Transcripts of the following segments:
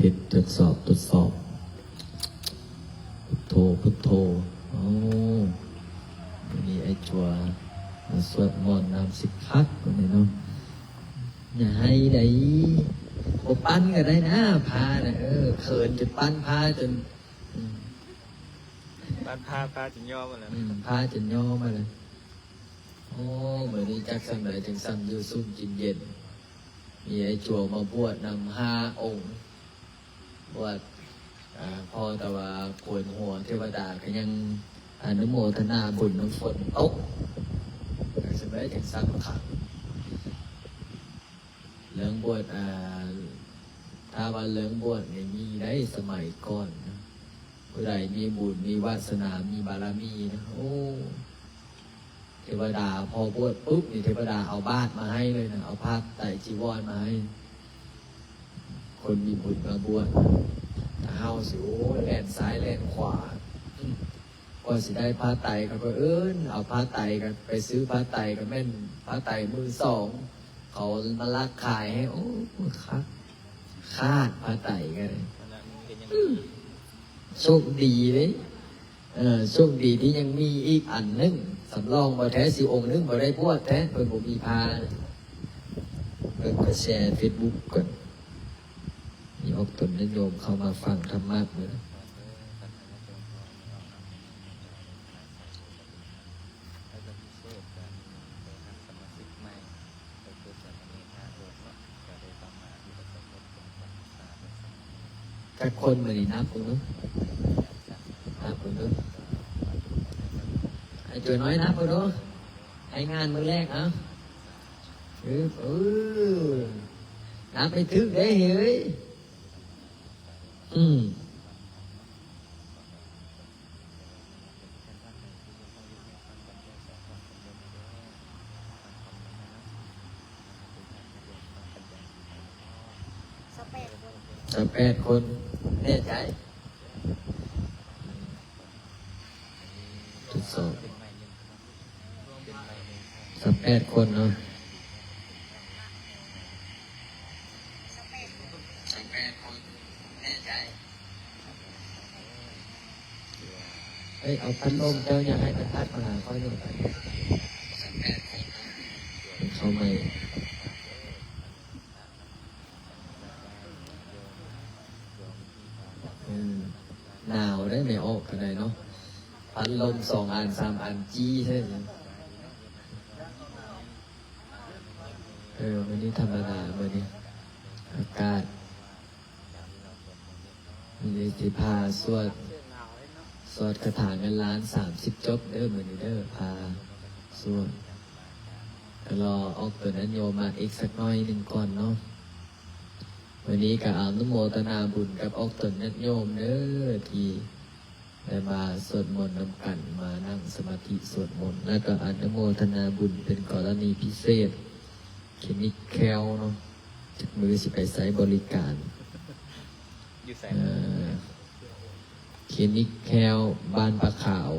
ເຮັດ ທົດສອບ ທົດສອບ ພຸດໂທ ພຸດໂທ. ໂອ້ ມື້ນີ້ອ້າຍຈົວມາສວດມົນນຳ ຊິຄັກມື້ນີ້ເນາະ. ຢ່າໄຫ້ໃດ ບໍ່ປັ່ນກໍໄດ້ນາ ພານະ. ເອີ ເຂີນຈົນປັ່ນພາຈົນ ອືມ ປັ່ນພາ ພາຈົນຍອມຫັ້ນແຫຼະ. ອືມ ພາຈົນຍອມຫັ້ນແຫຼະ. ໂອ້ ມື້ນີ້ຈັກຊ່ຳໃດຈຶ່ງຊ່ຳຢູ່ຊຸ່ມກິນເຢັນ. ມີອ້າຍຈົວມາບວດນຳຫ້າອົງ ບວດ ອາ ພໍແຕ່ວ່າໂກນຫົວ ເທວະດາກໍຍັງອະນຸໂມທະນາບຸນນຳຝົນຕົກ. ຈັ່ງຊັ້ນໄດ໋ ຈັ່ງຊັ້ນຄັກ. ເລື່ອງບວດ ອາ ຖ້າວ່າເລື່ອງບວດນີ້ມີໄດ້ສະໄໝກ່ອນນະ ຜູ້ໃດມີບຸນ ມີວາສະໜາ ມີບາລະມີນະ ໂອ້ ເທວະດາ ພໍບວດປຸບນີ້ ເທວະດາເອົາບາດມາໃຫ້ເລີຍນະ ເອົາຜ້າໄຕຈີວອນມາໃຫ້ ຄົນມີບຸນມາບວດ. ຖ້າເຮົາຊິ ໂອ້ຍ ແລ່ນຊ້າຍແລ່ນຂວາ ອືມ ກວ່າຊິໄດ້ຜ້າໄຕ ເຂົາກໍເອີ້ນເອົາຜ້າໄຕ ກໍໄປຊື້ຜ້າໄຕ ກໍແມ່ນຜ້າໄຕມືສອງ ເຂົາມາລັກຂາຍໃຫ້. ໂອ້ ຂາດ ຂາດຜ້າໄຕກໍໄດ້. ອືມ ໂຊກດີເດ້. ເອີ ໂຊກດີທີ່ຍັງມີອີກອັນໜຶ່ງ ສຳລອງ. ບໍ່ແທ້ຊິອົງໜຶ່ງບໍ່ໄດ້ບວດແທ້ ເພິ່ນບໍ່ມີຜ້າ. ເບິ່ງ ຂ້ອຍແຊເຟສບຸກກ່ອນ. ມີອອກຕົນຍາດໂຍມເຂົ້າມາຟັງທຳມະມື້. ຈັກຄົນມື້ນີ້ ນັບເບິ່ງດູ ນັບເບິ່ງດູ. ໄອ້ຕົວນ້ອຍ ນັບເບິ່ງດູ ໃຫ້ງານມື້ແລກ. ເອົາ ເອີ ເອີ ນັບໃຫ້ຖືກເດ້ເຮີ້ຍ. ອືມ ຊາວແປດຄົນ ຊາວແປດຄົນ ແນ່ໃຈ? ທົດສອບ ຊາວແປດຄົນເນາະ ຊາວແປດຄົນ ແນ່ໃຈ? ເອີຍ ເອົາພັດລົມເຈົ້າ ຢ່າໃຫ້ມັນພັດມາຫາຂ້ອຍໜຶ່ງ ເຂົ້າໃໝ່. ເອີ ໜາວເດ້ ແມ່ອອກກໍໄດ້ເນາະ ພັດລົມສອງອັນສາມອັນ ຈີ້ແທ້. ເອີ ມື້ນີ້ທຳມະດາ ມື້ນີ້ອາກາດ ມື້ນີ້ຊິພາສວດ ສວດຄາຖາເງິນລ້ານສາມສິບຈົບເດີ ມື້ນີ້ເດີ ພາສວດ. ກໍລໍອອກຕົນຍາດໂຍມມາອີກສັກໜ້ອຍໜຶ່ງກ່ອນເນາະ. ມື້ນີ້ກໍອະນຸໂມທະນາບຸນກັບອອກຕົນຍາດໂຍມເດີ ທີ່ໄດ້ມາສວດມົນນຳກັນ ມານັ່ງສະມາທິສວດມົນ ແລ້ວກໍອະນຸໂມທະນາບຸນເປັນກໍລະນີພິເສດ ຄລີນິກແຄວເນາະ ຈັກມື້ຊິໄປໃຊ້ບໍລິການ ຢູ່ໃສ? ເອີ ຄລີນິກແຄວ ບ້ານປາຂາວ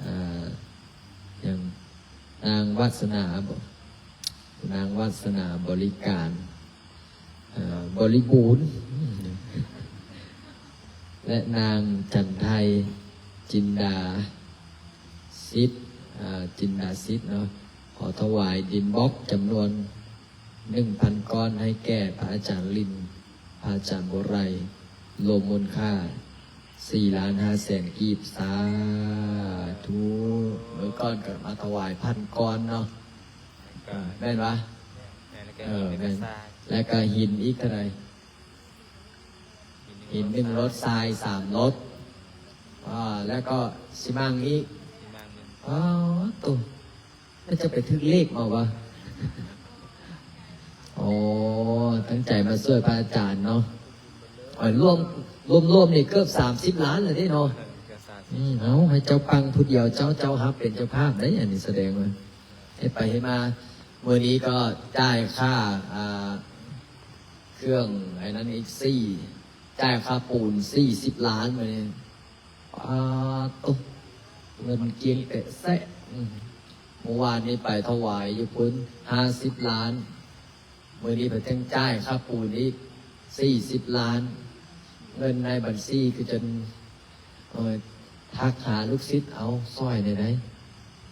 ເອີ ຫຍັງ ນາງວາສະໜາບໍ ນາງວາສະໜາບໍລິການ ເອີ ບໍລິບູນ ແລະ ນາງຈັນໄທ ຈິນດາສິດ ເອີ ຈິນດາສິດເນາະ ຂໍຖວາຍດິນບລັອກຈຳນວນໜຶ່ງພັນກ້ອນ ໃຫ້ແກ່ພະອາຈານລິນ ພະອາຈານບົວໄລ ລວມມູນຄ່າສີ່ລ້ານຫ້າແສນກີບ. ສາທຸ. ມື້ກ່ອນກໍມາຖວາຍພັນກ້ອນເນາະ. ເອີ ແມ່ນວະ? ແມ່ນ ແລ້ວກໍ ເອີ ແມ່ນ ແລ້ວກໍຫີນອີກເທົ່າໃດ? ຫີນໜຶ່ງລົດ ຊາຍສາມລົດ ອ່າ ແລ້ວກໍຊີມັງອີກ ຊີມັງໜຶ່ງ ອໍ ໂຕ ແລ້ວຈະໄປຖືກເລກມາວະ? ອໍ ຕັ້ງໃຈມາຊ່ວຍພະອາຈານເນາະ. ເອີ ລວມ ລວມໆ ນີ້ເກືອບສາມສິບລ້ານແລ້ວເດ້ເນາະ. ເອີ ເກືອບສາມສິບ ອືມ ເອົາ ໃຫ້ເຈົ້າປັງຜູ້ດຽວ ເຈົ້າ ເຈົ້າຮັບເປັນເຈົ້າພາບໄດ໋ ອັນນີ້ສະແດງວ່າ ເຮັດໄປເຮັດມາ ມື້ນີ້ກໍຈ່າຍຄ່າ ອ່າ ເຄື່ອງໄອ້ນັ້ນອີກສີ່ ຈ່າຍຄ່າປູນສີ່ສິບລ້ານມື້ນີ້. ປາດໂທ້ ເງິນກ້ຽງແຕະແຊະ. ອືມ ເມື່ອວານນີ້ໄປຖວາຍຢູ່ພຸ້ນຫ້າສິບລ້ານ ມື້ນີ້ເພິ່ນຈັ່ງຈ່າຍຄ່າປູນອີກ ສີ່ສິບລ້ານ ເງິນໃນບັນຊີຄືຈົນ ເອີ ທັກຫາລູກສິດ ເອົາ ຊ່ອຍແດ່ໄດ໋.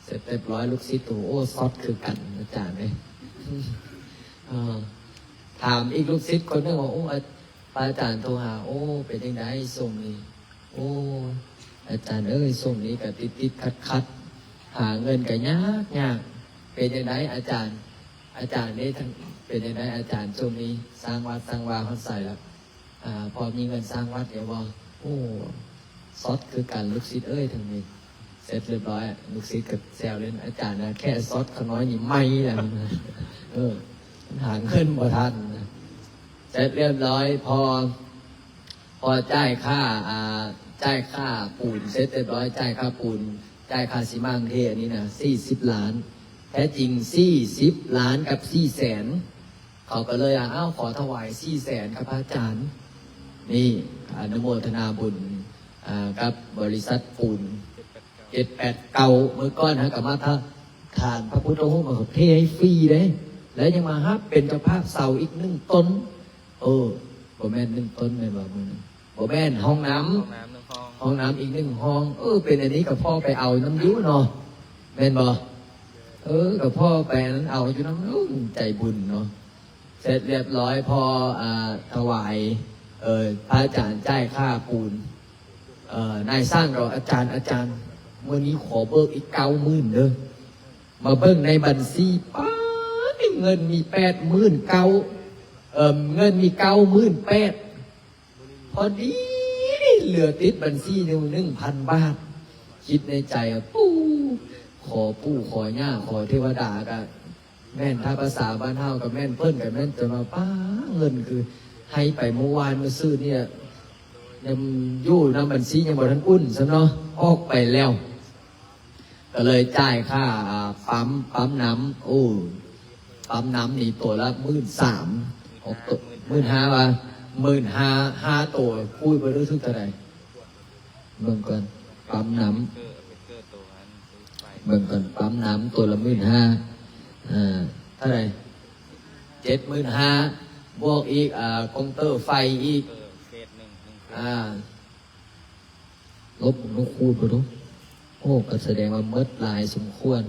ເສັດຮຽບຮ້ອຍ ລູກສິດກໍ ໂອ້ ຊັອດຄືກັນ ອາຈານເອີຍ. ເອີ ຖາມອີກລູກສິດຄົນໜຶ່ງວ່າ ໂອ້ ອາ ພະອາຈານໂທຫາ ໂອ້ ເປັນຈັ່ງໃດຊ່ວງນີ້? ໂອ້ ອາຈານເອີຍ ຊ່ວງນີ້ກໍຕິດໆຂັດໆ ຫາເງິນກໍຍາກໆ. ເປັນຈັ່ງໃດອາຈານ? ອາຈານນີ້ ເປັນຈັ່ງໃດອາຈານ ຊ່ວງນີ້ສ້າງວັດສ້າງວາຮອດໃສລະ? ອາ ພໍມີເງິນສ້າງວັດຢູ່ບໍ່? ໂອ້ ຊັອດຄືກັນລູກສິດເອີຍ ທາງນີ້. ເສັດຮຽບຮ້ອຍ ລູກສິດກໍແຊວເລ່ນ ອາຈານນະ ແຄ່ຊັອດຂະນ້ອຍນີ້ໄໝ້ແລ້ວ ເອີ ຫາເງິນບໍ່ທັນ. ເສັດຮຽບຮ້ອຍ ພໍ ພໍຈ່າຍຄ່າ ອາ ຈ່າຍຄ່າປູນເສັດຮຽບຮ້ອຍ ຈ່າຍຄ່າປູນ ຈ່າຍຄ່າຊີມັງເທ ອັນນີ້ນະ ສີ່ສິບລ້ານ ແທ້ຈິງສີ່ສິບລ້ານກັບສີ່ແສນ. ເຂົາກໍເລີຍວ່າ ອ້າວ ຂໍຖວາຍສີ່ແສນຄັບພະອາຈານ. ນີ້ ອະນຸໂມທະນາບຸນ ອາ ກັບບໍລິສັດປູນ ເຈັດແປດເກົ້າ ມື້ກ່ອນເຮົາກໍມາທະ ຖານພະພຸດທະຮູບ ເຂົາເທໃຫ້ຟຣີເດ້ ແລ້ວຍັງມາຮັບເປັນເຈົ້າພາບເສົາອີກໜຶ່ງຕົນ. ເອີ ບໍ່ແມ່ນໜຶ່ງຕົນແມ່ນບໍ່ມື້ນັ້ນ? ບໍ່ແມ່ນ ຫ້ອງນ້ຳ ຫ້ອງນ້ຳໜຶ່ງຫ້ອງ ຫ້ອງນ້ຳອີກໜຶ່ງຫ້ອງ. ເອີ ເປັນອັນນີ້ກໍພໍໄປເອົານຳຢູ່ເນາະ ແມ່ນບໍ່? ເອີ ກໍພໍໄປອັນນັ້ນເອົາຢູ່ນຳ ເອີ ໃຈບຸນເນາະ. ເສັດຮຽບຮ້ອຍ ພໍ ອາ ຖວາຍ ເອີ ພະອາຈານຈ່າຍຄ່າປູນ ເອີ ນາຍຊ່າງກໍ ອາຈານ ອາຈານ ມື້ນີ້ຂໍເບີກອີກເກົ້າໝື່ນເດີ. ມາເບິ່ງໃນບັນຊີ ປ້າດ ເງິນມີແປດໝື່ນເກົ້າ ເອີ ເງິນມີເກົ້າໝື່ນແປດ ພໍດີ ເຫຼືອຕິດບັນຊີຢູ່ໜຶ່ງພັນບາດ. ຄິດໃນໃຈວ່າ ປູ ຂໍປູ່ຂໍຍ່າ ຂໍເທວະດາ ກະແມ່ນ ຖ້າພາສາບ້ານເຮົາກໍແມ່ນ ເພິ່ນກໍແມ່ນ ຈົນວ່າ ປ້າ ເງິນຄືໃຫ້ໄປມື້ວານມື້ຊືນນີ້ ຍັງຢູ່ນຳບັນຊີ ຍັງບໍ່ທັນອຸ່ນຊ້ຳເນາະ ອອກໄປແລ້ວ. ກໍເລີຍຈ່າຍຄ່າ ອາ ປ້ຳ ປ້ຳນ້ຳ. ໂອ້ ປ້ຳນ້ຳນີ້ໂຕລະໝື່ນສາມ ຫົກໂຕ ໝື່ນຫ້າ ວ່າ ໝື່ນຫ້າ ຫ້າໂຕ ຄູດບໍ່ຮູ້ຖືກເທົ່າໃດ. ເບິ່ງກ່ອນ ປ້ຳນ້ຳ ເບິ່ງກ່ອນ ປ້ຳນ້ຳໂຕລະໝື່ນຫ້າ ເອີ ເທົ່າໃດ? ເຈັດໝື່ນຫ້າ ບວກອີກ ອາ ກົງເຕີໄຟອີກ ອາ ລົບນກຂູດບໍ່ດູ. ໂອ້ ກໍສະແດງວ່າໝົດຫຼາຍສົມຄວນ.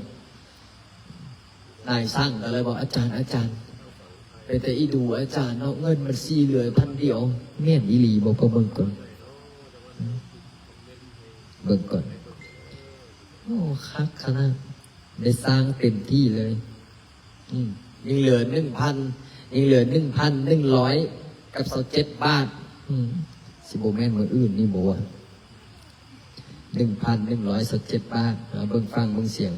ນາຍຊ່າງກໍເລີຍບອກ ອາຈານ ອາຈານ ເປັນຕາອີດູອາຈານເນາະ ເງິນມັນຊິເຫຼືອພັນດຽວ. ແມ່ນອີ່ຫຼີບໍ່? ໄປເບິ່ງກ່ອນ ເບິ່ງກ່ອນ. ໂອ້ ຄັກຂະໜາດ ໄດ້ສ້າງເຕັມທີ່ເລີຍ. ອືມ ຍັງເຫຼືອໜຶ່ງພັນ ຍັງເຫຼືອໜຶ່ງພັນໜຶ່ງຮ້ອຍກັບຊາວເຈັດບາດ. ອືມ ຊິບໍ່ແມ່ນມື້ອື່ນນີ້ບໍ່ວະ? ໜຶ່ງພັນໜຶ່ງຮ້ອຍຊາວເຈັດບາດ. ເອົາເບິ່ງຟັງເບິ່ງສຽງ.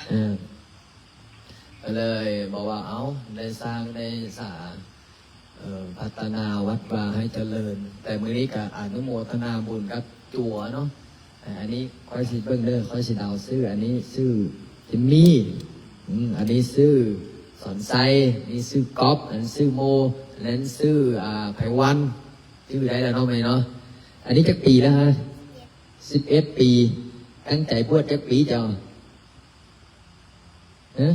ເອີ ກໍເລີຍບອກວ່າ ເອົາ ໄດ້ສ້າງໄດ້ສາ ເອີ ພັດທະນາວັດວາໃຫ້ຈະເລີນ. ແຕ່ມື້ນີ້ກໍອະນຸໂມທະນາບຸນກັບຈົວເນາະ. ເອີ ອັນນີ້ຂ້ອຍຊິເບິ່ງເດີ ຂ້ອຍຊິເດົາຊື່. ອັນນີ້ຊື່ຈິມມີ ອືມ ອັນນີ້ຊື່ສອນໄຊ ນີ້ຊື່ກອບ ອັນນີ້ຊື່ໂມ ອັນນັ້ນຊື່ ອາ ໄພວັນ. ຈື່ໄດ້ແລ້ວເນາະແມ່ເນາະ. ອັນນີ້ຈັກປີແລ້ວຮະ? ສິບເອັດປີ. ຕັ້ງໃຈບວດຈັກປີເຈົ້າ? ຮະ?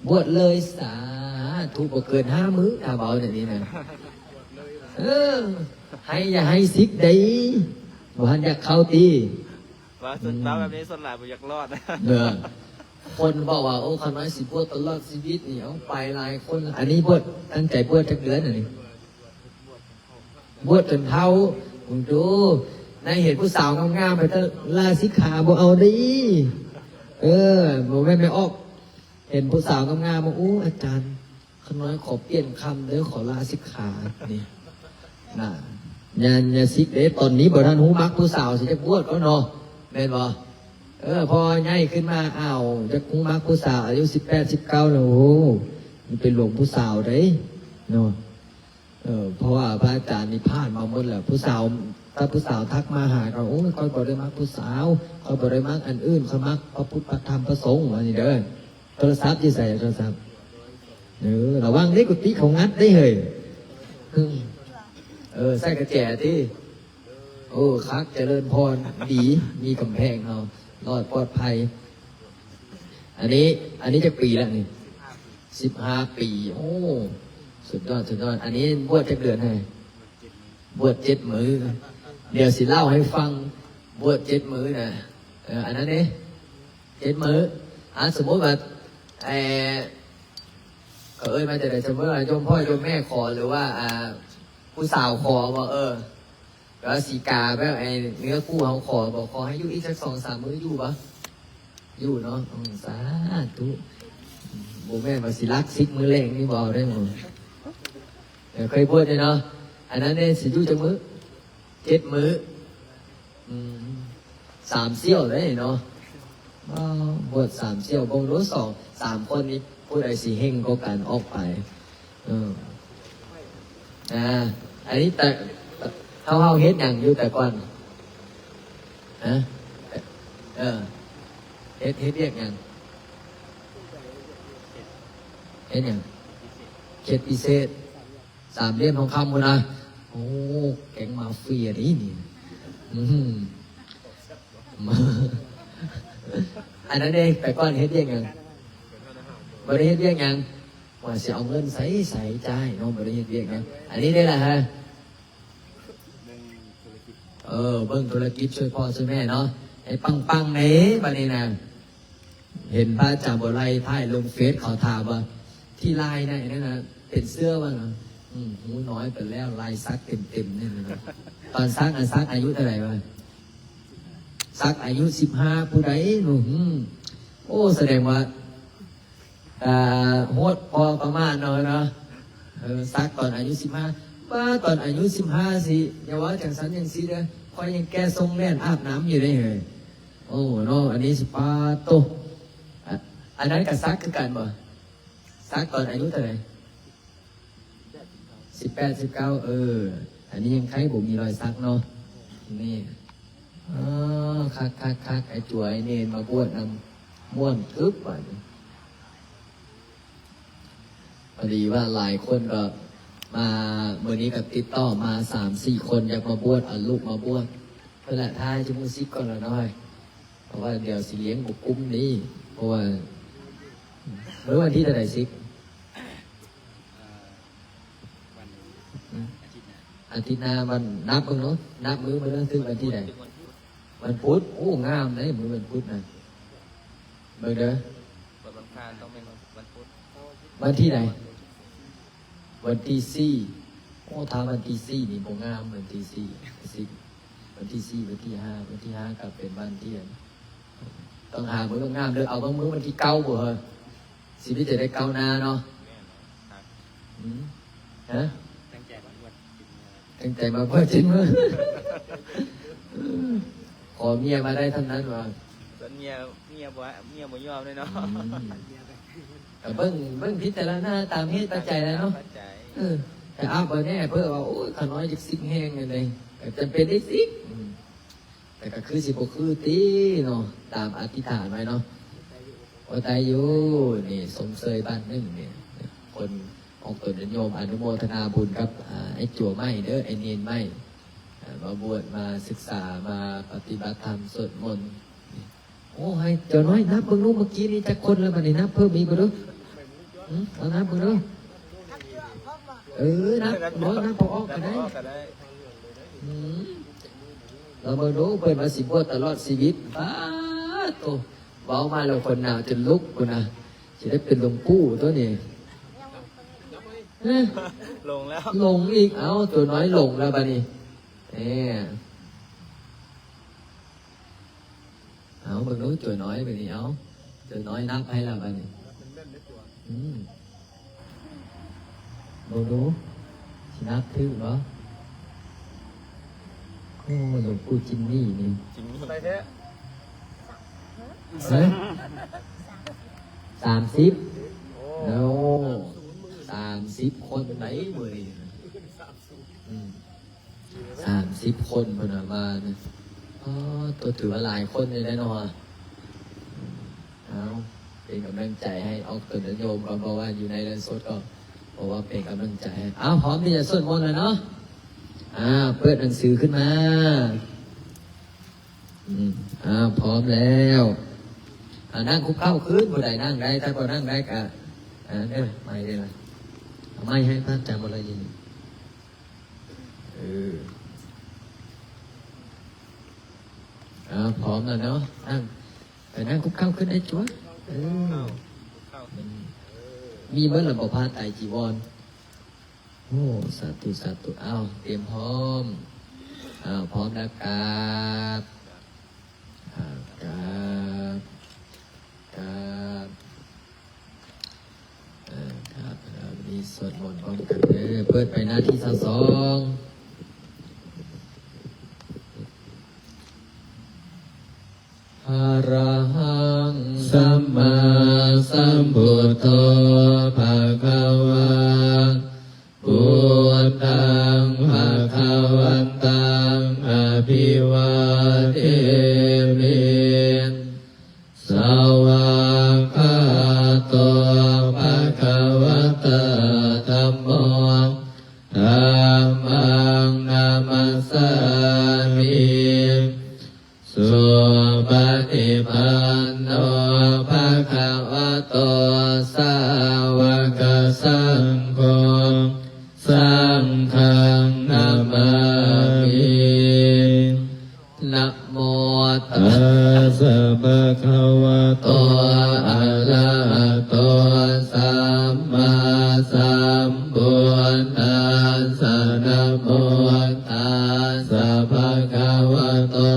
ບວດເລີຍ. ສາທຸ ບໍ່ເກີນຫ້າມື້ ຖ້າເວົ້າແນວນີ້ນະ. ເອີ ໃຫ້ຢ່າໃຫ້ສິກໄດ໋. ບໍ່ທັນຢາກເຂົ້າຕິ? ວ່າສ່ວນ ອືມ ເວົ້າແບບນີ້ສ່ວນຫຼາຍບໍ່ຢາກລອດ. ເອີ ຄົນບອກວ່າ ໂອ້ ຂ້ານ້ອຍຊິບວດຕະຫຼອດຊີວິດນີ້ ເອົາ ໄປຫຼາຍຄົນລະ. ອັນນີ້ບວດ ຕັ້ງໃຈບວດຈັກເດືອນອັນນີ້? ບວດຈົນເຖົ້າ. ໂອ້ໂຫ ນາຍເຫັນຜູ້ສາວງາມໆ ໄປແຕ່ລາສິກຂາບໍ່ເອົາເດ້. ເອີ ບໍ່ແມ່ນແມ່ອອກ ເຫັນຜູ້ສາວງາມໆ ໂອ້ ອາຈານ ຂ້ານ້ອຍຂໍປ່ຽນຄຳເດີ ຂໍລາສິກຂານີ້ນະ. ຢ່າ ຢ່າສິກເດ້ ຕອນນີ້ບໍ່ທັນຮູ້ມັກຜູ້ສາວ ຊິຈັກບວດກໍເນາະ ແມ່ນບໍ່? ເອີ ພໍໃຫຍ່ຂຶ້ນມາ ອ້າວ ຈັກຮູ້ມັກຜູ້ສາວ ອາຍຸສິບແປດ ສິບເກົ້າແລ້ວ ໂອ້ ມັນເປັນຫຼວງຜູ້ສາວເດ້ເນາະ. ເອີ ເພາະວ່າພະອາຈານນີ້ຜ່ານມາໝົດແລ້ວ. ຜູ້ສາວ ຖ້າຜູ້ສາວທັກມາຫາກໍ ໂອ້ຍ ຂ້ອຍບໍ່ໄດ້ມັກຜູ້ສາວ ຂ້ອຍບໍ່ໄດ້ມັກອັນອື່ນ ຂ້ອຍມັກພະພຸດ ພະທຳ ພະສົງ ວ່າຊີ້ເດີ. ໂທລະສັບຢູ່ໃສ? ໂທລະສັບ ເອີ ລະວັງເດ້ ກຸຕິເຂົາງັດເດ້ເຮີ້ຍ. ເອີ ໃສ່ກະແຈຕິ. ໂອ້ ຄັກ ຈະເລີນພອນ ດີ ມີກຳແພງເຮົາ ລອດປອດໄພ. ອັນນີ້ ອັນນີ້ຈັກປີແລ້ວນີ້? ສິບຫ້າປີ. ໂອ້ ສຸດຍອດ ສຸດຍອດ. ອັນນີ້ບວດຈັກເດືອນ? ບວດເຈັດມື້. ດຽວຊິເລົ່າໃຫ້ຟັງ ບວດເຈັດມື້ນະ. ເອີ ອັນນັ້ນເດ້ ເຈັດມື້. ອ່າ ສົມມຸດວ່າ ເອີ ເຂົາເອີ້ນວ່າຈັ່ງໃດ? ສົມມຸດວ່າໂຍມພໍ່ໂຍມແມ່ຂໍ ຫຼືວ່າ ອ່າ ຜູ້ສາວຂໍບໍ? ເອີ ແບບວ່າສີກາ ແບບໄອ້ເນື້ອຄູ່ເຮົາຂໍບໍ? ຂໍໃຫ້ຢູ່ອີກຈັກສອງສາມມື້ ຢູ່ບໍ? ຢູ່ເນາະ. ອືມ ສາທຸ. ບໍ່ແມ່ນວ່າຊິລັກສິບມື້ແລງນີ້ບໍ່ເອົາເດ້. ເອີ ເຄີຍບວດຢູ່ເນາະ. ອັນນັ້ນເດ້ ຊິຢູ່ຈັກມື້? ເຈັດມື້. ອືມ ສາມສ່ຽວເດ້ເນາະ. ອ້າວ ບວດສາມສ່ຽວ. ເບິ່ງດູ ສອງສາມຄົນນີ້ ຜູ້ໃດຊິເຮັງກວ່າກັນອອກໄປ? ເອີ ອ່າ ອັນນີ້ແຕ່ ເຮົາ ເຮົາເຮັດຫຍັງຢູ່ແຕ່ກ່ອນ? ຮະ? ເອີ ເຮັດ ເຮັດວຽກຫຍັງ? ເຮັດຫຍັງ? ເຂດພິເສດ ສາມຫຼ່ຽມທອງຄຳພຸ້ນນະ. ໂອ້ ແກັງມາເຟຍເດ້ນີ້. ອືມ ອັນນັ້ນເດ້ ແຕ່ກ່ອນເຮັດວຽກຫຍັງ? ບໍ່ໄດ້ເຮັດວຽກຫຍັງ. ວ່າຊິເອົາເງິນໃສໃຊ້ຈ່າຍເນາະ ບໍ່ໄດ້ເຮັດວຽກຫຍັງ. ອັນນີ້ເດ້ລະຮະ? ເອີ ເບິ່ງທຸລະກິດ ຊ່ວຍພໍ່ຊ່ວຍແມ່ເນາະ ໃຫ້ປັງໆເດ້ບັດນີ້ນະ. ເຫັນພະອາຈານບົວໄລຖ່າຍລົງເຟສ ເຂົາຖາມວ່າ ທີ່ລາຍໃນນັ້ນນະ ເປັນເສື້ອບໍ່ນະ? ອືມ ຫູນ້ອຍໄປແລ້ວ ລາຍສັກເຕັມໆນີ້ນະ. ຕອນສັກນະ ສັກອາຍຸເທົ່າໃດວະ? ສັກອາຍຸສິບຫ້າ ຜູ້ໃດໜູ? ອືມ ໂອ້ ສະແດງວ່າ ອ່າ ໂຫດພໍປະມານເນາະ ເນາະ. ເອີ ສັກຕອນອາຍຸສິບຫ້າ. ປ້າ ຕອນອາຍຸສິບຫ້າຊິ ຢ່າເວົ້າຈັ່ງຊັ້ນຈັ່ງຊີ້ເດີ ຂ້ອຍຍັງແກ່ຊົງແລ່ນອາບນ້ຳຢູ່ເດ້ເຮີ້ຍ. ໂອ້ ເນາະ ອັນນີ້ຊິ ປາໂຕ. ອະ ອັນນັ້ນກະສັກຄືກັນບໍ່? ສັກຕອນອາຍຸເທົ່າໃດ? ສິບແປດ ສິບເກົ້າ. ເອີ ອັນນີ້ຍັງໄຄບໍ່ມີຮອຍສັກເນາະ. ນີ້ ອໍ ຄັກໆໆ ໄອ້ຈວຍເນນມາບວດນຳ ມ່ວນກຶບບາດນີ້. ພໍດີວ່າຫຼາຍຄົນກໍມາ ມື້ນີ້ກໍຕິດຕໍ່ມາສາມສີ່ຄົນ ຢາກມາບວດ ເອົາລູກມາບວດ. ເພິ່ນລະ ຖ້າໃຫ້ຈະໝູ່ສິກກ່ອນລະໜ້ອຍ ເພາະວ່າດຽວຊິລ້ຽງບໍ່ກຸ້ມນີ້ ເພາະວ່າ ມື້ວັນທີເທົ່າໃດສິກ? ອາ ວັນ ອືມ ອາທິດໜ້າ ອາທິດໜ້າ. ວັນ ນັບເບິ່ງເນາະ ນັບມື້ມື້ນັ້ນຖືກວັນທີໃດ? ວັນພຸດ. ໂອ້ ງາມເດ້ ມື້ວັນພຸດນະ. ເບິ່ງເດີ ວັນອັງຄານຕ້ອງແມ່ນວັນ ວັນພຸດ. ວັນທີໃດ? ວັນທີສີ່. ໂອ້ ຖ້າວັນທີສີ່ນີ້ບໍ່ງາມ ວັນທີສີ່ ສິກ ວັນທີສີ່ ວັນທີຫ້າ ວັນທີຫ້າກໍເປັນວັນທີ່ ຕ້ອງຫາມື້ງາມເດີ. ເອົາບາງມື້ວັນທີເກົ້າບໍ່ເຮີ້ຍ? ຊີວິດຈະໄດ້ກ້າວໜ້າເນາະ. ແມ່ນ ຮະ? ຕັ້ງໃຈມາບວດ ຕັ້ງໃຈມາບວດເຈັດມື້ ຂໍເມຍມາໄດ້ເທົ່ານັ້ນວ່າ. ສ່ວນເມຍ ເມຍບໍ່ ເມຍບໍ່ຍອມເລີຍເນາະ. ອືມ ກໍເບິ່ງ ເບິ່ງພິຈາລະນາຕາມເຫດປັດໄຈແຫຼະເນາະ. ເອີ ແຕ່ອາບບໍ່ແນ່ ເພື່ອວ່າ ໂອ້ຍ ຂ້ານ້ອຍຢາກສິກແຮງຈັ່ງໃດ ກໍຈຳເປັນໄດ້ສິກ. ອືມ ແຕ່ກໍຄືຊິບໍ່ຄືຕິເນາະ ຕາມອະທິຖານໄວ້ເນາະ. ໂອ້ ໄດ້ຢູ່ ນີ້ຊົມເຊີຍບ້ານໜຶ່ງນີ້ ຄົນອອກຕົນຍາດໂຍມ ອະນຸໂມທະນາບຸນກັບ ອາ ໄອ້ຈົວໃໝ່ເດີ ໄອ້ເນນໃໝ່ ອາ ມາບວດ ມາສຶກສາ ມາປະຕິບັດທຳ ສວດມົນ. ໂອ້ ໃຫ້ເຈົ້ານ້ອຍນັບເບິ່ງດູ ເມື່ອກີ້ນີ້ຈັກຄົນແລ້ວ ບັດນີ້ນັບເພີ່ມອີກເບິ່ງດູ. ຫຶ ເອົານັບເບິ່ງດູ. ເອີ ນັບ ບໍ່ ນັບພໍອອກກໍໄດ້. ນັບພໍອອກກໍໄດ້. ອືມ ລອງເບິ່ງດູ ເພິ່ນວ່າຊິບວດຕະຫຼອດຊີວິດ. ປາດໂທ້ ເວົ້າມາແລ້ວຄົນໜາວຈົນລຸກພຸ້ນນະ ຊິໄດ້ເປັນຫຼວງປູ່ຕົວນີ້. ເອີ ຫຼົງແລ້ວ ຫຼົງອີກ. ເອົ້າ ຕົວນ້ອຍຫຼົງແລ້ວບັດນີ້. ເອີ ເອົາ ເບິ່ງດູຕົວນ້ອຍບັດນີ້. ເອົາ ຕົວນ້ອຍນັບໃຫ້ແລ້ວບັດນີ້. ອືມ ເບິ່ງດູ ຊິນັບຖືກບໍ່? ໂອ້ ຫຼວງປູ່ຈິມມີ່ນີ້ ຈິມມີ່ ເທົ່າໃດແທ້? ຮະ? ສາມສິບ. ໂອ້ ໂອ້ ສາມສິບຄົນໃດມື້ນີ້. ອືມ ສາມສິບຄົນພຸ້ນນະມານະ. ອໍ ໂຕ ຖືວ່າຫຼາຍຄົນຢູ່ເດ້ເນາະ. ເອົາ ເປັນກຳລັງໃຈໃຫ້ອອກຕົນຍາດໂຍມ ກໍບໍ່ວ່າຢູ່ໃນໄລຟ໌ສົດກໍ ເພາະວ່າເປັນກຳລັງໃຈໃຫ້. ເອົາ ພ້ອມທີ່ຈະສວດມົນແລ້ວເນາະ. ອ່າ ເປີດໜັງສືຂຶ້ນມາ. ອືມ ອ່າ ພ້ອມແລ້ວ. ອ່າ ນັ່ງຄຸກເຂົ່າຄືນ ຜູ້ໃດນັ່ງໄດ້ ຖ້າບໍ່ນັ່ງໄດ້ກະ ເອີ ໄມ້ເດ້ລະ ເອົາໄມ້ໃຫ້ພະອາຈານໝົດເລີຍນີ້. ເອີ ເອົາ ພ້ອມແລ້ວເນາະ ນັ່ງ ໄປນັ່ງຄຸກເຂົ່າຂຶ້ນໄດ້ຈົວະ. ເອີ ມີເບິດລະບໍ່ ຜ້າໄຕຈີວອນ. ໂອ້ ສາທຸ ສາທຸ. ເອົາ ຕຽມພ້ອມ ເອົາ ພ້ອມແລ້ວກາບ ອ່າ ກາບ ກາບ ເອີ ກາບ ເອີ ມີສວດມົນພ້ອມກັນເດີ. ເປີດໄປໜ້າທີຊາວສອງ. Arahaṃ sammāsambuddho bhagavā. Buddhaṃ bhagavantaṃ abhivādemi. Svākkhāto bhagavatā dhammo. Dhammaṃ namassāmi. Supaṭipanno bhagavato sāvakasaṅgho. Saṅghaṃ namāmi. Namo tassa bhagavato arahato sammāsambuddhassa. Namo tassa bhagavato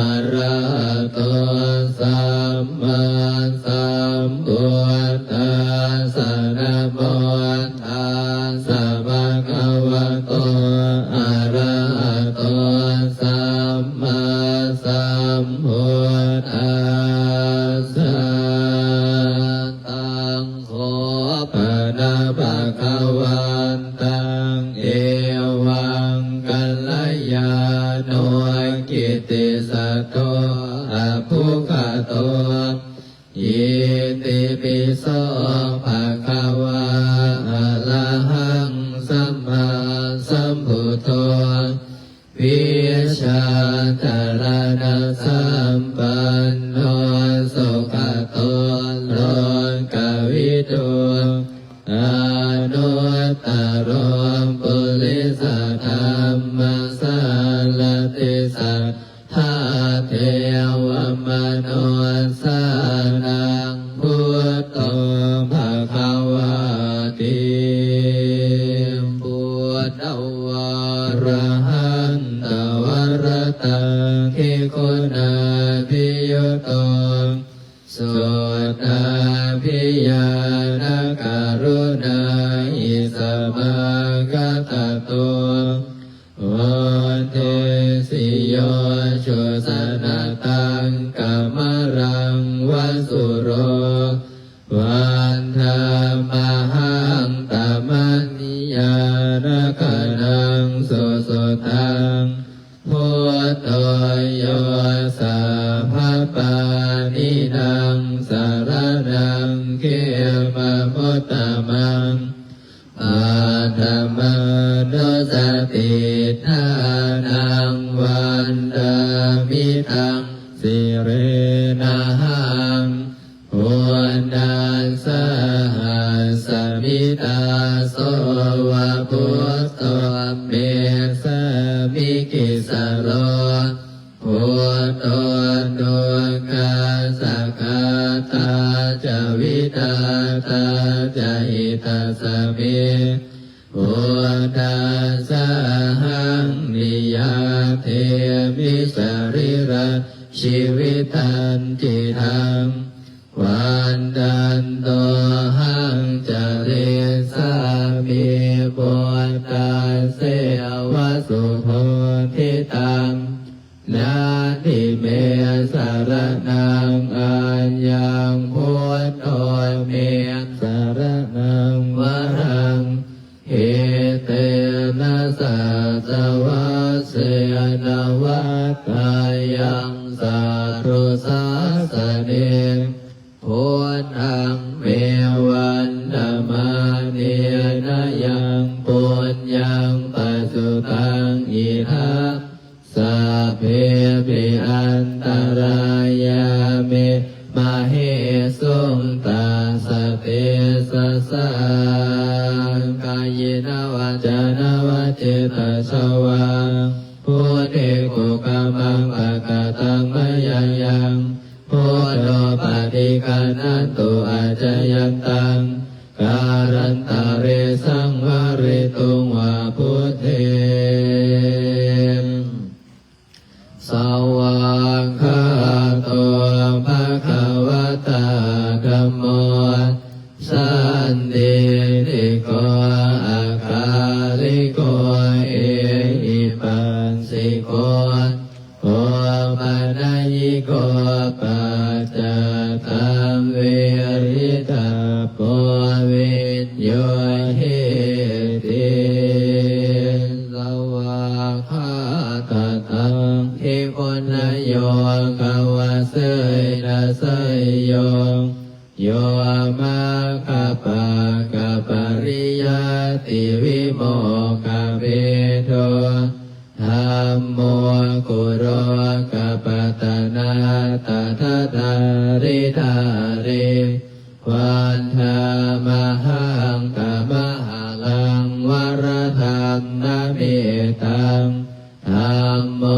arahato sammāsambuddhassa. Namo tassa bhagavato arahato sammāsambuddhassa. Taṃ kho pana bhagavantaṃ evaṃ kalyāṇo kittisaddo abbhuggato. Itipi so bhagavā arahaṃ sammāsambuddho vijjācaraṇasampanno sugato lokavidū anuttaro purisadammasārathi satthā devamanussānaṃ buddho bhagavāti. Buddhaṃ varahantaṃ varatadhiguṇābhiyutto suddhābhiñāṇakaruṇāhi samāgatatto, odesi yo jusanataṃ kamalaṃ va sūro, vandāmahaṃ tamaniyyānakānaṃ susuddhaṃ. Buddho yo sabbapāṇīnaṃ saraṇaṃ khemamuttamaṃ, paṭhamānussatiṭṭhānaṃ vandāmi taṃ sirenahaṃ. Buddhassāhasmi dāso va buddho me sāmikissaro, buddho dukkhassa ghātā ca vidhātā ca hitassa me, buddhassāhaṃ niyyādemi sarīrañcidaṃ. Vandantohaṃ carissāmi buddhasseva subodhitaṃ. Natthi me saraṇaṃ aññaṃ, buddho me saraṇaṃ varaṃ, etena saccavajjena vaḍḍheyyaṃ satthu sāsane. Buddhaṃ me vandamānena yaṃ puññaṃ pasutaṃ idha, sabbepi antarāyā me māhesuṃ, tassa tejasā. Kāyena vācāya va cetasā vā, buddhe kukammaṃ pakataṃ mayā yaṃ, buddho paṭiggaṇhatu accayantaṃ, kālantare saṃvarituṃ va buddhe. Svākkhāto bhagavatā dhammo, sandiṭṭhiko akāliko ehipassiko, opanayiko paccattaṃ veditabbo viññūhīti. Svākkhātatandikuṇayogavatthena seyyo, yo maggapākapariyattivimokkhabhedo, dhammo kulokapatanā tathadhāridhārī, vandāmahaṃ tamaharaṃ varadhaṃ namittaṃ. Dhammo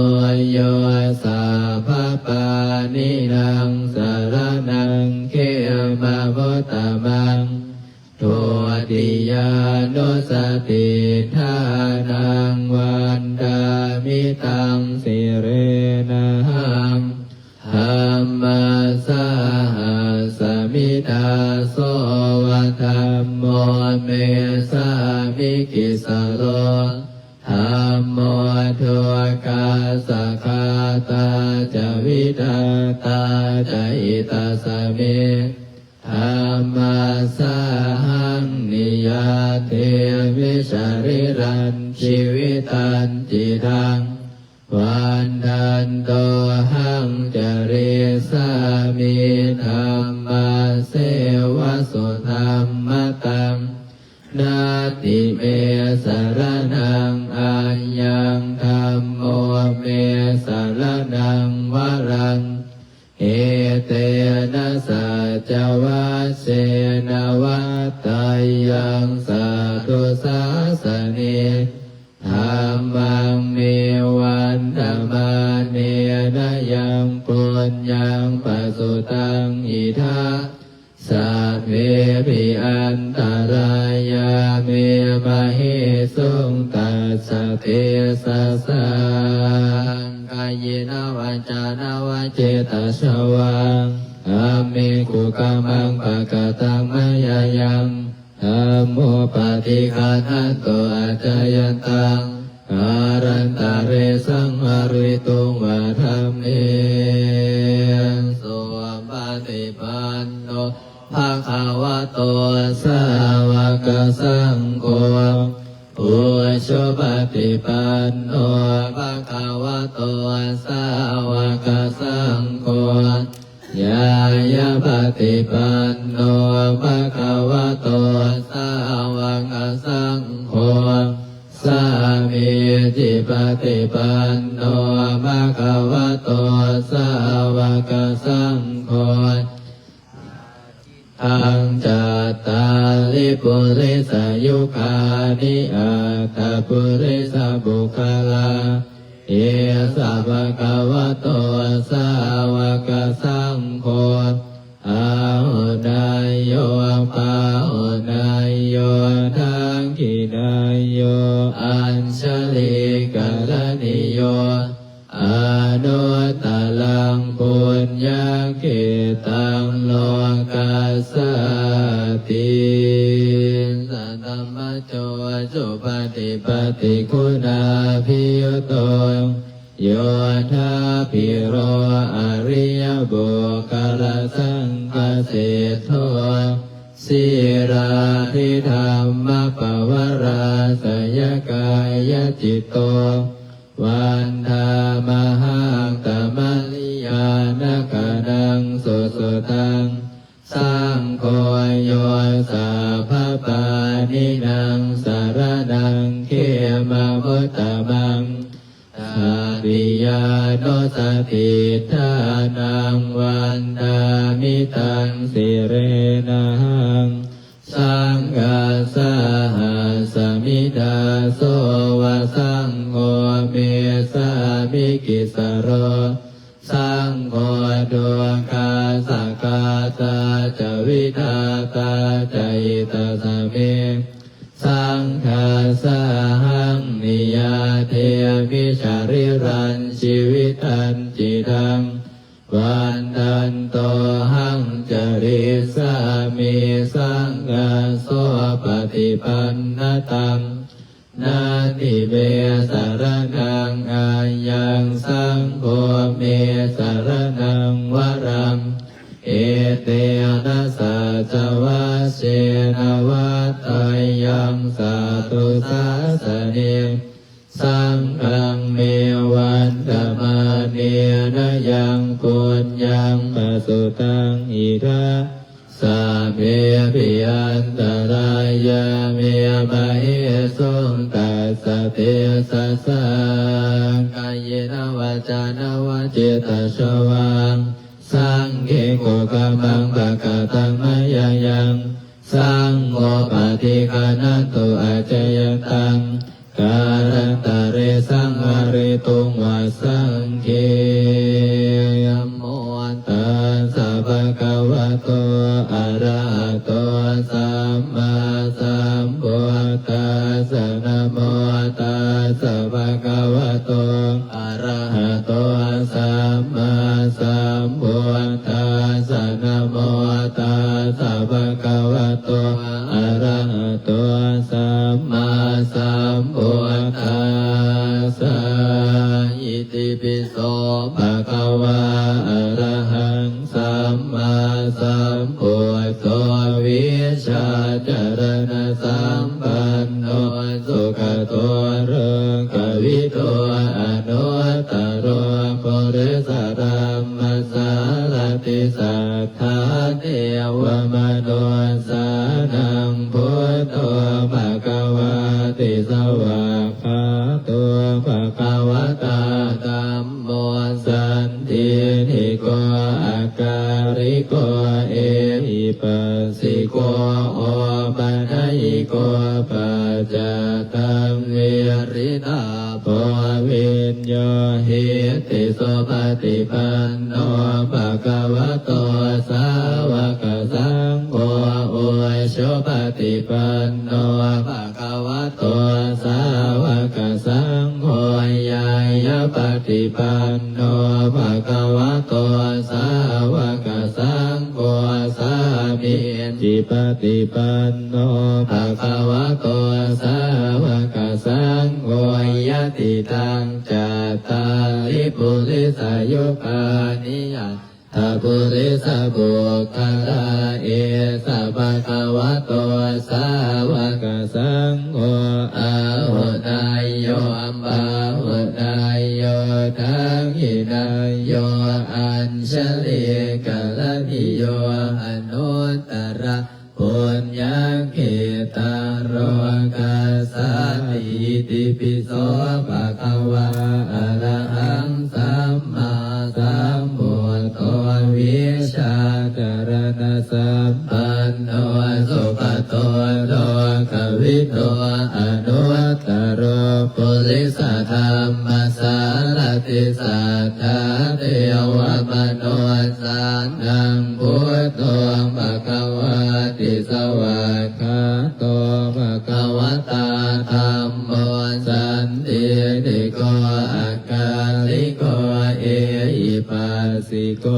yo sabbapāṇīnaṃ saraṇaṃ khemamuttamaṃ, dutiyānussatiṭṭhānaṃ vandāmi taṃ sirenahaṃ. Dhammassāhasmi dāso va dhammo me sāmikissaro, dhammo dukkhassa ghātā ca vidhātā ca hitasmi, dhammassāhaṃ niyyādemi sarīrañjīvitañcidaṃ, vandantohaṃ carissāmi dhammasseva sudhammataṃ. Natthi me saraṇaṃ aññaṃ, dhammo me saraṇaṃ varaṃ, etena saccavajjena vaḍḍheyyaṃ satthu sāsane. Dhammaṃ me vandamānena yaṃ puññaṃ pasutaṃ idha, sabbepi antarāyā me māhesuṃ tassa tejasā. Kāyena vācāya va cetasā vā, dhamme kukammaṃ pakataṃ mayā yaṃ, dhammo paṭiggaṇhatu accayantaṃ, kālantare saṃvarituṃ va dhamme. Supaṭipanno bhagavato sāvakasaṅgho, ujupaṭipanno bhagavato sāvakasaṅgho, ñāyapaṭipanno bhagavato sāvakasaṅgho, sāmīcipaṭipanno bhagavato sāvakasaṅgho, taṃ cattāri purisayugāni aṭṭha purisapuggalā, esa bhagavato sāvakasaṅgho, āhuneyyo pāhuneyyo dakkhiṇeyyo añjalikaraṇīyo, anuttaraṃ puññakkhettaṃ lokassāti. Saddhammajo supaṭipattiguṇābhiyutto, yoṭṭhābhiro ariyapuggalasaṅghaseṭṭho, sīlādidhammapavarāsayakāyacitto, vandāmahaṃ tamariyāna gaṇaṃ susuddhaṃ. Saṅgho yo sabbapāṇīnaṃ saraṇaṃ khemamuttamaṃ, tatiyānussatiṭṭhānaṃ vandāmi taṃ sirenahaṃ. ca vidhātā ca hitasmiṃ saṅghassāhaṃ niyyādemi sarīrañjīvitañcidaṃ. Vandantohaṃ carissāmi saṅghassopaṭipannataṃ. Natthi me saraṇaṃ aññaṃ, saṅgho me saraṇaṃ varaṃ. Etena saccavajjena vaḍḍheyyaṃ satthu sāsane. Saṅghaṃ me vandamānena yaṃ puññaṃ pasutaṃ idha, sabbepi antarāyā me māhesuṃ tassa tejasā. Kāyena vācāya va cetasā vā, saṅghe kukammaṃ pakataṃ mayā yaṃ, saṅgho paṭiggaṇhatu accayantaṃ, kālantare saṃvarituṃ va saṅghe. Namo tassa bhagavato arahato sammāsambuddhassa. Namo tassa bhagavato arahato sammāsambuddhassa. Namo tassa bhagavato arahato sammāsambuddhassa. Itipi so bhagavā arahaṃ sammāsambuddho vijjācaraṇasampanno sugato lokavidū anuttaro purisadammasārathi satthā devamanussānaṃ buddho bhagavāti. Svākkhāto bhagavatā dham mo sandiṭṭhiko akāliko ehipassiko opanayiko paccattaṃ veditabbo viññūhīti. Supaṭipanno bhagavato sāvakasaṅgho, ujupaṭipanno bhagavato sāvakasaṅgho, ñāyapaṭipanno bhagavato sāvakasaṅgho, sāmīcipaṭipanno bhagavato sāvakasaṅgho, yadidaṃ cattāri purisayugāni aṭ ṭha purisapuggalā, esa bhagavato sāvakasaṅgho, āhuneyyo pāhuneyyo dakkhiṇeyyo añjalikaraṇīyo anuttaraṃ puññakkhettaṃ lokassāti. Itipi so bhagavā arahaṃ sammāsambuddho vijjācaraṇasampanno sugato lokavidū anuttaro purisadammasārathi satthā devamanussānaṃ buddho bhagavāti. Svākkhāto bhagavatā dhammo sandiṭṭhiko akāliko ehipassiko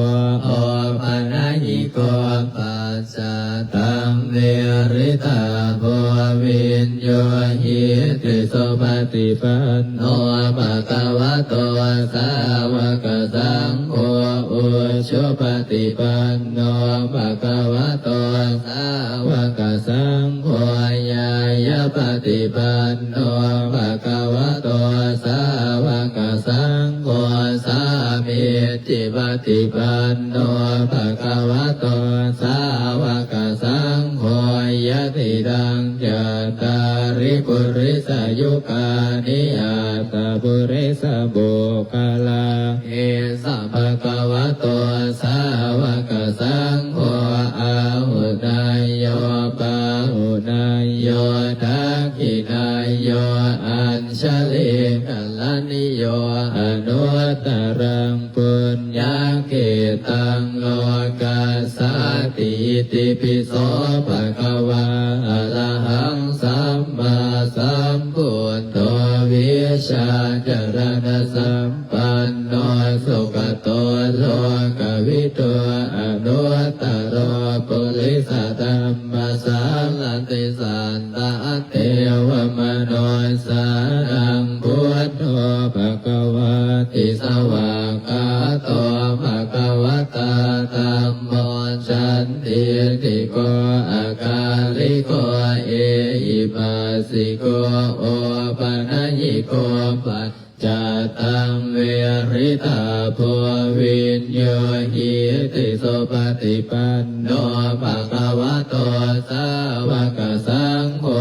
opanayiko paccattaṃ veditabbo viññūhīti. Supaṭipanno bhagavato sāvakasaṅgho, ujupaṭipanno bhagavato sāvakasaṅgho, ñāyapaṭipanno bhagavato sāvakasaṅgho, sāmīcipaṭipanno bhagavato sāvakasaṅgho, yadidaṃ cattāri purisayugāni aṭṭha purisapuggalā, esa bhagavato sāvakasaṅgho, āhuneyyo pāhuneyyo dakkhiṇeyyo añjalikaraṇīyo anuttaraṃ puññakkhettaṃ lokassāti. Itipi so bhagavā arahaṃ sammāsambuddho vijjācaraṇasampanno sugato lokavidū anuttaro purisadammasārathi satthā devamanussānaṃ buddho bhagavāti. Svākkhāto bhagavatā dhammo sandiṭṭhiko akāliko ehipassiko opanayiko paccattaṃ veditabbo viññūhīti. Supaṭipanno bhagavato sāvakasaṅgho,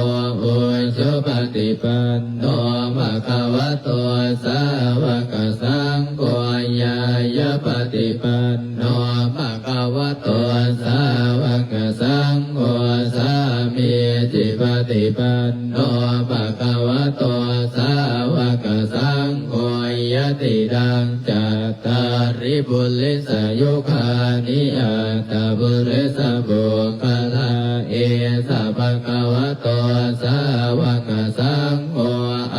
ujupaṭipanno bhagavato sāvakasaṅgho, ñāyapaṭipanno bhagavato sāvakasaṅgho, sāmīcipaṭipanno bhagavato sāvakasaṅgho, yadidaṃ cattāri purisayugāni aṭṭha purisapuggalā, esa bhagavato sāvakasaṅgho,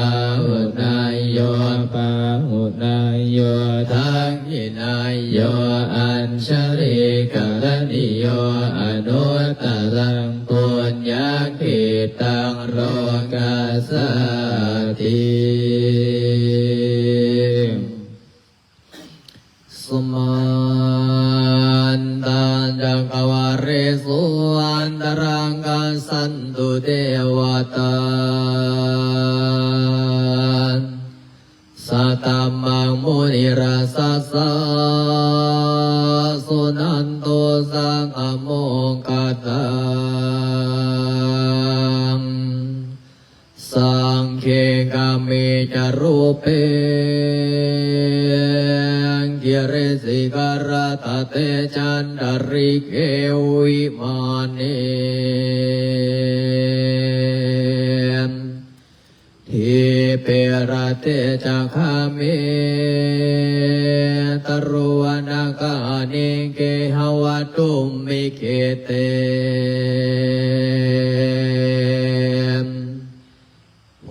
āhuneyyo pāhuneyyo dakkhiṇeyyo añjalikaraṇīyo anuttaraṃ puññakkhettaṃ lokassāti. Samantā cakkavāḷesu atrāgacchantu devatā, saddhammaṃ munirājassa suṇantu saggamokkhadaṃ. Sagge kāme ca rūpe girisikharataṭe cantalikkhe vimāne, dīpe raṭṭhe ca gāme taruvanagahane gehavatthumhi khette,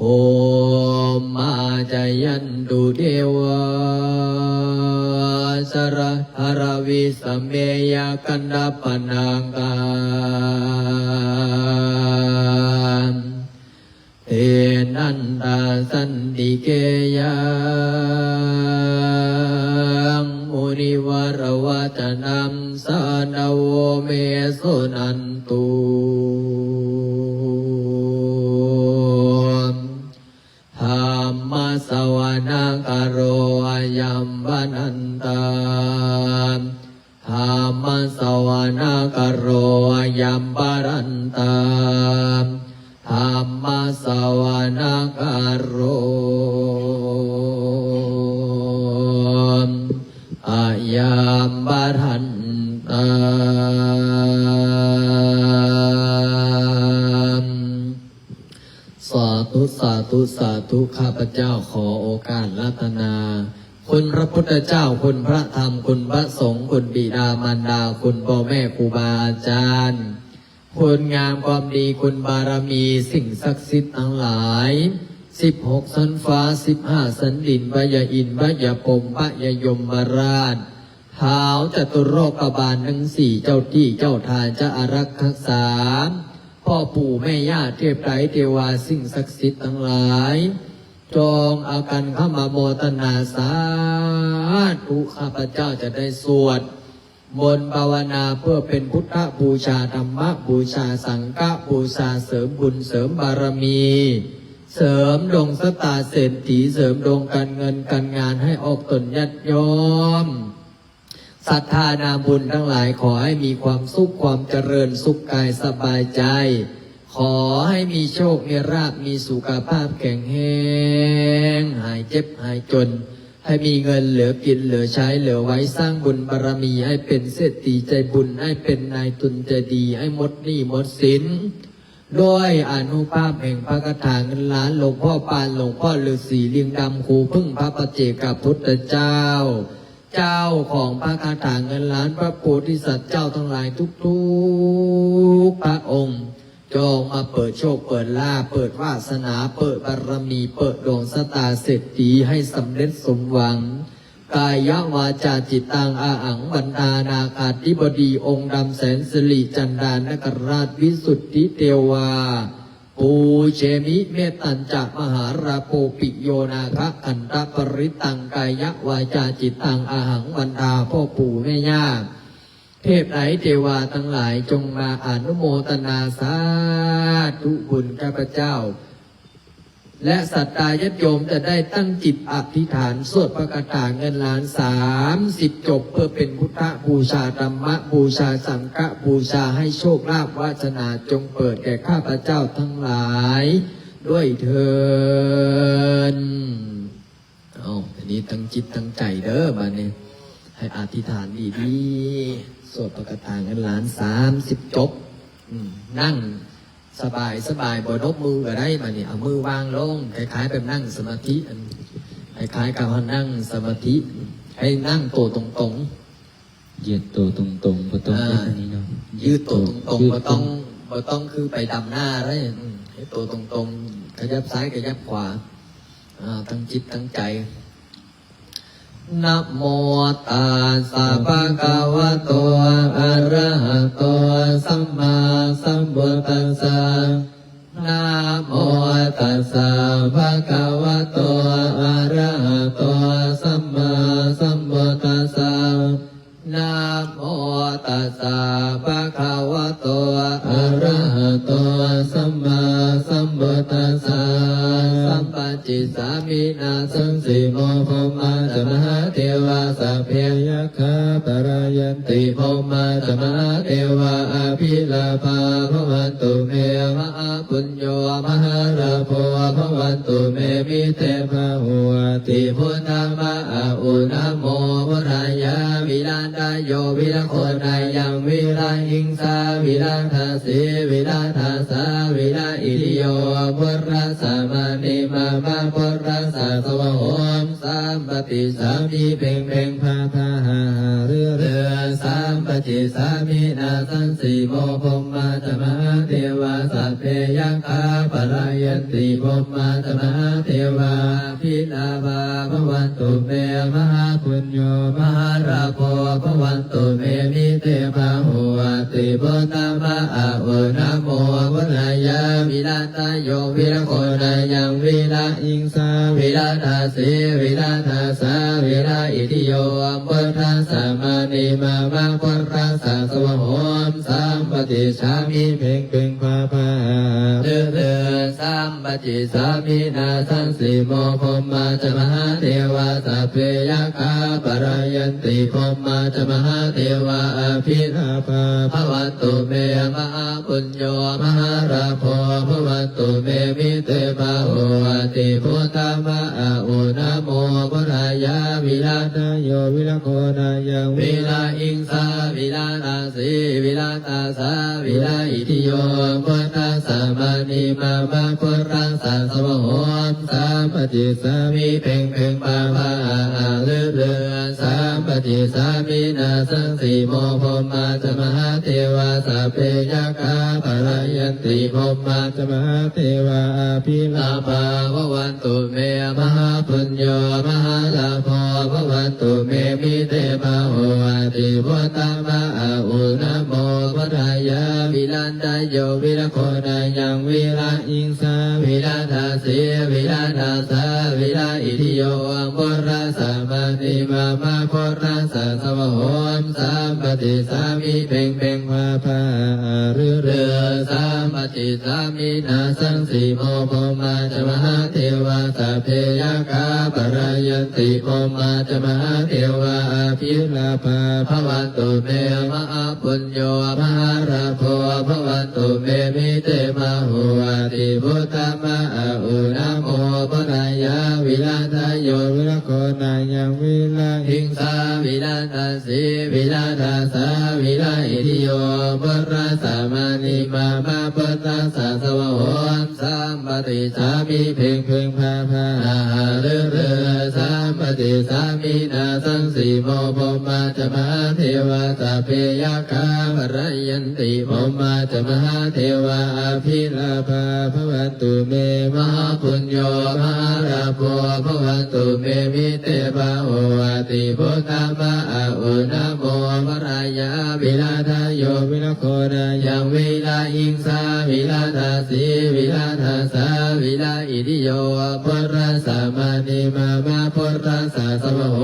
bhummā cāyantu devā jalathalavisame yakkhagandhabbanāgā, tiṭṭhantā santike yaṃ munivaravacanaṃ sādhavo me suṇantu. Dhammassavanakālo ayam bhadantā. Dhammassavanakālo ayam bhadantā. Dhammassavanakālo ayam bhadantā. ສາທຸ ສາທຸ ສາທຸ ຂ້າພະເຈົ້າຂໍໂອກາດອາລາທະນາ ຄຸນພະພຸດທະເຈົ້າ, ຄຸນພະທຳ, ຄຸນພະສົງ, ຄຸນບິດາມານດາ, ຄຸນພໍ່ແມ່ຄູບາອາຈານ, ຄຸນງາມຄວາມດີ, ຄຸນບາລະມີ, ສິ່ງສັກສິດທັງຫຼາຍ ສິບຫົກຊັ້ນຟ້າ, ສິບຫ້າຊັ້ນດິນ, ພະຍາອິນ, ພະຍາພົມ, ພະຍາຍົມມະລາດ, ທ້າວຈະຕຸໂລກະບານທັງສີ່, ເຈົ້າທີ່ເຈົ້າທ່ານຈະອາລັກຮັກສາ, ພໍ່ປູ່ແມ່ຍ່າເທບໄຕເທວາ, ສິ່ງສັກສິດທັງຫຼາຍ, ຈົ່ງພາກັນເຂົ້າມາໂມທະນາສາທຸ. ຂ້າພະເຈົ້າຈະໄດ້ສວດມົນພາວະນາເພື່ອເປັນພຸດທະບູຊາ, ທຳມະບູຊາ, ສັງຄະບູຊາ, ເສີມບຸນເສີມບາລະມີ, ເສີມດວງຊະຕາເສດຖີ, ເສີມດວງການເງິນການງານໃຫ້ອອກຕົນຍາດໂຍມ ສັດທານາບຸນທັງຫຼາຍ ຂໍໃຫ້ມີຄວາມສຸກຄວາມຈະເລີນ ສຸກກາຍສະບາຍໃຈ, ຂໍໃຫ້ມີໂຊກມີລາບ ມີສຸຂະພາບແຂງແຮງ ຫາຍເຈັບຫາຍຈົນ ໃຫ້ມີເງິນເຫຼືອກິນເຫຼືອໃຊ້ເຫຼືອໄວ້ ສ້າງບຸນບາລະມີໃຫ້ເປັນເສດຖີໃຈບຸນ ໃຫ້ເປັນນາຍທຶນໃຈດີ ໃຫ້ໝົດໜີ້ໝົດສິນ ດ້ວຍອານຸພາບແຫ່ງພະຄາຖາເງິນລ້ານ ຫຼວງພໍ່ປານ ຫຼວງພໍ່ລືສີ ລິງດຳ ຄູເພິ່ງ ພະປັດເຈກະພຸດທະເຈົ້າ ເຈົ້າຂອງພະຄາຖາເງິນລ້ານ ພະໂພທິສັດເຈົ້າທັງຫຼາຍທຸກໆພະອົງ ຈົ່ງມາເປີດໂຊກເປີດລາບ ເປີດວາສະໜາ ເປີດບາລະມີ ເປີດດວງຊະຕາເສດຖີໃຫ້ສຳເລັດສົມຫວັງ. ກາຍະວາຈາຈິດຕັງ ອາຫັງວັນທານາຄາທິບໍດີອົງດຳແສນສິລິຈັນດານະກະລາດວິສຸດທິເທວາ ປູເຈມິ ເມດຕັນຈະມະຫາລາໂພ ປິໂຍນາຄະຂັນທະປະລິດຕັງ ກາຍະວາຈາຈິດຕັງ ອາຫັງວັນທາ ພໍ່ປູ່ແມ່ຍ່າ ເທບໃດເທວາທັງຫຼາຍ ຈົ່ງມາອະນຸໂມທະນາສາທຸບຸນຂ້າພະເຈົ້າ ແລະ ສັດທາຍາດໂຍມຈະໄດ້ຕັ້ງຈິດອະທິຖານ ສວດພະຄາຖາເງິນລ້ານສາມສິບຈົບ ເພື່ອເປັນພຸດທະບູຊາ, ທຳມະບູຊາ, ສັງຄະບູຊາ ໃຫ້ໂຊກລາບວາສະໜາຈົ່ງເປີດແກ່ຂ້າພະເຈົ້າທັງຫຼາຍດ້ວຍເທີ້ນ. ເອົາ ທີນີ້ຕັ້ງຈິດຕັ້ງໃຈເດີ ບາດນີ້ ໃຫ້ອະທິຖານດີໆ ສວດພະຄາຖາເງິນລ້ານສາມສິບຈົບ. ອືມ ນັ່ງສະບາຍໆ ບໍ່ນົບມືກໍໄດ້ ບາດນີ້ເອົາມືວາງລົງ ຄ້າຍໆ ແບບນັ່ງສະມາທິ ອັນ ຄ້າຍໆ ກັບເຮົານັ່ງສະມາທິ ໃຫ້ນັ່ງໂຕຕົງໆ ຢືດໂຕຕົງໆ ບໍ່ຕ້ອງ ອ່າ ເຮັດອັນນີ້ເນາະ ຢືດໂຕຕົງໆ ບໍ່ຕ້ອງ ບໍ່ຕ້ອງຄືໄປດຳນາເດ້. ອືມ ໃຫ້ໂຕຕົງໆ ຂະຫຍັບຊ້າຍຂະຫຍັບຂວາ. ອ່າ ຕັ້ງຈິດຕັ້ງໃຈ. ນະໂມຕັດສະ ພະຄະວະໂຕ ອະລະຫະໂຕ ສຳມາສຳພຸດທັດສະ. ນະໂມຕັດສະ ພະຄະວະໂຕ ອະລະຫະໂຕ ສຳມາສຳພຸດທັດສະ. ນະໂມຕັດສະ ພະຄະວະໂຕ ອະລະຫະໂຕ ສຳມາສຳພຸດທັດສະ. ສຳປະຈິດສາມິນາສັງສີໂມ ພົມມາຈະມະຫາເທວາ ສັບເພຍັກຂາ ປະລາຍັນຕິ ພົມມາຈະມະຫາເທວາ ອະພິລາພາ ພະວັນຕຸເມ ມະຫາ ປຸນໂຍ ມະຫາລາໂພ ພະວັນຕຸເມ ມິເຕພາໂຫ ອະຕິ ພຸດທະມະອະອຸ ນະໂມ ພຸດທາຍາ ວິລັນທະໂຍ ວິລະໂຄນາຍັງ ວິລະຫິງສາ ວິລະທາສີ ວິລະທາສາ ວິລະອິທິໂຍ ພຸດທະສະມານິມາມະ ພຸດທະສະສະວະໂຫມ ສຳປະຕິສາມິ ເພັງເພັງພາພາຫາຫາລືລື ສຳປະຈິດສາມິນາສັງສີໂມ ພົມມາຈະມະຫາເທວາ ສັບເພຍັກຂາ ປະລາຍັນຕິ ພົມມາຈະມະຫາເທວາ ອະພິລາພາ ພະວັນຕຸເມ ມະຫາປຸນໂຍ ມະຫາລາໂພ ພະວັນຕຸເມ ມິເຕພາໂຫ ອະຕິ ພຸດທະມະອະອຸ ນະໂມ ພຸດທາຍາ ວິລັນ ຕະໂຍ ວິລະໂຄນາຍັງ ວິລະຫິງສາ ວິລະທາສີ ວິລະທາສາ ວິລະອິທິໂຍ ພຸດທະສະມານິມາມະ ພຸດທະສະສະວະໂຫມ ສຳປະຕິສາມິ ເພັງເພັງພາພາຫາຫາລືລື ສຳປະຕິສາມິນາສັງສີໂມ ພົມມາຈະມະຫາເທວາ ສັບເພຍັກຂາ ປະລາຍັນຕິ ພົມມາຈະມະຫາເທວາ ອະພິລາພາ ພະວັນ ຕຸເມ ມະຫາປຸນໂຍ ມະຫາລາໂພ ພະວັນຕຸເມ ມິເຕພາໂຫ ອະຕິ ພຸດທະມະອະອຸ ນະໂມ ພຸດທາຍາ ວິລັນ ຕະໂຍ ວິລະໂຄນາຍັງ ວິລະຫິງສາ ວິລະທາສີ ວິລະທາສາ ວິລະອິທິໂຍ ພຸດທະສະມານິມາມະ ພຸດທະສະສະວະໂຫມ ສຳປະຕິສາມິ ເພັງເພັງພາພາຫາຫາລືລື ສຳປະຕິສາມິນາສັງສີໂມ ພົມມາຈະມະຫາເທວາ ສັບເພຍັກຂາ ປະລາຍັນຕິ ພົມມາຈະມະຫາເທວາ ອະພິລາພາ ພະວັນຕຸເມ ມະຫາປຸນໂຍ ມະຫາລາໂພ ພະວັນຕຸເມ ມິເຕພາໂຫ ອະຕິ ພຸດທະມະອະອຸ ນະໂມ ພຸດທາຍາ ວິລັນ ຕະໂຍ ວິລະໂຄນາຍັງ ວິລະຫິງສາ ວິລະທາສີ ວິລະທາສາ ວິລະອິທິໂຍ ພຸດທະສະມານິມາມະ ພຸດທະສະສະວະໂຫມ ສຳປະຕິສາມິ ເພັງເພັງພາພາຫາລືລື ສຳປະຕິສາມິນາສັງສີໂມ ພົມມາຈະມະຫາເທວາ ສັບເພຍັກຂາ ປະລາຍັນຕິ ພົມມາຈະມະຫາເທວາ ອະພິລາພາ ພະວັນຕຸເມ ມະຫາ ປຸນໂຍ ມະຫາລາໂພ ພະວັນຕຸເມ ມິເຕພາໂຫ ອະຕິ ພຸດທະມະອະອຸ ນະໂມ ພຸດທາຍາ ວິລັນ ຕະໂຍ ວິລະໂຄນາຍັງ ວິລະຫິງສາ ວິລະທາສີ ວິລະທາສາ ວິລະອິທິໂຍ ພຸດທະສະມານິມາມະ ພຸດທະສະສະວະໂຫມ ສຳປະຕິສາມິ ເພັງເພັງພາພາຫາຫາລືລື ສຳປະ ติสามินาสังสีโม พรหมาจะมหาเทวา สัพเพยักขาปะระยันติ พรหมาจะมหาเทวา อภิลาภาภวันตุเม มหาปุญโญ มหาลาโภภวันตุเม มิเตภาโห อติพุตตมะอาหุ นะโมวรายา วิราทาโย วิรโคนายัง วิราหิงสา วิราทาสี วิราทาสา วิราอิทิโย ปุรสมานิมามะ ปุรสสะสวะโห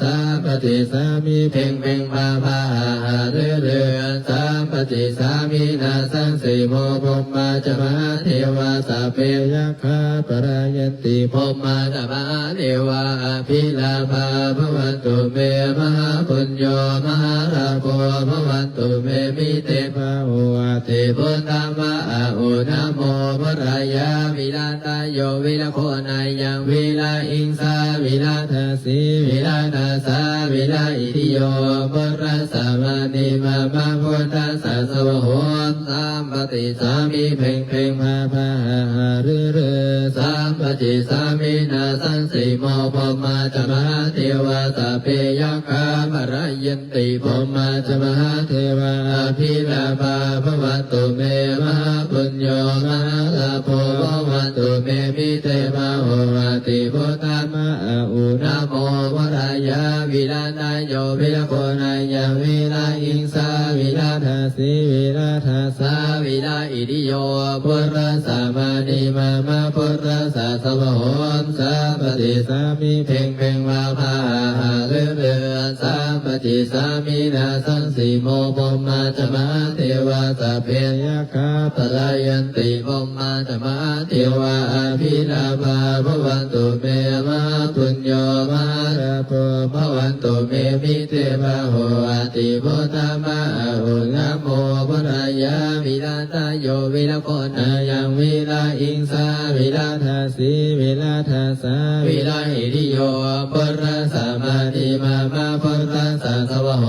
สัมปติสามิ เพ็งเพ็งพาพาหาหาฤๅฤๅ สัมปติสามินาสังสีโม พรหมาจะมหาเทวา สัพเพยักขาปะระยันติ พรหมาจะมหาเทวา อภิลาภาภวันตุเม มหาปุญโญ มหาลาโภภวันตุเม มิเตภาโห อติพุตตมะอาหุ นะโมวรายา วิราทาโย วิรโคนายัง วิราหิงสา วิราทาสี วิราทาสา วิราอิทิโย ปุรสมานิมามะ ปุรสสะสวะโห สัมปติสามิ เพ็งเพ็งพาพาหาหาฤๅฤๅ สัมปติสามินาสังสีโม พรหมาจะมหาเทวา สัพเพยักขาปะระยันติ พรหมาจะมหาเทวา อภิลาภาภวันตุเม มหาปุญโญ มหาลาโภภวันตุเม มิเตภาโห อติพุตตมะอาหุ นะโมวรายา วิราทาโย วิรโคนายัง วิราหิงสา วิราทาสี วิราทาสา วิราอิทิโย ปุรสมานิมามะ ปุรสสะสวะโห สัมปติสามิ เพ็งเพ็งพาพาหาหาฤๅฤๅ สัมปติสามินาสังสีโม พรหมาจะมหาเทวา สัพเพยักขาปะระยันติ พรหมาจะมหาเทวา อภิลาภาภวันตุเม มหาปุญโญ มหาลาโภภวันตุเม มิเตภาโห อติพุตตมะอาหุ นะโมวรายา วิราทาโย วิรโคนายัง วิราหิงสา วิราทาสี วิราทาสา วิราอิทิโย ปุรสมานิมามะ ปุรสสะสวะโห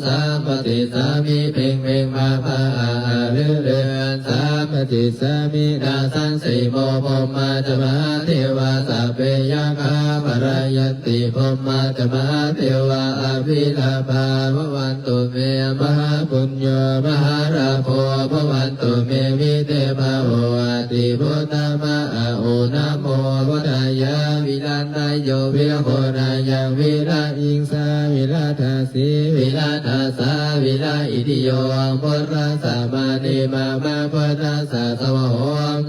สัมปติสามิ เพ็งเพ็งพาพาหาหาฤๅฤๅ สัมปติสามินาสังสีโม พรหมาจะมหาเทวา สัพเพยักขาปะระยันติ พรหมาจะมหาเทวา อภิลาภาภวันตุเม มหาปุญโญ มหาลาโภภวันตุเม มิเตภาโห อติพุตตมะอาหุ นะโมวรายา วิราทาโย วิรโคนายัง วิราหิงสา วิราทาสี วิราทาสา วิราอิทิโย ปุรสมานิมามะ ปุรสสะสวะโห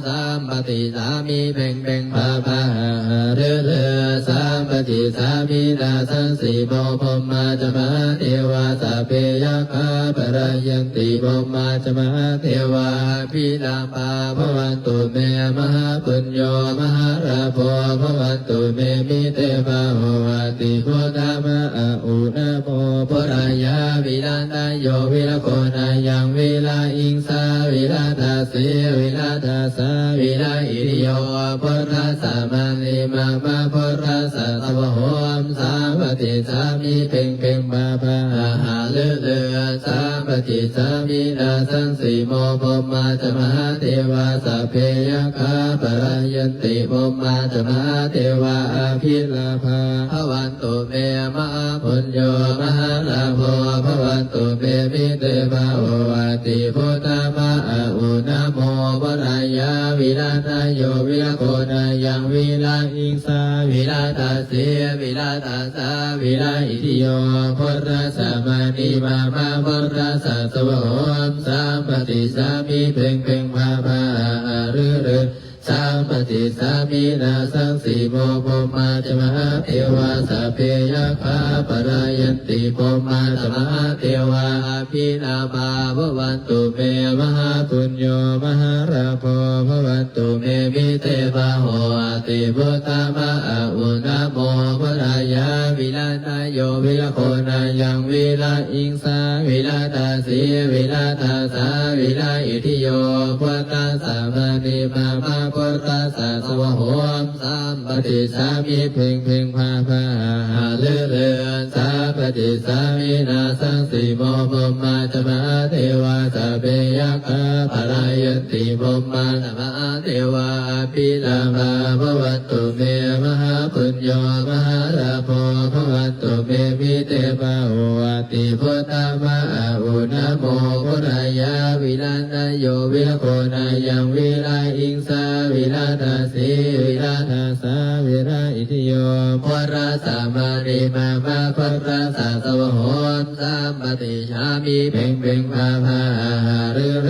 สัมปติสามิ เพ็งเพ็งพาพาหาหาฤๅฤๅ สัมปติสามินาสังสีโม พรหมาจะมหาเทวา สัพเพยักขาปะระยันติ พรหมาจะมหาเทวา อภิลาภาภวันตุเม มหาปุญโญ มหาลาโภภวันตุเม มิเตภาโห อติพุตตมะอาหุ นะโมวรายา วิราทาโย วิรโคนายัง วิราหิงสา วิราทาสี วิราทาสา วิราอิทิโย ปุรสมานิมามะ ปุรสสะสวะโห สัมปติสามิ เพ็งเพ็งพาพาหาหาฤๅฤๅ สัมปติสามินาสังสีโม พรหมาจะมหาเทวา สัพเพยักขาปะระยันติ พรหมาจะมหาเทวา อภิลาภาภวันตุเม มหาปุญโญ มหาลาโภภวันตุเม มิเตภาโห อติพุตตมะอาหุ นะโมวรายา วิราทาโย วิรโคนายัง วิราหิงสา วิราทาสี วิราทาสา วิราอิทิโย ปุรสมานิมามะ ปุรสสะสวะโห สัมปติสามิ เพ็งเพ็งพาพาหาหาฤๅฤๅ สัมปติสามินาสังสีโม พรหมาจะมหาเทวา สัพเพยักขาปะระยันติ พรหมาจะมหาเทวา อภิลาภาภวันตุเม มหาปุญโญ มหาลาโภภวันตุเม มิเตภาโห อติพุตตมะอาหุ นะโมวรายา วิราทาโย วิรโคนายัง วิราหิงสา วิราทาสี วิราทาสา วิราอิทิโย พุตตสมานิมามะ พุตตสสวะโห สัมปติสามิ เพ็งเพ็งพาพาหาหาฤๅฤๅ สัมปติสามินาสังสีโม พรหมาจะมหาเทวา สัพเพยัก คา ปะลายันติ พรหมาจะมหาเทวา อภิลาภา ภะวันตุเม มหาปุญโญ มหาลาโภ ภะวันตุเม มิเต บาโหอะติ พุทธาภะอาอุ นะโม พุทธายา วิรัตโย วิรโคนายัง วิราหิงสา วิราทาสี วิราทาสา วิราอิทิโย พุทธัสสะ มานิ มามะ พุทธัสสะ สวะโห สามปะติฉามิ เพ็งเพ็งพาพา อาหาฤฤ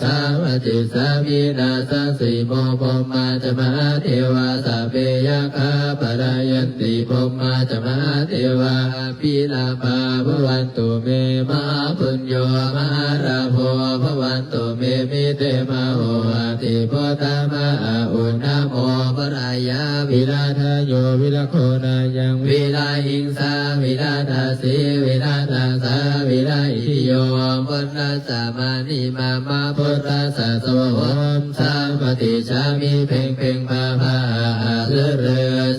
สาวัจจิสามิ นาสังสีโม พรหมาจะมหาเทวา สัพเพยักขา ปะลายันติ พรหมาจะมหาเทวา อภิลาภา ภะวันตุเม มหาปุญโญ มหาลาโภ ภะวันตุเม มิเต บาโหอะติ พุทธาภะอาอุ นะโม พุทธายา วิราทโย วิรโคนายัง วิราหิงสา วิราทาสี วิราทาสา วิราอิทิโย พุทธัสสะ มานิมามะ พุทธัสสะ สวะโห สามปะติฉามิ เพ็งเพ็งพาพา อาหาฤฤ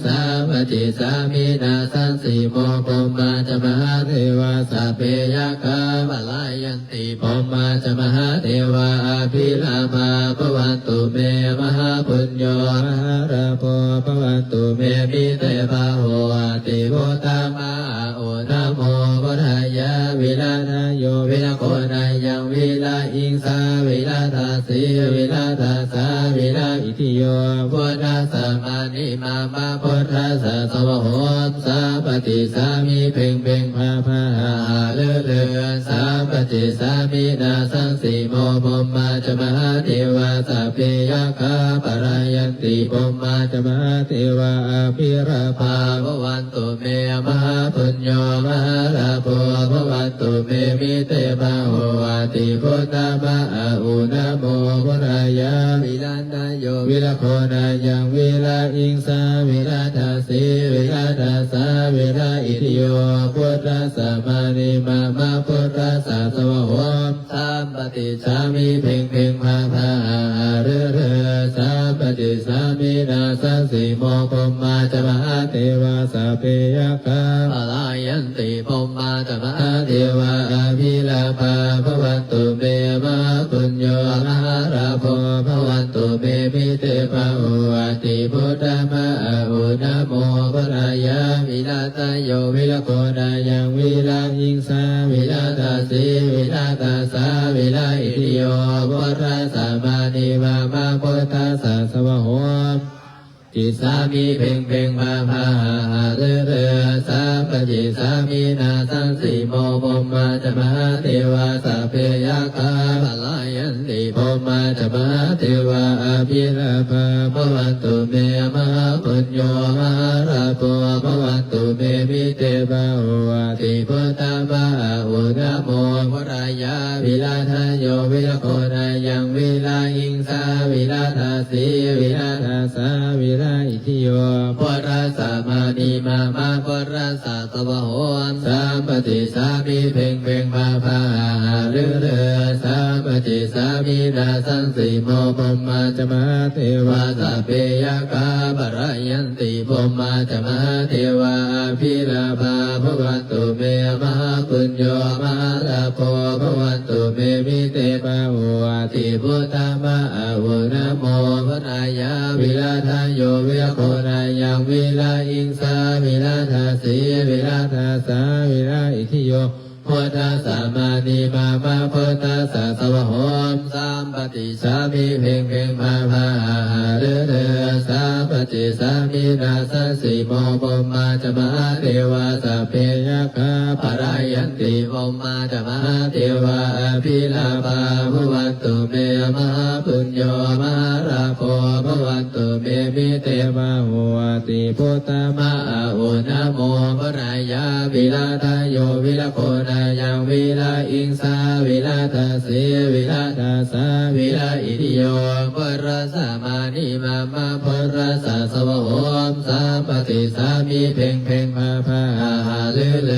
สามปะติฉามิ นาสังสีโม พรหมาจะมหาเทวา สัพเพยักขา ปะลายันติ พรหมาจะมหาเทวา อภิลาภา ภะวันตุเม มหาปุญโญ มหาลาโภ ภะวันตุเม มิเต บาโหอะติ พุทธาภะอาอุ นะโม พุทธายา วิราทโย วิรโคนายัง วิราหิงสา วิราทาสี วิราทาสา วิราอิทิโย พุทธัสสะ มานิมามะ พุทธัสสะ สวะโห สามปะติฉามิ เพ็งเพ็งพาพา อาหาฤฤ สามปะติฉามิ นาสังสีโม พรหมาจะมหาเทวา สัพเพยักขา ปะลายันติ พรหมาจะมหาเทวา อภิลาภา ภะวัน ตุเม มหาปุญโญ มหาลาโภ ภะวันตุเม มิเต บาโหอะติ พุทธาภะอาอุ นะโม พุทธายา วิรัตโย วิรโคนายัง วิราหิงสา วิราทาสี วิราทาสา วิราอิทิโย พุทธัสสะ มานิมามะ พุทธัสสะ สวะโห สามปะติฉามิ เพ็งเพ็งพาพา อาหาฤฤ สามปะติฉามิ นาสังสีโม พรหมาจะมหาเทวา สัพเพยักขา ปะลายันติ พรหมาจะมหาเทวา อภิลาภา ภะวันตุเม มหาปุญโญ มหาลาโภ ภะวันตุเม มิเต บาโหอะติ พุทธาภะอาอุ นะโม พุทธายา วิรัตโย วิรโคนายัง วิราหิงสา วิราทาสี วิราทาสา วิราอิทิโย พุทธัสสะ มานิมามะ พุทธัสสะ สวะโห ติฉามิ เพ็งเพ็งพาพา อาหาฤฤ สามปะติฉามิ นาสังสีโม พรหมาจะมหาเทวา สัพเพยักขา ปะลายันติ พรหมาจะมหาเทวา อภิลาภา ภะวันตุเม มหาปุญโญ มหาลาโภ ภะวันตุเม มิเต บาโหอะติ พุทธาภะอาอุ นะโม พุทธายา วิรัตโย วิรโคนายัง วิราหิงสา วิราทาสี วิราทาสา วิราอิทิโย พุทธัสสะ มานิมามะ พุทธัสสะ สวะโห สามปะติฉามิ เพ็งเพ็งพาพา อาหาฤฤ สามปะติฉามิ นาสังสีโม พรหมาจะมหาเทวา สัพเพยักขา ปะลายันติ พรหมาจะมหาเทวา อภิลาภา ภะวันตุเม มหาปุญโญ มหาลาโภ ภะวันตุเม มิเต บาโหอะติ พุทธาภะอาอุ นะโม พุทธายา วิรัตโย วิรโคนายัง วิราหิงสา วิราทาสี วิราทาสา วิราอิทิโย พุทธัสสะ มานิมามะ พุทธัสสะ สวะโห สามปะติฉามิ เพ็งเพ็งพาพา อาหาฤฤ สามปะติฉามิ นาสังสีโม พรหมาจะมหาเทวา สัพเพยักขา ปะลายันติ พรหมาจะมหาเทวา อภิลาภา ภะวันตุเม มหาปุญโญ มหาลาโภ ภะวันตุเม มิเต บาโหอะติ พุทธาภะอาอุ นะโม พุทธายา วิรัตโย วิรโคนายัง วิราหิงสา วิราทาสี วิราทาสา วิราอิทิโย พุทธัสสะ มานิมามะ พุทธัสสะ สวะโห สามปะติฉามิ เพ็งเพ็งพาพา อาหาฤฤ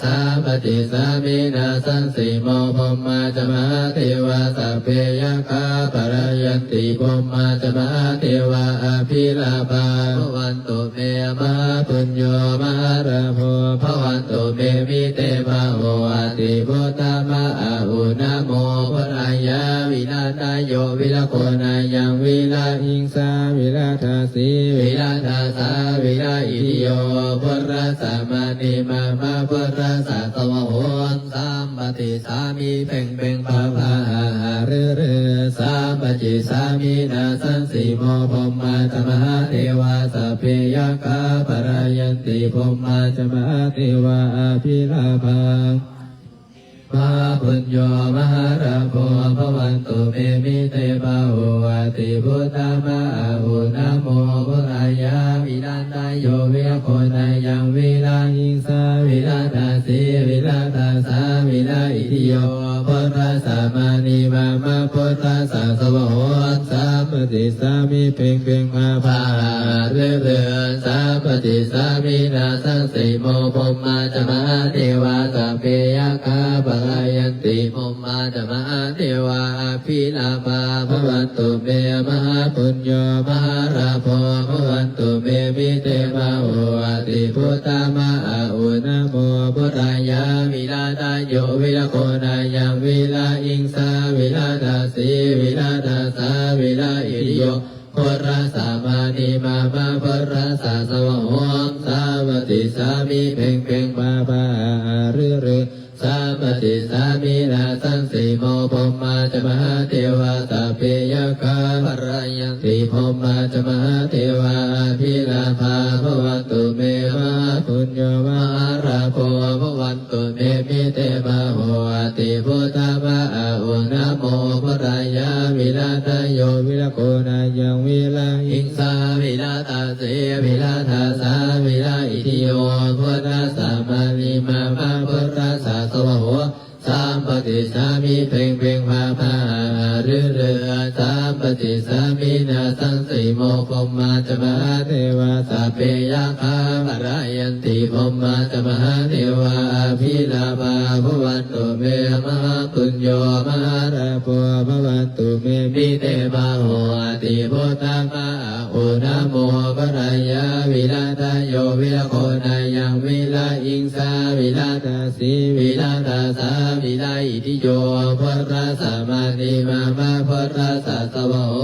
สามปะติฉามิ นาสังสีโม พรหมาจะมหาเทวา สัพเพยักขา ปะลายันติ พรหมาจะมหาเทวา อภิลาภา ภะวันตุเม มหาปุญโญ มหาลาโภ ภะวันตุเม มิเต บาโหอะติ พุทธาภะอาอุ ນະໂມ ປຸດທາຍາ ວິລະຕະໂຍ ວິລະໂຄນາຍັງ ວິລະຫິງສາ ວິລະທາສີ ວິລະທາສາ ວິລະອິທິໂຍ ພຸດທະສະມານິມາມະ ພຸດທະສະສະວະໂຫ ສາມປະຕິສາມິ ເພັງເພັງພາພາ ຫາຫາລືລື ສາມປະຕິສາມິ ນາສັງສີໂມ ພົມມາຈະມະຫາເທວາ ສັບເພຍັກຂາ ພະລາຍັນຕິ ພົມມາຈະມະຫາເທວາ ອະພິລາພາ ມະຫາປຸນໂຍ ມະຫາລາໂພ ພະວັນຕຸເມ ມິເຕພາໂຫ ອະຕິພຸດທາມະອາຫຸ ນະໂມ ພຸດທາຍາ ວິລະຕະໂຍ ວິລະໂຄນາຍັງ ວິລະຫິງສາ ວິລະທາສີ ວິລະທາສາ ວິລະອິທິໂຍ ພຸດທະສະມານິມາມະ ພຸດທະສະສະວະໂຫ ສາມປະຕິສາມິ ເພັງເພັງພາພາ ຫາຫາລືລື ສາມປະຕິສາມິ ນາສັງສີໂມ ພົມມາຈະມະຫາເທວາ ສັບເພຍັກຂາ ພະລາຍັນຕິ ພົມມາຈະມະຫາເທວາ ອະພິລາພາ ພະວັນຕຸເມ ມະຫາປຸນໂຍ ມະຫາລາໂພ ພະວັນຕຸເມ ມິເຕພາໂຫ ອະຕິພຸດທາມະອາຫຸ ນະໂມ ພຸດທາຍາ ວິລະຕະໂຍ ວິລະໂຄນາຍັງ ວິລະຫິງສາ ວິລະທາສີ ວິລະທາສາ ວິລະອິທິໂຍ ພຸດທະສະມານິມາມະ ພຸດທະສະສະວະໂຫ ສາມປະຕິສາມິ ເພັງເພັງພາພາ ຫາຫາລືລື ສາມປະຕິສາມິ ນາສັງສີໂມ ພົມມາຈະມະຫາເທວາ ສັບເພຍັກຂາ ພະລາຍັນຕິ ພົມມາຈະມະຫາເທວາ ອະພິລາພາ ພະວັນຕຸເມ ມະຫາປຸນໂຍ ມະຫາລາໂພ ພະວັນ ຕຸເມ ມິເຕພາໂຫ ອະຕິພຸດທາມະອາຫຸ ນະໂມ ພຸດທາຍາ ວິລະຕະໂຍ ວິລະໂຄນາຍັງ ວິລະຫິງສາ ວິລະທາສີ ວິລະທາສາ ວິລະອິທິໂຍ ພຸດທະສະມານິມາມະ ພຸດທະສະສະວະໂຫ ສາມປະຕິສາມິ ເພັງເພັງພາພາ ຫາຫາລືລື ສາມປະຕິສາມິ ນາສັງສີໂມ ພົມມາຈະມະຫາເທວາ ສັບເພຍັກຂາ ພະລາຍັນຕິ ພົມມາຈະມະຫາເທວາ ອະພິລາພາ ພະວັນຕຸເມ ມະຫາປຸນໂຍ ມະຫາລາໂພ ພະວັນຕຸເມ ມິເຕພາໂຫ ອະຕິພຸດທາມະອາຫຸ ນະໂມ ພະລາຍາ ວິລະຕະໂຍ ວິລະໂຄນາຍັງ ວິລະອິງສາ ວິລະທາສີ ວິລະທາສາ ວິລະອິທິໂຍ ພຸດທະສະມານິມາມະ ພຸດທະສະສະວະໂຫ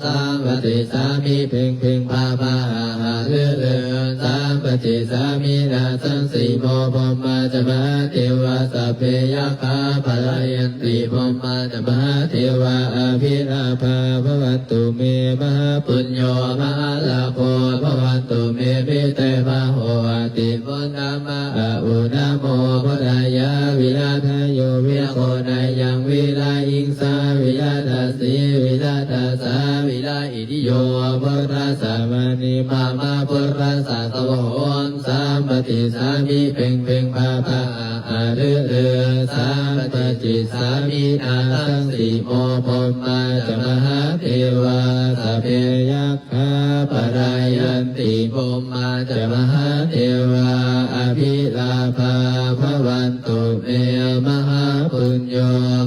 ສາມປະຕິສາມິ ເພັງເພັງພາພາ ຫາຫາລືລື ສາມປະຕິສາມິ ນາສັງສີໂມ ພົມມາຈະມະຫາເທວາ ສັບເພຍັກຂາ ພະລາຍັນຕິ ພົມມາຈະມະຫາເທວາ ອະພິລາພາ ພະວັນຕຸເມ ມະຫາປຸນໂຍ ມະຫາລາໂພ ພະວັນຕຸເມ ມິເຕພາໂຫ ອະຕິ ພຸດທາມະອາຫຸ ນະໂມ ພຸດທາຍາ ວິລະທະໂຍ ວິລະໂຄນາຍັງ ວິລະອິງສາ ວິລະທາສີ ວິລະທາສາ ວິລະອິທິໂຍ ພຸດທະສະມານິມາມະ ພຸດທະສະສະວະໂຫ ສາມປະຕິສາມິ ເພັງເພັງພາພາ ຫາຫາລືລື ສາມປະຕິສາມິ ນາສັງສີໂມ ພົມມາຈະມະຫາເທວາ ສັບເພຍັກ ຂາ ພະລາຍັນຕິ ພົມມາຈະມະຫາເທວາ ອະພິລາພາ ພະວັນຕຸເມ ມະຫາປຸນໂຍ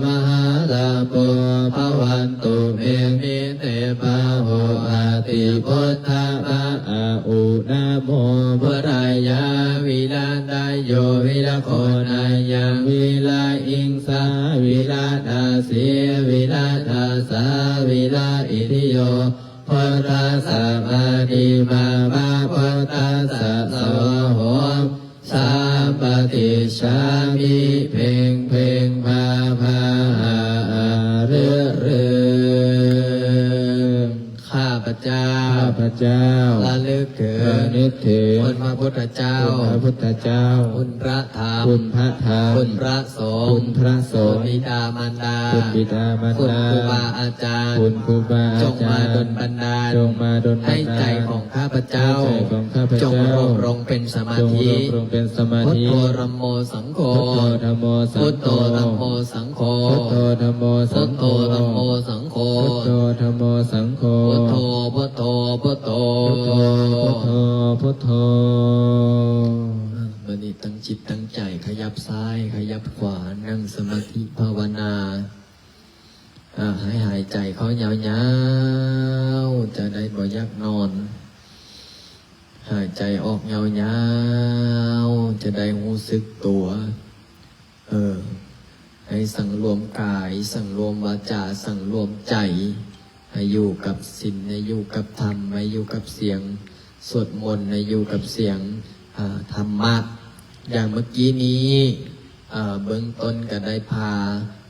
ມະຫາລາໂພ ພະວັນຕຸເມ ມິເຕພາໂຫ ອະຕິ ພຸດທາມະອາຫຸ ນະໂມ ພຸດທາຍາ ວິລະຕະໂຍ ວິລະໂຄນາຍັງ ວິລະອິງສາ ວິລະທາສີ ວິລະທາສາ ວິລະອິທິໂຍ ພຸດທະສະມານິມາມະ ພຸດທະສະສະວະໂຫ ສາມປະຕິສາມິ ເພັງເພັງພາພາ ຫາຫາລືລື ຂ້າພະເຈົ້າ ຂ້າພະເຈົ້າ ລະລຶກເຖິງ ລະນຶກເຖິງ ຄຸນພະພຸດທະເຈົ້າ ຄຸນພະພຸດທະເຈົ້າ ຄຸນພະທຳ ຄຸນພະທຳ ຄຸນພະ ສົງ ຄຸນພະສົງ ຄຸນບິດາມານດາ ຄຸນບິດາມານດາ ຄຸນຄູບາອາຈານ ຄຸນຄູບາອາຈານ ຈົ່ງມາດົນບັນດານ ຈົ່ງມາດົນບັນດານ ໃຫ້ໃຈຂອງຂ້າພະເຈົ້າ ໃຫ້ໃຈຂອງຂ້າພະເຈົ້າ ຈົ່ງລົງລົງເປັນສະມາທິ ຈົ່ງລົງລົງເປັນສະມາທິ ພຸດໂທ ທຳໂມ ສັງໂຄ ພຸດໂທ ທຳໂມ ສັງໂຄ ພຸດໂທ ທຳໂມ ສັງໂຄ ພຸດໂທ ທຳໂມ ສັງໂຄ ພຸດໂທ ທຳໂມ ສັງໂຄ ພຸດໂທ ພຸດໂທ ພຸດໂທ ພຸດໂທ ພຸດໂທ ພຸດໂທ ບາດນີ້ຕັ້ງຈິດຕັ້ງໃຈ ຂະຫຍັບຊ້າຍ ຂະຫຍັບຂວາ ນັ່ງສະມາທິພາວະນາ ອາ ໃຫ້ຫາຍໃຈເຂົ້າຍາວໆ ຈະໄດ້ບໍ່ຢາກນອນ ຫາຍໃຈອອກຍາວໆ ຈະໄດ້ຮູ້ສຶກຕົວ ເອີ ໃຫ້ສັງລວມກາຍ, ສັງລວມວາຈາ, ສັງລວມໃຈ, ໃຫ້ຢູ່ກັບສິນ, ໃຫ້ຢູ່ກັບທຳ, ໃຫ້ຢູ່ກັບສຽງສວດມົນ, ໃຫ້ຢູ່ກັບສຽງ, ເອີ, ທຳມະ. ຢ່າງເມື່ອກີ້ນີ້, ເອີ, ເບື້ອງຕົ້ນກໍໄດ້ພາ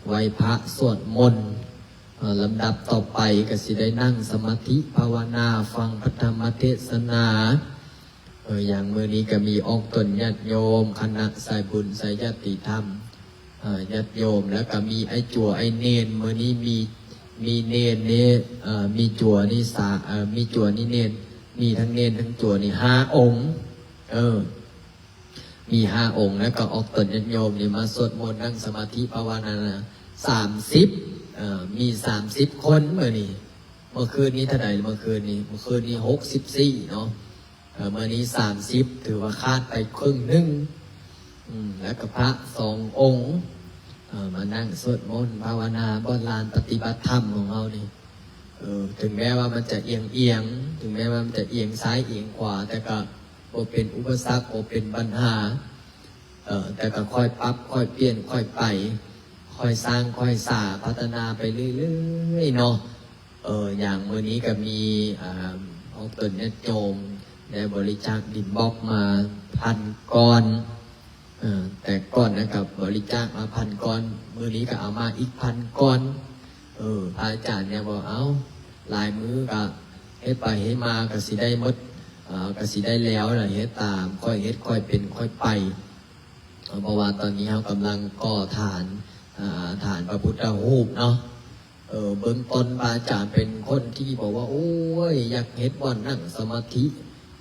ໄຫວ້ພະສວດມົນ, ເອີ, ລຳດັບຕໍ່ໄປກໍຊິໄດ້ນັ່ງສະມາທິພາວະນາ, ຟັງພະທຳມະເທດສະນາ. ເອີ ຢ່າງມື້ນີ້ກໍມີອອກຕົນຍາດໂຍມ, ຄະນະສາຍບຸນ, ສາຍຍາດຕິທຳ, ເອີ ຍາດໂຍມ, ແລ້ວກໍມີໄອ້ຈົວ, ໄອ້ເນນ. ມື້ນີ້ມີ, ມີເນນນີ້, ເອີ ມີຈົວນີ້ສາ, ເອີ ມີຈົວນີ້ເນນ, ມີທັງເນນທັງຈົວນີ້ຫ້າອົງ. ເອີ ມີຫ້າອົງ, ແລ້ວກໍອອກຕົນຍາດໂຍມນີ້ມາສວດມົນ, ນັ່ງສະມາທິພາວະນາສາມສິບ, ເອີ ມີສາມສິບຄົນມື້ນີ້. ເມື່ອຄືນນີ້ເທົ່າໃດ? ເມື່ອຄືນນີ້, ເມື່ອຄືນນີ້ຫົກສິບສີ່ເນາະ. ເອີ ມື້ນີ້ສາມສິບ ຖືວ່າຂາດໄປເຄິ່ງໜຶ່ງ. ອືມ ແລ້ວກໍພະສອງອົງ, ເອີ ມານັ່ງສວດມົນພາວະນາ ບ່ອນລານປະຕິບັດທຳຂອງເຮົານີ້. ເອີ ເຖິງແມ້ວ່າມັນຈະອຽງໆ, ເຖິງແມ້ວ່າມັນຈະອຽງຊ້າຍອຽງຂວາ, ແຕ່ກໍບໍ່ເປັນອຸປະສັກ, ບໍ່ເປັນບັນຫາ. ເອີ ແຕ່ກໍຄ່ອຍປັບ, ຄ່ອຍປ່ຽນ, ຄ່ອຍໄປ, ຄ່ອຍສ້າງ, ຄ່ອຍສາ, ພັດທະນາໄປເລື້ອຍໆເນາະ. ເອີ ຢ່າງມື້ນີ້ກໍມີ, ອາ, ອອກຕົນຍາດໂຍມໄດ້ບໍລິຈາກດິນບລັອກມາພັນກ້ອນ. ເອີ ແຕ່ກ່ອນນະ ກໍບໍລິຈາກມາພັນກ້ອນ, ມື້ນີ້ກໍເອົາມາອີກພັນກ້ອນ. ເອີ ພະອາຈານແນວວ່າ ເອົ້າ ຫຼາຍມື້ກໍເຮັດໄປເຮັດມາກໍຊິໄດ້ໝົດ, ເອີ ກໍຊິໄດ້ແລ້ວລະ, ເຮັດຕາມ, ຄ່ອຍເຮັດ, ຄ່ອຍເປັນ, ຄ່ອຍໄປ. ເພາະວ່າຕອນນີ້ເຮົາກຳລັງກໍ່ຖານ, ອາ, ຖານພະພຸດທະຮູບເນາະ. ເອີ ເບື້ອງຕົ້ນພະອາຈານເປັນຄົນທີ່ບອກວ່າ ໂອ້ຍ ຢາກເຮັດບ່ອນນັ່ງສະມາທິ,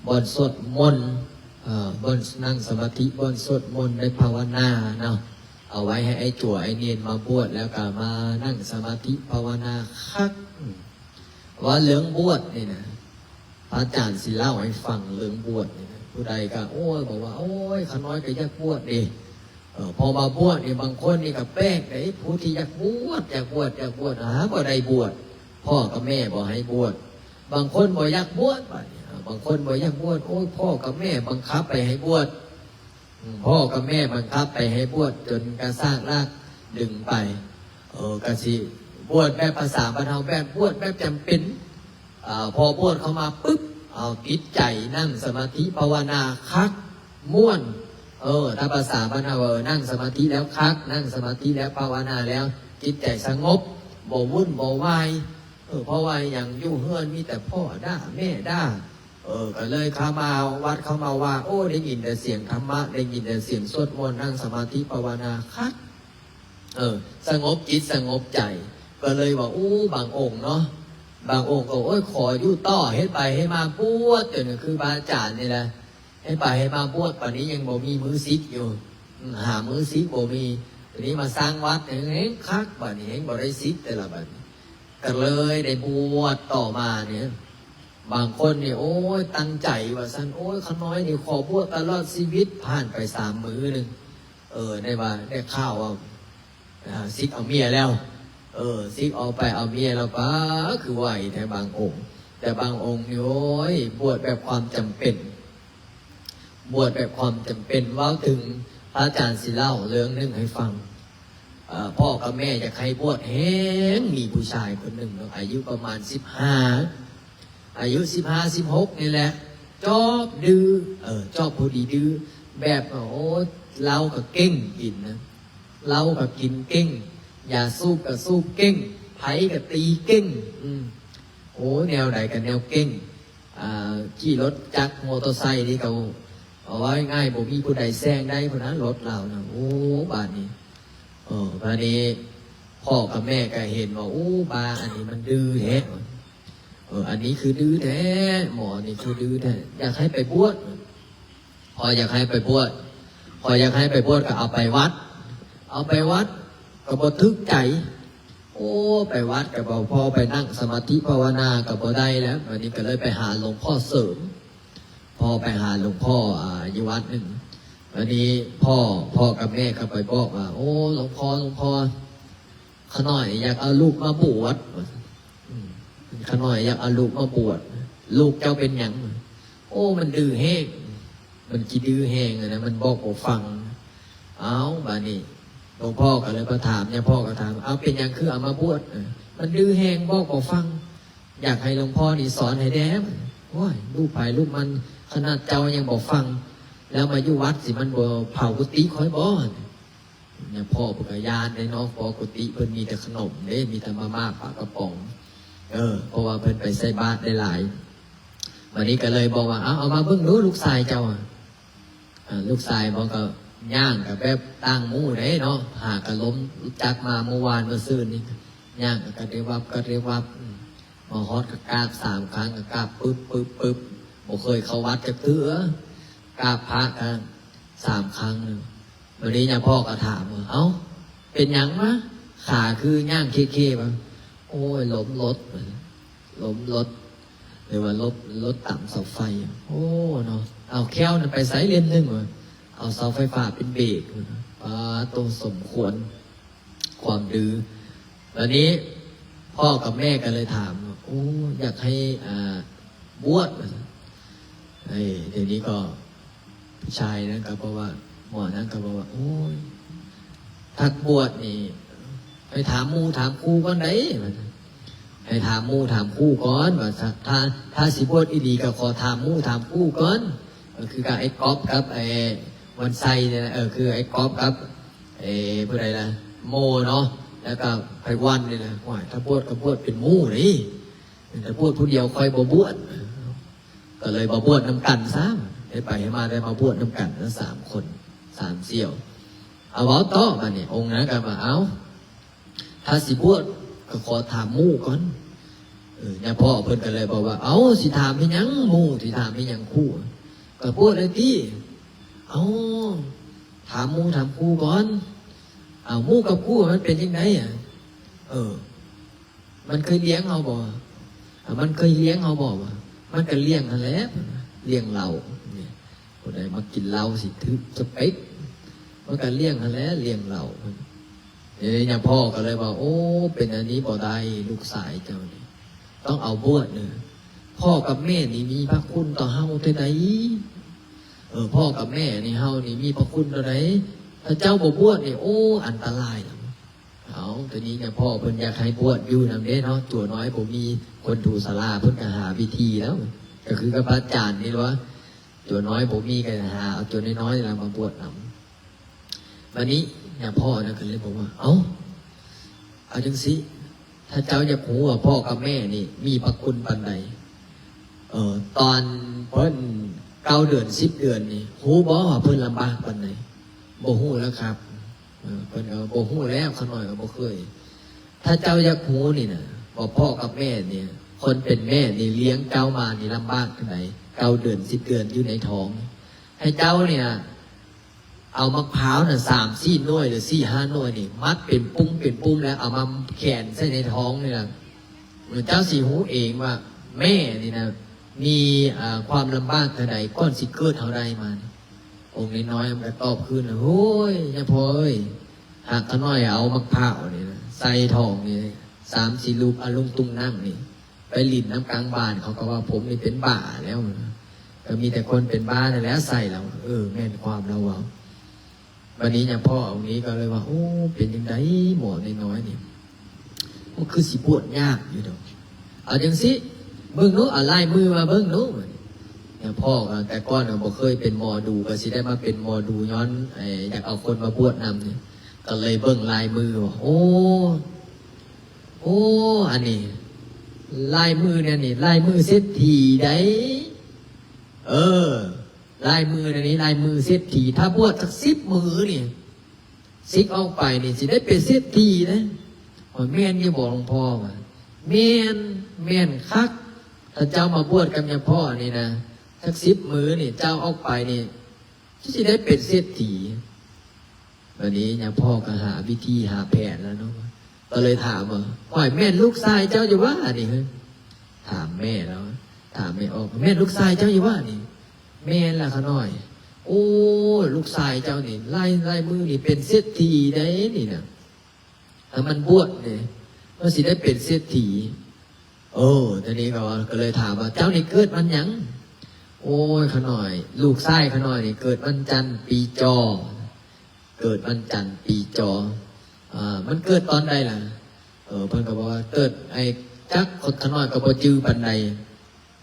ບ່ອນສວດມົນ, ເອີ ບ່ອນນັ່ງສະມາທິ, ບ່ອນສວດມົນໄດ້ພາວະນາເນາະ, ເອົາໄວ້ໃຫ້ໄອ້ຈົວໄອ້ເນນມາບວດ ແລ້ວກໍມານັ່ງສະມາທິພາວະນາຄັກ. ເວົ້າເລື່ອງບວດນີ້ນະ, ພະອາຈານຊິເລົ່າໃຫ້ຟັງເລື່ອງບວດນີ້ນະ. ຜູ້ໃດກໍ ໂອ້ຍ ບອກວ່າ ໂອ້ຍ ຂ້ານ້ອຍກໍຢາກບວດເດ້. ເອີ ເພາະວ່າບວດນີ້ ບາງຄົນນີ້ກໍແປກເດ້, ຜູ້ທີ່ຢາກບວດ, ຢາກບວດ, ຢາກບວດ, ຫາບໍ່ໄດ້ບວດ, ພໍ່ກັບແມ່ບໍ່ໃຫ້ບວດ. ບາງຄົນບໍ່ຢາກບວດ, ບາດນີ້ ບາງຄົນບໍ່ຢາກບວດ, ໂອ້ຍ ພໍ່ກັບແມ່ບັງຄັບໄປໃຫ້ບວດ. ອືມ ພໍ່ກັບແມ່ບັງຄັບໄປໃຫ້ບວດຈົນກະຊາກລາກດຶງໄປ. ເອີ ກະຊິບວດແບບພາສາບ້ານເຮົາ ແບບບວດແບບຈຳເປັນ. ເອີ ພໍບວດເຂົ້າມາປຶບ ເອົາ ຕິດໃຈ ນັ່ງສະມາທິພາວະນາຄັກ ມ່ວນ. ເອີ ຖ້າພາສາບ້ານເຮົາ ເອີ ນັ່ງສະມາທິແລ້ວຄັກ, ນັ່ງສະມາທິແລ້ວ ພາວະນາແລ້ວ ຈິດໃຈສະຫງົບ ບໍ່ວຸ່ນບໍ່ວາຍ. ເອີ ເພາະວ່າຫຍັງ? ຢູ່ເຮືອນມີແຕ່ພໍ່ດ່າແມ່ດ່າ. ເອີ ກໍເລີຍເຂົ້າມາວັດ ເຂົ້າມາວ່າ ໂອ້ ໄດ້ຍິນແຕ່ສຽງທຳມະ ໄດ້ຍິນແຕ່ສຽງສວດມົນ ນັ່ງສະມາທິພາວະນາຄັກ. ເອີ ສະຫງົບຈິດສະຫງົບໃຈ ກໍເລີຍວ່າ ໂອ້ ບາງອົງເນາະ ບາງອົງກໍ ໂອ້ຍ ຂໍຢູ່ຕໍ່ ເຮັດໄປເຮັດມາບວດ ຈົນຄືບາອາຈານນີ້ແຫຼະ ເຮັດໄປເຮັດມາບວດ ປານນີ້ຍັງບໍ່ມີມື້ສິກຢູ່. ອືມ ຫາມື້ສິກບໍ່ມີ ບາດນີ້ມາສ້າງວັດແຮງຄັກ ບາດນີ້ແຮງບໍ່ໄດ້ສິກແຕ່ລະບາດນີ້ ກໍເລີຍໄດ້ບວດຕໍ່ມານີ້. ບາງຄົນນີ້ ໂອ້ຍ ຕັ້ງໃຈວ່າຊັ້ນ ໂອ້ຍ ຂ້ານ້ອຍນີ້ຂໍບວດຕະຫຼອດຊີວິດ. ຜ່ານໄປສາມມື້ໜຶ່ງ ເອີ ໄດ້ວ່າ ໄດ້ຂ່າວວ່າ ອາ ສິກເອົາເມຍແລ້ວ. ເອີ ສິກອອກໄປເອົາເມຍແລ້ວ ປາ ຄືໄວແທ້ບາງອົງ. ແຕ່ບາງອົງນີ້ ໂອ້ຍ ບວດແບບຄວາມຈຳເປັນ ບວດແບບຄວາມຈຳເປັນ. ເວົ້າເຖິງ ພະອາຈານຊິເລົ່າເລື່ອງໜຶ່ງໃຫ້ຟັງ. ເອີ ພໍ່ກັບແມ່ຢາກໃຫ້ບວດແຮງ ມີຜູ້ຊາຍຄົນໜຶ່ງເນາະ ອາຍຸປະມານສິບຫ້າ ອາຍຸສິບຫ້າ ສິບຫົກນີ້ແຫຼະ ຈອບດື້ ເອີ ຈອບຜູ້ດີດື້ ແບບ ໂອ້ ເຫຼົ້າກໍເກັ່ງກິນນະ ເຫຼົ້າກໍກິນເກັ່ງ ຢາສູບກໍສູບເກັ່ງ ໄພ້ກໍຕີເກັ່ງ. ອືມ ໂອ້ ແນວໃດກໍແນວເກັ່ງ. ອ່າ ຂີ່ລົດຈັກມໍເຕີໄຊນີ້ກໍ ເວົ້າງ່າຍໆ ບໍ່ມີຜູ້ໃດແຊງໄດ້ພຸ້ນນະ ລົດລາວນະ. ໂອ້ ບາດນີ້ ເອີ ບາດນີ້ພໍ່ກັບແມ່ກໍເຫັນວ່າ ໂອ້ ບາອັນນີ້ມັນດື້ແທ້ ເອີ ອັນນີ້ຄືດື້ແທ້ ໝໍນີ້ຄືດື້ແທ້ ຢາກໃຫ້ໄປບວດ. ພໍ່ຢາກໃຫ້ໄປບວດ ພໍ່ຢາກໃຫ້ໄປບວດກໍເອົາໄປວັດ ເອົາໄປວັດກໍບໍ່ຖືກໃຈ. ໂອ້ ໄປວັດກໍບໍ່ ພໍໄປນັ່ງສະມາທິພາວະນາກໍບໍ່ໄດ້ແລ້ວ. ບາດນີ້ກໍເລີຍໄປຫາຫຼວງພໍ່ເສີມ ພໍໄປຫາຫຼວງພໍ່ ອາ ຢູ່ວັດໜຶ່ງ. ບາດນີ້ພໍ່ ພໍ່ກັບແມ່ກໍໄປບອກວ່າ ໂອ້ ຫຼວງພໍ່ ຫຼວງພໍ່ ຂ້ານ້ອຍຢາກເອົາລູກມາບວດ ອືມ ຂ້ານ້ອຍຢາກເອົາລູກມາບວດ ລູກເຈົ້າເປັນຫຍັງ? ໂອ້ ມັນດື້ແຮງ ມັນຂີ້ດື້ແຮງນະ ມັນບອກບໍ່ຟັງ. ເອົ້າ ບາດນີ້ ຫຼວງພໍ່ກໍເລີຍມາຖາມ, ຍາພໍ່ກໍຖາມ, ເອົາ ເປັນຫຍັງຄືເອົາມາບວດ? ເອີ ມັນດື້ແຮງ ບອກບໍ່ຟັງ, ຢາກໃຫ້ຫຼວງພໍ່ນີ້ສອນໃຫ້ແດ່. ໂອ້ຍ ລູກໃຜລູກມັນ, ຂະໜາດເຈົ້າຍັງບໍ່ຟັງ, ແລ້ວມາຢູ່ວັດຊິມັນບໍ່ເຜົາກຸຕິຂ້ອຍບໍ່? ຍາພໍ່ເພິ່ນກໍຢ້ານເດ້ເນາະ, ເພາະກຸຕິເພິ່ນມີແຕ່ຂະໜົມເດ້, ມີແຕ່ມາມ່າປາກະປ໋ອງ. ເອີ ເພາະວ່າເພິ່ນໄປໃສ່ບາດໄດ້ຫຼາຍ. ບັດນີ້ກໍເລີຍບອກວ່າ ເອົາ ເອົາມາເບິ່ງດູລູກຊາຍເຈົ້າ. ອ່າ ລູກຊາຍມັນກໍຍ່າງກໍແບບຕ່າງໝູ່ເດ້ເນາະ, ຫາກໍລົ້ມຈັກມາມື້ວານມື້ຊືນນີ້, ຍ່າງກໍກະເດວັບກະເດວັບ, ອືມ ມາຮອດກໍກາບສາມຄັ້ງ, ກໍກາບປຶບປຶບປຶບ, ບໍ່ເຄີຍເຂົ້າວັດຈັກເທື່ອ, ກາບພະກໍສາມຄັ້ງ. ບັດນີ້ຍາພໍ່ກໍຖາມວ່າ ເອົ້າ ເປັນຫຍັງວະ? ຂາຄືຍ່າງເຄໆວະ? ໂອ້ຍ ລົ້ມລົດ, ລົ້ມລົດ ຫຼືວ່າລົດ ລົດຕຳເສົາໄຟ. ໂອ້ ເນາະ, ເອົາແຂ້ວນັ້ນໄປໃສເຫຼັ້ມໜຶ່ງວະ? ເອົາເສົາໄຟຟ້າເປັນເບກ. ປາໂຕ ສົມຄວນຄວາມດື້. ບັດນີ້ພໍ່ກັບແມ່ກໍເລີຍຖາມວ່າ ໂອ້ ຢາກໃຫ້ ອ່າ ບວດ. ເອີ ດຽວນີ້ກໍ ຜູ້ຊາຍນັ້ນກໍບອກວ່າ ໝໍນັ້ນກໍບອກວ່າ ໂອ້ຍ ຖ້າບວດນີ້ ໃຫ້ຖາມໝູ່ຖາມຄູ່ກ່ອນໄດ໋ ວ່າຊັ້ນ, ໃຫ້ຖາມໝູ່ຖາມຄູ່ກ່ອນ ວ່າຊັ້ນ, ຖ້າ ຖ້າຊິບວດອີ່ຫຼີກໍຂໍຖາມໝູ່ຖາມຄູ່ກ່ອນ. ກໍຄືກັບໄອ້ກອບກັບໄອ້ວັນໄຊນີ້ແຫຼະ, ເອີ ຄືໄອ້ກອບກັບໄອ້ຜູ້ໃດລະ ໂມເນາະ, ແລ້ວກໍໄພວັນນີ້ນະ. ໂອ້ຍ ຖ້າບວດກໍບວດເປັນໝູ່ເດ້, ແຕ່ບວດຜູ້ດຽວຂ້ອຍບໍ່ບວດ. ກໍເລີຍມາບວດນຳກັນຊະ, ເຮັດໄປເຮັດມາໄດ້ມາບວດນຳກັນສາມຄົນ ສາມສ່ຽວ. ເອົາ ເວົ້າຕໍ່ບາດນີ້, ອົງນັ້ນກໍວ່າ ເອົ້າ ຖ້າຊິບວດກໍຂໍຖາມໝູ່ກ່ອນ. ເອີ ຍາພໍ່ເພິ່ນກໍເລີຍບອກວ່າ ເອົ້າ ຊິຖາມເຮັດຫຍັງໝູ່, ຊິຖາມເຮັດຫຍັງຄູ່, ກໍບວດແລ້ວຕິ. ເອົ້າ ຖາມໝູ່ຖາມຄູ່ກ່ອນ. ເອົາ ໝູ່ກັບຄູ່ມັນເປັນຈັ່ງໃດອະ? ເອີ ມັນເຄີຍລ້ຽງເຮົາບໍ່? ມັນເຄີຍລ້ຽງເຮົາບໍ່? ມັນກໍລ້ຽງຫັ້ນແຫຼະ, ລ້ຽງເຫຼົ້າ. ຜູ້ໃດມັກກິນເຫຼົ້າຊິຖືກສະເປັກ, ມັນກໍລ້ຽງຫັ້ນແຫຼະ, ລ້ຽງເຫຼົ້າ. ເດ ຍາພໍ່ກໍເລີຍວ່າ ໂອ້ ເປັນອັນນີ້ບໍ່ໄດ້, ລູກຊາຍເຈົ້ານີ້ຕ້ອງເອົາບວດເດີ. ພໍ່ກັບແມ່ນີ້ມີພະຄຸນຕໍ່ເຮົາເທົ່າໃດ. ເອີ ພໍ່ກັບແມ່ນີ້ ເຮົານີ້ມີພະຄຸນເທົ່າໃດ. ຖ້າເຈົ້າບໍ່ບວດນີ້ ໂອ້ ອັນຕະລາຍ. ເອົາ ຕອນນີ້ຍາພໍ່ເພິ່ນຢາກໃຫ້ບວດຢູ່ນຳເດ້ເນາະ, ຕົວນ້ອຍບໍ່ມີຄົນຖູສາລາ, ເພິ່ນກໍຫາວິທີແລ້ວ, ກໍຄືກັບພະອາຈານນີ້ແຫຼະ, ຕົວນ້ອຍບໍ່ມີກໍຫາເອົາຕົວນ້ອຍໆນີ້ລະມາບວດນຳ. ບັດນີ້ຍາພໍ່ນັ້ນກໍເລີຍບອກວ່າ ເອົ້າ ເອົາຈັ່ງຊີ້, ຖ້າເຈົ້າຢາກຮູ້ວ່າພໍ່ກັບແມ່ນີ້ມີພະຄຸນປານໃດ, ເອີ ຕອນເພິ່ນເກົ້າເດືອນ ສິບເດືອນນີ້ ຮູ້ບໍ່ວ່າເພິ່ນລຳບາກປານໃດ? ບໍ່ຮູ້ແລ້ວຄັບ. ເອີ ເພິ່ນກໍບໍ່ຮູ້ແລ້ວ, ຂ້ານ້ອຍກໍບໍ່ເຄີຍ. ຖ້າເຈົ້າຢາກຮູ້ນີ້ນະ ວ່າພໍ່ກັບແມ່ນີ້, ຄົນເປັນແມ່ນີ້ລ້ຽງເຈົ້າມານີ້ລຳບາກປານໃດ, ເກົ້າເດືອນ ສິບເດືອນຢູ່ໃນທ້ອງ, ໃຫ້ເຈົ້ານີ້ນະ ເອົາໝາກພ້າວນະ ສາມສີ່ໜ່ວຍ ຫຼື ສີ່ຫ້າໜ່ວຍນີ້ ມັດເປັນປຸ້ງເປັນປຸ້ງ ແລ້ວເອົາມາແຂວນໃສ່ໃນທ້ອງນີ້ລະ. ເຈົ້າຊິຮູ້ເອງວ່າແມ່ນີ້ນະ ມີ ອ່າ ຄວາມລຳບາກເທົ່າໃດ ກ່ອນຊິເກີດເຮົາໄດ້ມານີ້. ອົງນ້ອຍໆມັນກໍຕອບຄືນວ່າ ໂອ້ຍ ຍາພໍ່ເອີຍ, ຫາກຂ້ານ້ອຍເອົາໝາກພ້າວນີ້ນະ ໃສ່ທ້ອງນີ້ ສາມສີ່ລູກ ອາລຸງຕຸງນັງນີ້ ໄປຫຼິ້ນນຳກາງບ້ານ ເຂົາກໍວ່າຜົມນີ້ເປັນບ້າແລ້ວ. ກໍມີແຕ່ຄົນເປັນບ້ານັ້ນແຫຼະໃສ່ລາວ. ເອີ ແມ່ນຄວາມລາວເວົ້າ. ບັດນີ້ຍາພໍ່ອົງນີ້ກໍເລີຍວ່າ ໂອ້ ເປັນຈັ່ງໃດໝໍນ້ອຍໆນີ້ ໂອ້ ຄືຊິບວດຍາກຢູ່ດອກ. ເອົາຈັ່ງຊີ້ ເບິ່ງດູ ເອົາລາຍມືມາເບິ່ງດູ. ຍາພໍ່ກໍແຕ່ກ່ອນກໍບໍ່ເຄີຍເປັນໝໍດູ ກໍຊິໄດ້ມາເປັນໝໍດູຍ້ອນ ເອີ ຢາກເອົາຄົນມາບວດນຳນີ້ ກໍເລີຍເບິ່ງລາຍມືວ່າ ໂອ້ ໂອ້ ອັນນີ້ລາຍມືແນວນີ້ ລາຍມືເສດຖີໄດ໋. ເອີ ລາຍມືແນວນີ້ລາຍມືເສດຖີ, ຖ້າບວດຈັກສິບມື້ນີ້ ສິກອອກໄປນີ້ ຊິໄດ້ເປັນເສດຖີເດ້. ໂອ້ຍ ແມ່ນຢູ່ບໍ່ຫຼວງພໍ່? ວ່າ ແມ່ນ, ແມ່ນຄັກ. ຖ້າເຈົ້າມາບວດກັບຍາພໍ່ນີ້ນະ ຈັກສິບມື້ນີ້ ເຈົ້າອອກໄປນີ້ ເຈົ້າຊິໄດ້ເປັນເສດຖີ. ບັດນີ້ຍາພໍ່ກໍຫາວິທີຫາແຜນແລ້ວເນາະ, ກໍເລີຍຖາມວ່າ ຫ້ວຍ ແມ່ນລູກຊາຍເຈົ້າຢູ່ຫວານີ້? ຖາມແມ່ແລ້ວ, ຖາມແມ່ອອກ ແມ່ນລູກຊາຍເຈົ້າຢູ່ຫວານີ້? ແມ່ນລະຂະນ້ອຍ. ໂອ້ ລູກຊາຍເຈົ້ານີ້ ລາຍ ລາຍມືນີ້ເປັນເສດຖີໄດ໋ນີ້ນະ. ຖ້າມັນບວດນີ້ ມັນຊິໄດ້ເປັນເສດຖີ. ເອີ ຕອນນີ້ກໍ ກໍເລີຍຖາມວ່າ ເຈົ້ານີ້ເກີດວັນຫຍັງ? ໂອ້ຍ ຂະນ້ອຍ ລູກຊາຍຂະນ້ອຍນີ້ເກີດວັນຈັນ ປີຈໍ. ເກີດວັນຈັນປີຈໍ ເອີ ມັນເກີດຕອນໃດລະ? ເອີ ເພິ່ນກໍບອກວ່າເກີດ ໄອ້ຈັກ ຂ້ານ້ອຍກໍບໍ່ຈື່ປານໃດ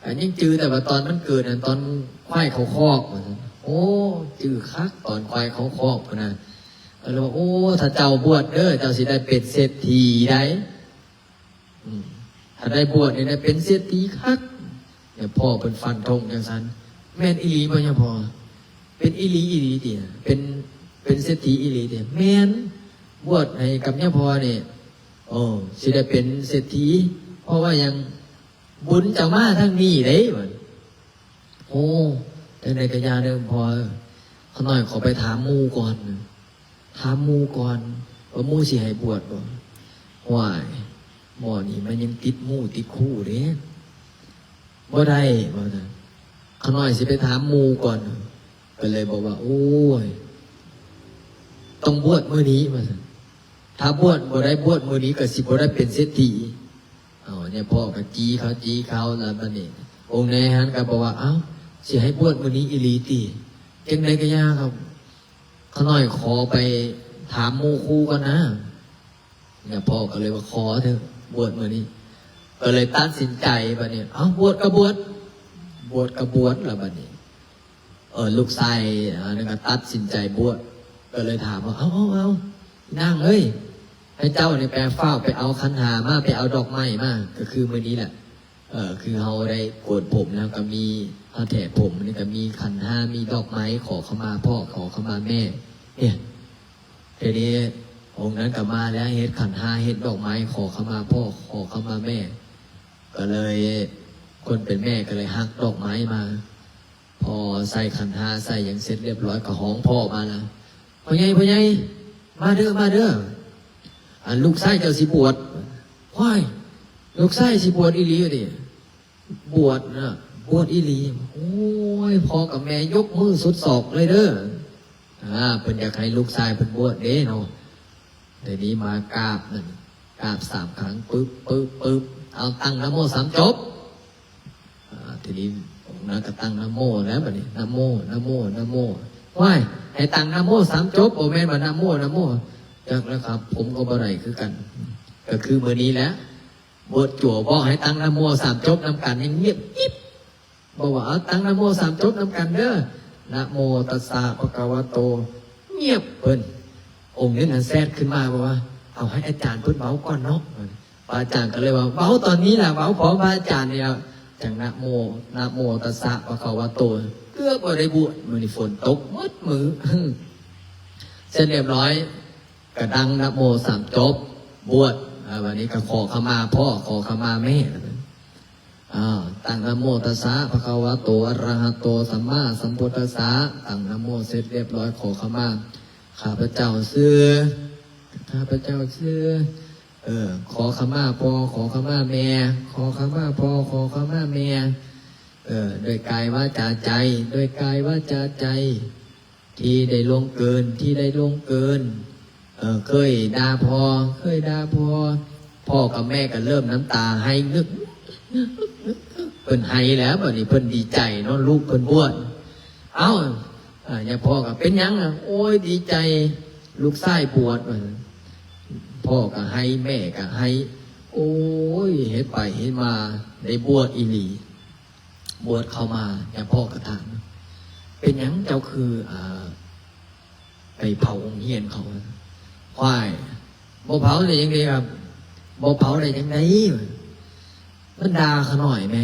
ກໍຍັງຈື່ແຕ່ວ່າຕອນມັນເກີດນັ້ນ ຕອນຄວາຍເຂົ້າຄອກ ວ່າຊັ້ນ. ໂອ້ ຈື່ຄັກ ຕອນຄວາຍເຂົ້າຄອກພຸ້ນນະ. ກໍເລີຍວ່າ ໂອ້ ຖ້າເຈົ້າບວດເດີ ເຈົ້າຊິໄດ້ເປັນເສດຖີໄດ໋. ອືມ ຖ້າໄດ້ບວດນີ້ໄດ້ເປັນເສດຖີຄັກ. ຍາພໍ່ເພິ່ນຟັນທົງຈັ່ງຊັ້ນ. ແມ່ນອີ່ຫຼີບໍ່ຍາພໍ່? ເປັນອີ່ຫຼີອີ່ຫຼີຕິ? ເປັນ ເປັນເສດຖີອີ່ຫຼີຕິ? ແມ່ນ. ບວດໃຫ້ກັບຍາພໍ່ນີ້ ໂອ້ ຊິໄດ້ເປັນເສດຖີ ເພາະວ່າຫຍັງ? ບຸນເຈົ້າມາທາງນີ້ເດ້. ໂອ້ ຈັ່ງໃດກໍຢ່າເດີພໍ່ເອີຍ ຂ້ານ້ອຍຂໍໄປຖາມໝູ່ກ່ອນ ຖາມໝູ່ກ່ອນວ່າໝູ່ຊິໃຫ້ບວດບໍ່. ຫ້ວຍ ໝໍນີ້ມັນຍັງຕິດໝູ່ຕິດຄູ່ເດ້ ບໍ່ໄດ້ ວ່າຊັ້ນ. ຂ້ານ້ອຍຊິໄປຖາມໝູ່ກ່ອນ ກໍເລີຍບອກວ່າ ໂອ້ຍ ຕ້ອງບວດມື້ນີ້ ວ່າຊັ້ນ. ຖ້າບວດບໍ່ໄດ້ບວດມື້ນີ້ ກໍຊິບໍ່ໄດ້ເປັນເສດຖີ. ເອົາ ຍາພໍ່ກໍຈີ່ເຂົາ ຈີ່ເຂົາ ແລ້ວບັດນີ້ອົງນາຍຫັ້ນກໍບອກວ່າ ເອົ້າ ຊິໃຫ້ບວດມື້ນີ້ອີ່ຫຼີຕິ? ຈັ່ງໃດກໍຢ່າ ຂ້ານ້ອຍຂໍໄປຖາມໝູ່ຄູ່ກ່ອນນະ. ຍາພໍ່ກໍເລີຍວ່າ ຂໍເຖາະ ບວດມື້ນີ້. ກໍເລີຍຕັດສິນໃຈບັດນີ້ ເອົ້າ ບວດກໍບວດ ບວດກໍບວດ ແລ້ວບັດນີ້ ເອີ ລູກຊາຍອັນນັ້ນກໍຕັດສິນໃຈບວດ ກໍເລີຍຖາມວ່າ ເອົາ ເອົາ ເອົາ ນາງເອີຍ ໃຫ້ເຈົ້ານີ້ໄປ ຟ້າວໄປເອົາຂັນຫ້າມາ ໄປເອົາດອກໄມ້ມາ. ກໍຄືມື້ນີ້ແຫຼະ ເອີ ຄືເຮົາໄດ້ໂກນຜົມແລ້ວກໍມີ ເຮົາແຖຜົມນີ້ກໍມີຂັນຫ້າ ມີດອກໄມ້ ຂໍເຂົ້າມາພໍ່ ຂໍເຂົ້າມາແມ່. ເອີ ທີນີ້ອົງນັ້ນກໍມາແລ້ວ ເຮັດຂັນຫ້າ ເຮັດດອກໄມ້ ຂໍເຂົ້າມາພໍ່ ຂໍເຂົ້າມາແມ່. ກໍເລີຍ ຄົນເປັນແມ່ກໍເລີຍຫັກດອກໄມ້ມາ ພໍໃສ່ຂັນຫ້າ ໃສ່ຫຍັງເສັດລຽບຮ້ອຍ ກໍຮ້ອງພໍ່ມາລະ ພໍ່ໃຫຍ່ ພໍ່ໃຫຍ່ ມາເດີ ມາເດີ ອັນລູກຊາຍເຈົ້າຊິບວດ. ຫ້ວຍ ລູກຊາຍຊິບວດອີ່ຫຼີຕິ? ບວດນະ ບວດອີ່ຫຼີ. ໂອ້ຍ ພໍ່ກັບແມ່ຍົກມືສຸດສອກເລີຍເດີ. ອ່າ ເພິ່ນຢາກໃຫ້ລູກຊາຍເພິ່ນບວດເດ້ເນາະ. ທີນີ້ມາກາບນັ້ນ ກາບສາມຄັ້ງ ປຶບ ປຶບ ປຶບ ເອົາ ຕັ້ງນະໂມສາມຈົບ. ອ່າ ທີນີ້ນາງກໍຕັ້ງນະໂມແລ້ວບັດນີ້ ນະໂມ ນະໂມ ນະໂມ. ວ້າຍ ໃຫ້ຕັ້ງນະໂມສາມຈົບ ບໍ່ແມ່ນວ່ານະໂມ ນະໂມ. ຈັກແລ້ວຄັບ ຜົມກໍບໍ່ໄດ້ຄືກັນ. ກໍຄືມື້ນີ້ແຫຼະ ບວດຈົວບອກໃຫ້ຕັ້ງນະໂມສາມຈົບນຳກັນ ຍັງງຽບອິບ. ບອກວ່າ ເອົາ ຕັ້ງນະໂມສາມຈົບນຳກັນເດີ ນະໂມຕັດສະພະຄະວະໂຕ. ງຽບ ເພິ່ນ ອົງໜຶ່ງຫັ້ນແຊດຂຶ້ນມາ ບອກວ່າ ເອົາ ໃຫ້ອາຈານເພິ່ນເວົ້າກ່ອນເນາະ. ພະອາຈານກໍເລີຍວ່າ ເວົ້າຕອນນີ້ລະ ເວົ້າພ້ອມພະອາຈານນີ້ລະ. ຈັ່ງນະໂມ ນະໂມຕັດສະພະຄະວະໂຕ ເກືອບບໍ່ໄດ້ບວດ. ມື້ນີ້ຝົນຕົກໝົດມື້ ເສັດລຽບຮ້ອຍ ກະດັງນະໂມສາມຈົບ ບວດ. ອ່າ ບັດນີ້ກໍຂໍຂະມາພໍ່ ຂໍຂະມາແມ່. ອ່າ ຕັ້ງນະໂມຕັດສະພະຄະວະໂຕ ອະລະຫະໂຕ ສຳມາສຳພຸດທັດສະ. ຕັ້ງນະໂມເສັດລຽບຮ້ອຍ ຂໍຂະມາ ຂ້າພະເຈົ້າຊື່ ຂ້າພະເຈົ້າຊື່ ເອີ ຂໍຂະມາພໍ່ ຂໍຂະມາແມ່ ຂໍຂະມາພໍ່ ຂໍຂະມາແມ່ ເອີ ດ້ວຍກາຍວາຈາໃຈ ດ້ວຍກາຍວາຈາໃຈ ທີ່ໄດ້ລ່ວງເກີນ ທີ່ໄດ້ລ່ວງເກີນ ເອີ ເຄີຍດ່າພໍ່ ເຄີຍດ່າພໍ່. ພໍ່ກັບແມ່ກໍເລີ່ມນ້ຳຕາໄຫ້ງຶກ ເພິ່ນໄຫ້ແລ້ວ ບັດນີ້ເພິ່ນດີໃຈເນາະ ລູກເພິ່ນບວດ. ເອົ້າ ຍາພໍ່ກໍເປັນຫຍັງ? ໂອ້ຍ ດີໃຈ ລູກຊາຍບວດ. ພໍ່ກໍໄຫ້ ແມ່ກໍໄຫ້. ໂອ້ຍ ເຮັດໄປເຮັດມາໄດ້ບວດອີ່ຫຼີ. ບວດເຂົ້າມາ ຍາພໍ່ກໍຖາມ ເປັນຫຍັງເຈົ້າຄື ອ່າ ໄປເຜົາໂຮງຮຽນເຂົາ? ຄວາຍ ບໍ່ເຜົາໄດ້ຈັ່ງໃດຄັບ ບໍ່ເຜົາໄດ້ຈັ່ງໃດ ມັນດ່າຂ້ານ້ອຍແມ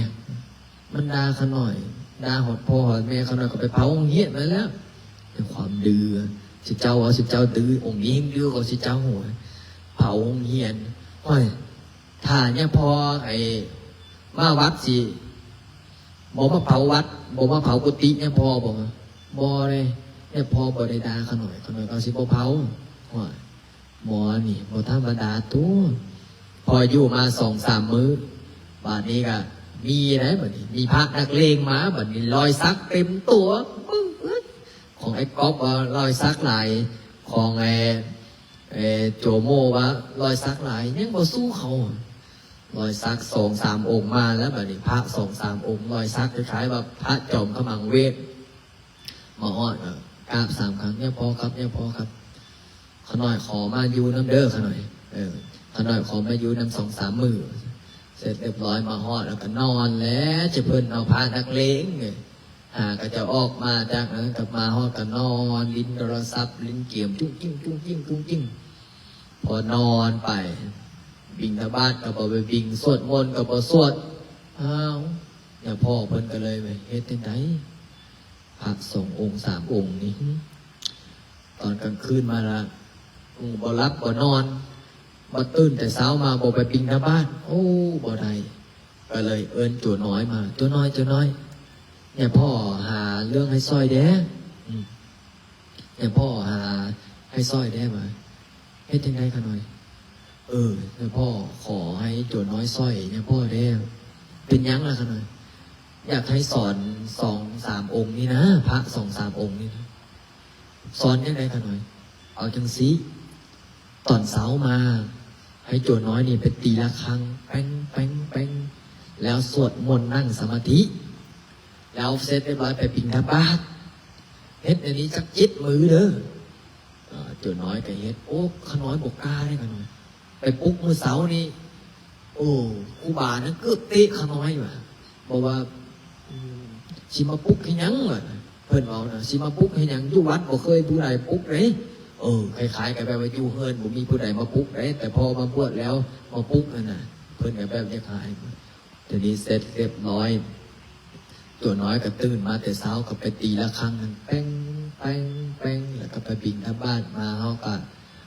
ມັນດ່າຂ້ານ້ອຍ ດ່າຮອດພໍ່ຮອດແມ່ ຂ້ານ້ອຍກໍໄປເຜົາໂຮງຮຽນນັ້ນແຫຼະ. ດ້ວຍຄວາມດື້ ຊິເຈົ້າວ່າຊິເຈົ້າດື້ ອົງນີ້ແຮ່ງດື້ກວ່າຊິເຈົ້າ ເຜົາໂຮງຮຽນ. ໂອ້ຍ ຖ້າຍາພໍ່ ໄອ້ ມາວັດຊິບໍ່ມາເຜົາວັດ ບໍ່ມາເຜົາກຸຕິຍາພໍ່ບໍ່? ບໍ່ເດ້ ຍາພໍ່ບໍ່ໄດ້ດ່າຂ້ານ້ອຍ ຂ້ານ້ອຍກໍຊິບໍ່ເຜົາ. ໂອ້ຍ ໝໍນີ້ບໍ່ທຳມະດາຕົວະ ພໍຢູ່ມາສອງສາມມື້ ບາດນີ້ກໍມີໄດ໋ ບາດນີ້ມີພະນັກເລງມາ ບາດນີ້ລອຍສັກເຕັມຕົວ ປຶ້ງ ຂອງໄອ້ກອບວ່າລອຍສັກຫຼາຍ ຂອງໄອ້ ເອີ ໂຈໂມວ່າລອຍສັກຫຼາຍ ຍັງບໍ່ສູ້ເຂົາ. ລອຍສັກສອງສາມອົງມາແລ້ວ ບາດນີ້ພະສອງສາມອົງ ລອຍສັກຄ້າຍໆວ່າພະຈອມຂະມັງເວດ ມາຮອດກໍກາບສາມຄັ້ງ ຍາພໍ່ຄັບ ຍາພໍ່ຄັບ ຂ້ານ້ອຍຂໍມາຢູ່ນຳເດີ ຂ້ານ້ອຍ ເອີ ຂ້ານ້ອຍຂໍມາຢູ່ນຳສອງສາມມື້. ເສັດຮຽບຮ້ອຍມາຮອດແລ້ວກໍນອນແຫຼະ ຈະເພິ່ນເອົາພານັກເລງ ຫາກໍຈະອອກມາຈາກນັ້ນ ກັບມາຮອດກໍນອນຫຼິ້ນໂທລະສັບ ຫຼິ້ນເກມ ຈຸ້ງຈິ້ງ ຈຸ້ງຈິ້ງ ຈຸ້ງຈິ້ງ. ພໍນອນໄປ ບິນທະບາດກໍບໍ່ໄປບິນ ສວດມົນກໍບໍ່ສວດ. ອ້າວ ຍາພໍ່ເພິ່ນກໍເລີຍວ່າ ເຮັດຈັ່ງໃດ ພະສອງອົງສາມອົງນີ້ ຕອນກາງຄືນມາລະ ບໍ່ຫຼັບບໍ່ນອນ ບໍ່ຕື່ນແຕ່ເຊົ້າມາບໍ່ໄປບິນທະບາດ ໂອ້ ບໍ່ໄດ້ ກໍເລີຍເອີ້ນຈົວນ້ອຍມາ ຈົວນ້ອຍ ຈົວນ້ອຍ ຍາພໍ່ຫາເລື່ອງໃຫ້ຊ່ອຍແດ່ ອືມ ຍາພໍ່ຫາໃຫ້ຊ່ອຍແດ່ ວ່າ ເຮັດຈັ່ງໃດຂ້ານ້ອຍ? ເອີ ຍາພໍ່ຂໍໃຫ້ຈົວນ້ອຍຊ່ອຍຍາພໍ່ແດ່. ເປັນຫຍັງລະຂ້ານ້ອຍ? ຢາກໃຫ້ສອນສອງສາມອົງນີ້ນະ ພະສອງສາມອົງນີ້ນະ. ສອນຈັ່ງໃດຂ້ານ້ອຍ? ເອົາຈັ່ງຊີ້ ຕອນເຊົ້າມາ ໃຫ້ຈົວນ້ອຍນີ້ໄປຕີລະຄັງ ແປ້ງ ແປ້ງ ແປ້ງ ແລ້ວສວດມົນ ນັ່ງສະມາທິ ແລ້ວເສັດຮຽບຮ້ອຍໄປບິນທະບາດ. ເຮັດແນວນີ້ຈັກເຈັດມື້ເດີ. ເອີ ຈົວນ້ອຍກໍເຮັດ. ໂອ້ ຂ້ານ້ອຍບໍ່ກ້າເດ້ ຂ້ານ້ອຍ ໄປປຸກມື້ເຊົ້ານີ້ ໂອ້ ຄູບານັ້ນເກືອບເຕະຂ້ານ້ອຍວ່າ ບອກວ່າ ອືມ ຊິມາປຸກເຮັດຫຍັງ ວ່າ ເພິ່ນເວົ້ານະ ຊິມາປຸກເຮັດຫຍັງ ຢູ່ວັດບໍ່ເຄີຍຜູ້ໃດປຸກເດ້. ເອີ ຄ້າຍໆກັບແບບວ່າຢູ່ເຮືອນບໍ່ມີຜູ້ໃດມາປຸກເດ້ ແຕ່ພໍມາບວດແລ້ວມາປຸກຫັ້ນນະ ເພິ່ນກໍແບບຢາກໃຫ້. ທີນີ້ເສັດຮຽບຮ້ອຍ ຕົວນ້ອຍກໍຕື່ນມາແຕ່ເຊົ້າ ກໍໄປຕີລະຄັງນັ້ນ ແປ້ງ ແປ້ງ ແປ້ງ ແລ້ວກໍໄປບິນທະບາດມາ ເຮົາກໍ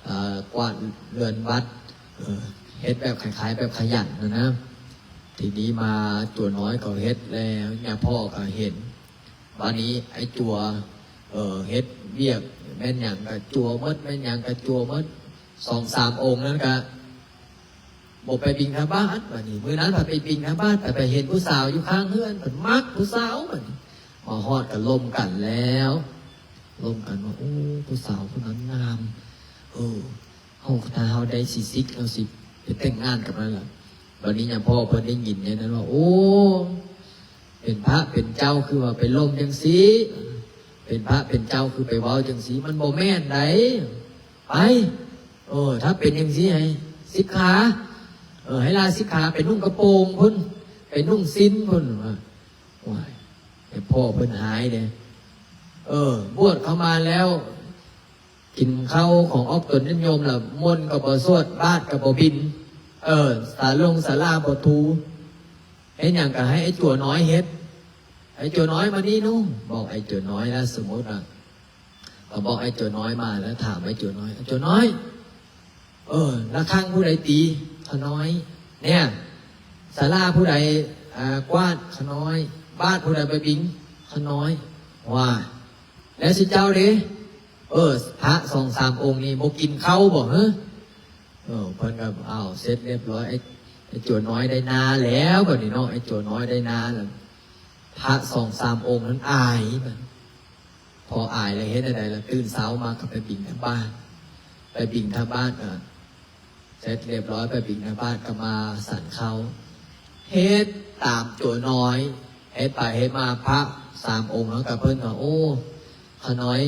ເອີ ກວາດເຮືອນວັດ ເອີ ເຮັດແບບຄ້າຍໆແບບຂະຫຍັນຫັ້ນນະ. ທີນີ້ມາຕົວນ້ອຍກໍເຮັດແລ້ວ ຍາພໍ່ກໍເຫັນ. ບາດນີ້ໄອ້ຈົວ ເອີ ເຮັດວຽກແມ່ນຫຍັງກໍຈົວໝົດ ແມ່ນຫຍັງກໍຈົວໝົດ. ສອງສາມອົງນັ້ນກໍ ບໍ່ໄປບິນທະບາດ. ບາດນີ້ມື້ນັ້ນເພິ່ນໄປບິນທະບາດ ໄປ ໄປເຫັນຜູ້ສາວຢູ່ຂ້າງເຮືອນ ເພິ່ນມັກຜູ້ສາວ. ບາດນີ້ມາຮອດກໍລົມກັນແລ້ວ ລົມກັນວ່າ ໂອ້ ຜູ້ສາວຜູ້ນັ້ນງາມ ເອີ ເຮົາ ຖ້າເຮົາໄດ້ຊິສິກ ເຮົາຊິໄປແຕ່ງງານກັບມັນລະ. ບາດນີ້ຍາພໍ່ເພິ່ນໄດ້ຍິນແນວນັ້ນວ່າ ໂອ້ ເປັນພະເປັນເຈົ້າຄືວ່າໄປລົມຈັ່ງຊີ້ ເປັນພະເປັນເຈົ້າຄືໄປເວົ້າຈັ່ງຊີ້ ມັນບໍ່ແມ່ນໃດ. ໄປ ເອີ ຖ້າເປັນຈັ່ງຊີ້ໃຫ້ສິກຂາ ເອີ ໃຫ້ລາສິກຂາ ໄປນຸ່ງກະໂປງພຸ້ນ ໄປນຸ່ງສິ້ນພຸ້ນ. ວ່າ ໂອ້ຍ ແຕ່ພໍ່ເພິ່ນຫາຍເດ້ ເອີ ບວດເຂົ້າມາແລ້ວ ກິນເຂົ້າຂອງອອກຕົນຍາດໂຍມລະ ມົນກໍບໍ່ສວດ ບາດກໍບໍ່ບິນ ເອີ ສາລົງສາລາບໍ່ຖູ ເຮັດຫຍັງກໍໃຫ້ໄອ້ຈົວນ້ອຍເຮັດ. ໄອ້ຈົວນ້ອຍມານີ້ໜູ ບອກໄອ້ຈົວນ້ອຍລະ ສົມມຸດວ່າ ກໍບອກໄອ້ຈົວນ້ອຍມາ ແລ້ວຖາມໄອ້ຈົວນ້ອຍ ໄອ້ຈົວນ້ອຍ ເອີ ລະຄັງຜູ້ໃດຕີ? ຂ້ານ້ອຍ. ເນຍ ສາລາຜູ້ໃດ ອາ ກວາດ? ຂ້ານ້ອຍ. ບາດຜູ້ໃດໄປບິນ? ຂ້ານ້ອຍ. ວ່າ ແລ້ວຊິເຈົ້າເດ? ເອີ ພະສອງສາມອົງນີ້ບໍ່ກິນເຂົ້າບໍ່ເຮີ? ເອີ ເພິ່ນກໍ ອ້າວ ເສັດຮຽບຮ້ອຍ ໄອ້ ໄອ້ຈົວນ້ອຍໄດ້ນາແລ້ວ ບາດນີ້ເນາະ ໄອ້ຈົວນ້ອຍໄດ້ນາແລ້ວ ພະສອງສາມອົງນັ້ນອາຍ. ພໍອາຍແລ້ວເຮັດແນວໃດລະ? ຕື່ນເຊົ້າມາກໍໄປບິນທະບາດ ໄປບິນທະບາດ ເອີ ເສັດຮຽບຮ້ອຍ ໄປບິນທະບາດກໍມາສັນເຂົ້າ ເຮັດຕາມຕົວນ້ອຍ ເຮັດໄປເຮັດມາ ພະສາມອົງເຮົາກັບເພິ່ນວ່າ ໂອ້ ຂ້ານ້ອຍ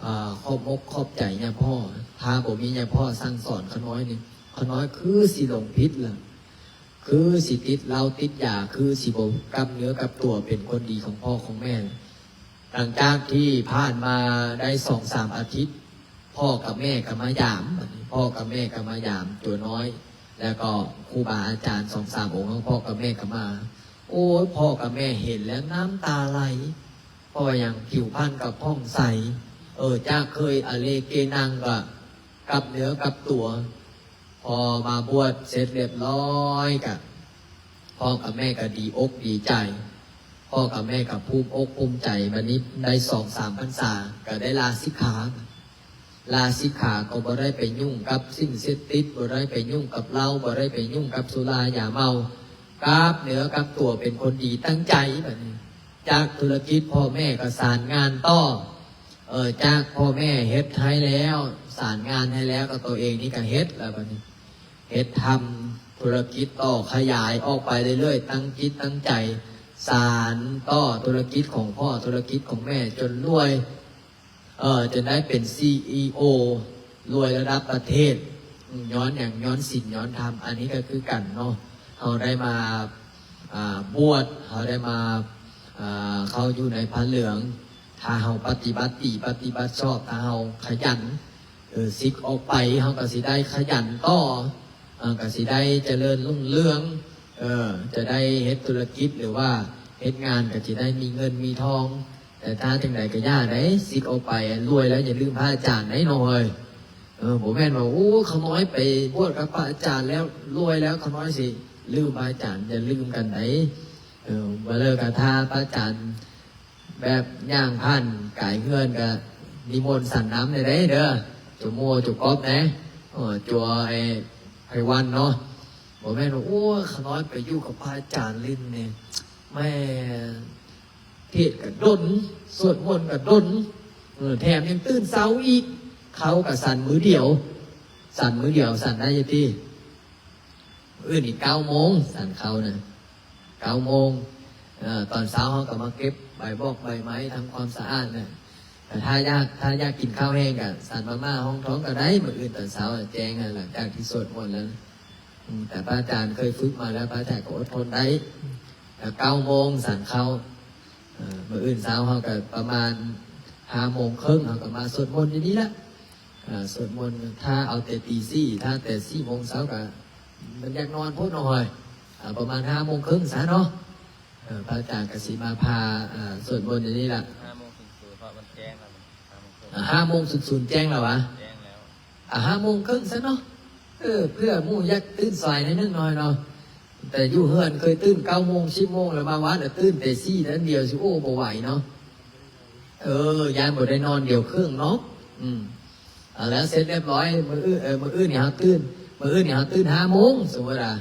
ເອີ ຂອບອົກຂອບໃຈຍາພໍ່ ຖ້າບໍ່ມີຍາພໍ່ສັ່ງສອນຂ້ານ້ອຍນີ້ ຂ້ານ້ອຍຄືຊິຫຼົງຜິດລະ ຄືຊິຕິດເຫຼົ້າຕິດຢາ ຄືຊິບໍ່ກັບເນື້ອກັບຕົວເປັນຄົນດີຂອງພໍ່ຂອງແມ່. ຫຼັງຈາກທີ່ຜ່ານມາໄດ້ສອງສາມອາທິດ ພໍ່ກັບແມ່ກໍມາຢາມ ບາດນີ້ພໍ່ກັບແມ່ກໍມາຢາມຕົວນ້ອຍ ແລ້ວກໍຄູບາອາຈານສອງສາມອົງ ພໍ່ກັບແມ່ກໍມາ. ໂອ້ຍ ພໍ່ກັບແມ່ເຫັນແລ້ວນ້ຳຕາໄຫຼ ເພາະວ່າຫຍັງ? ຜິວພັນກໍຜ່ອງໃສ ເອີ ຈາກເຄີຍອາເລເກນັງກໍກັບເນື້ອກັບຕົວ. ພໍມາບວດເສັດຮຽບຮ້ອຍກະ ພໍ່ກັບແມ່ກໍດີອົກດີໃຈ ພໍ່ກັບແມ່ກໍພູມອົກພູມໃຈ. ບາດນີ້ໄດ້ສອງສາມພັນສາ ກໍໄດ້ລາສິກຂາ ລາສິກຂາກໍບໍ່ໄດ້ໄປຫຍຸ້ງກັບສິ່ງເສບຕິດ ບໍ່ໄດ້ໄປຫຍຸ້ງກັບເຫຼົ້າ ບໍ່ໄດ້ໄປຫຍຸ້ງກັບສຸລາຢາເມົາ ກັບເນື້ອກັບຕົວເປັນຄົນດີຕັ້ງໃຈ. ບາດນີ້ຈາກທຸລະກິດ ພໍ່ແມ່ກໍສານງານຕໍ່ ເອີ ຈາກພໍ່ແມ່ເຮັດໃຫ້ແລ້ວ ສານງານໃຫ້ແລ້ວ ກໍຕົວເອງນີ້ກໍເຮັດແລ້ວ ບາດນີ້ເຮັດທຳທຸລະກິດຕໍ່ ຂະຫຍາຍອອກໄປເລື້ອຍໆ ຕັ້ງຈິດຕັ້ງໃຈສານຕໍ່ທຸລະກິດຂອງພໍ່ ທຸລະກິດຂອງແມ່ ຈົນລວຍ ເອີ ຈົນໄດ້ເປັນຊີອີໂອ ລວຍລະດັບປະເທດ. ຍ້ອນຫຍັງ? ຍ້ອນສິນ ຍ້ອນທຳ. ອັນນີ້ກໍຄືກັນເນາະ, ເຮົາໄດ້ມາ ອ່າ ບວດ, ເຮົາໄດ້ມາ ອ່າ ເຂົ້າຢູ່ໃນຜ້າເຫຼືອງ. ຖ້າເຮົາປະຕິບັດດີ ປະຕິບັດຊອບ, ຖ້າເຮົາຂະຫຍັນ ເອີ ສິກອອກໄປ ເຮົາກໍຊິໄດ້ຂະຫຍັນຕໍ່, ເອີ ກໍຊິໄດ້ຈະເລີນຮຸ່ງເຮືອງ, ເອີ ຈະໄດ້ເຮັດທຸລະກິດ ຫຼືວ່າເຮັດງານກໍຊິໄດ້ມີເງິນມີທອງ. ແຕ່ຖ້າຈັ່ງໃດກໍຢ່າໄດ໋, ສິກອອກໄປລວຍແລ້ວຢ່າລືມພະອາຈານໄດ໋ນ້ອງເອີຍ. ເອີ ບໍ່ແມ່ນວ່າ ໂອ້ ຂ້ານ້ອຍໄປບວດກັບພະອາຈານແລ້ວລວຍແລ້ວ ຂ້ານ້ອຍຊິລືມພະອາຈານ, ຢ່າລືມກັນໄດ໋. ເອີ ບໍ່ເລີກະ ຖ້າພະອາຈານ ແບບຍ່າງຜ່ານກາຍເຮືອນກະນິມົນສັນນຳແດ່ເດີ, ໂຈໂມໂຈກອບແດ່, ເອີ ໂຈໄອ້ໄພວັນເນາະ. ບໍ່ແມ່ນວ່າ ໂອ້ ຂ້ານ້ອຍໄປຢູ່ກັບພະອາຈານຫຼິ້ນນີ້ ແມ່ ເທດກະດົນ ສວດມົນກະດົນ, ເອີ ແຖມຍັງຕື່ນເຊົ້າອີກ, ເຂົ້າກະສັນມື້ດຽວ, ສັນມື້ດຽວ ສັນໄດ້ຢູ່ຕິ. ມື້ອື່ນອີກເກົ້າໂມງ ສັນເຂົ້ານະ ເກົ້າໂມງ. ເອີ ຕອນເຊົ້າເຮົາກໍມາເກັບໃບບອກໃບໄມ້ ທຳຄວາມສະອາດນະ. ແຕ່ຖ້າຢາກ ຖ້າຢາກກິນເຂົ້າແຮງກໍສັນມາມ່າຮອງທ້ອງກໍໄດ້ ມື້ອື່ນຕອນເຊົ້າແຈ້ງຫັ້ນ ຫຼັງຈາກທີ່ສວດມົນແລ້ວ. ອືມ ແຕ່ພະອາຈານເຄີຍຝຶກມາແລ້ວ ພະອາຈານກໍອົດທົນໄດ້. ແລ້ວເກົ້າໂມງສັນເຂົ້າ. ເອີ ມື້ອື່ນເຊົ້າເຮົາກໍປະມານຫ້າໂມງເຄິ່ງ ເຮົາກໍມາສວດມົນຢູ່ນີ້ລະ. ເອີ ສວດມົນ ຖ້າເອົາແຕ່ຕີສີ່ ຖ້າແຕ່ສີ່ໂມງເຊົ້າກໍມັນຢາກນອນໂພດນ້ອງເອີຍ. ເອີ ປະມານຫ້າໂມງເຄິ່ງຊະເນາະ. ເອີ ພະອາຈານກໍຊິມາພາ ເອີ ສວດມົນຢູ່ນີ້ລະ. ຫ້າໂມງສູນສູນ ເພາະມັນແຈ້ງແລ້ວ ຫ້າໂມງເຄິ່ງ ເອີ ຫ້າໂມງສູນສູນແຈ້ງແລ້ວຫວາ? ແຈ້ງແລ້ວ. ອ່າ ຫ້າໂມງເຄິ່ງຊະເນາະ. ເອີ ເພື່ອໝູ່ຢາກຕື່ນສາຍໜ້ອຍໜຶ່ງໜ້ອຍເນາະ. ແຕ່ຢູ່ເຮືອນເຄີຍຕື່ນເກົ້າໂມງ ສິບໂມງ ແລ້ວມາວັດລະຕື່ນແຕ່ສີ່ນັ້ນດຽວຊິ ໂອ້ ບໍ່ໄຫວເນາະ. ເອີ ຢ້ານບໍ່ໄດ້ນອນດຽວເຄິ່ງເນາະ. ອືມ ເອົາລະ ເສັດລຽບຮ້ອຍ. ມື້ອື່ນ ເອີ ມື້ອື່ນນີ້ເຮົາຕື່ນ ມື້ອື່ນນີ້ເຮົາຕື່ນຫ້າໂມງ. ສົມມຸດວ່າ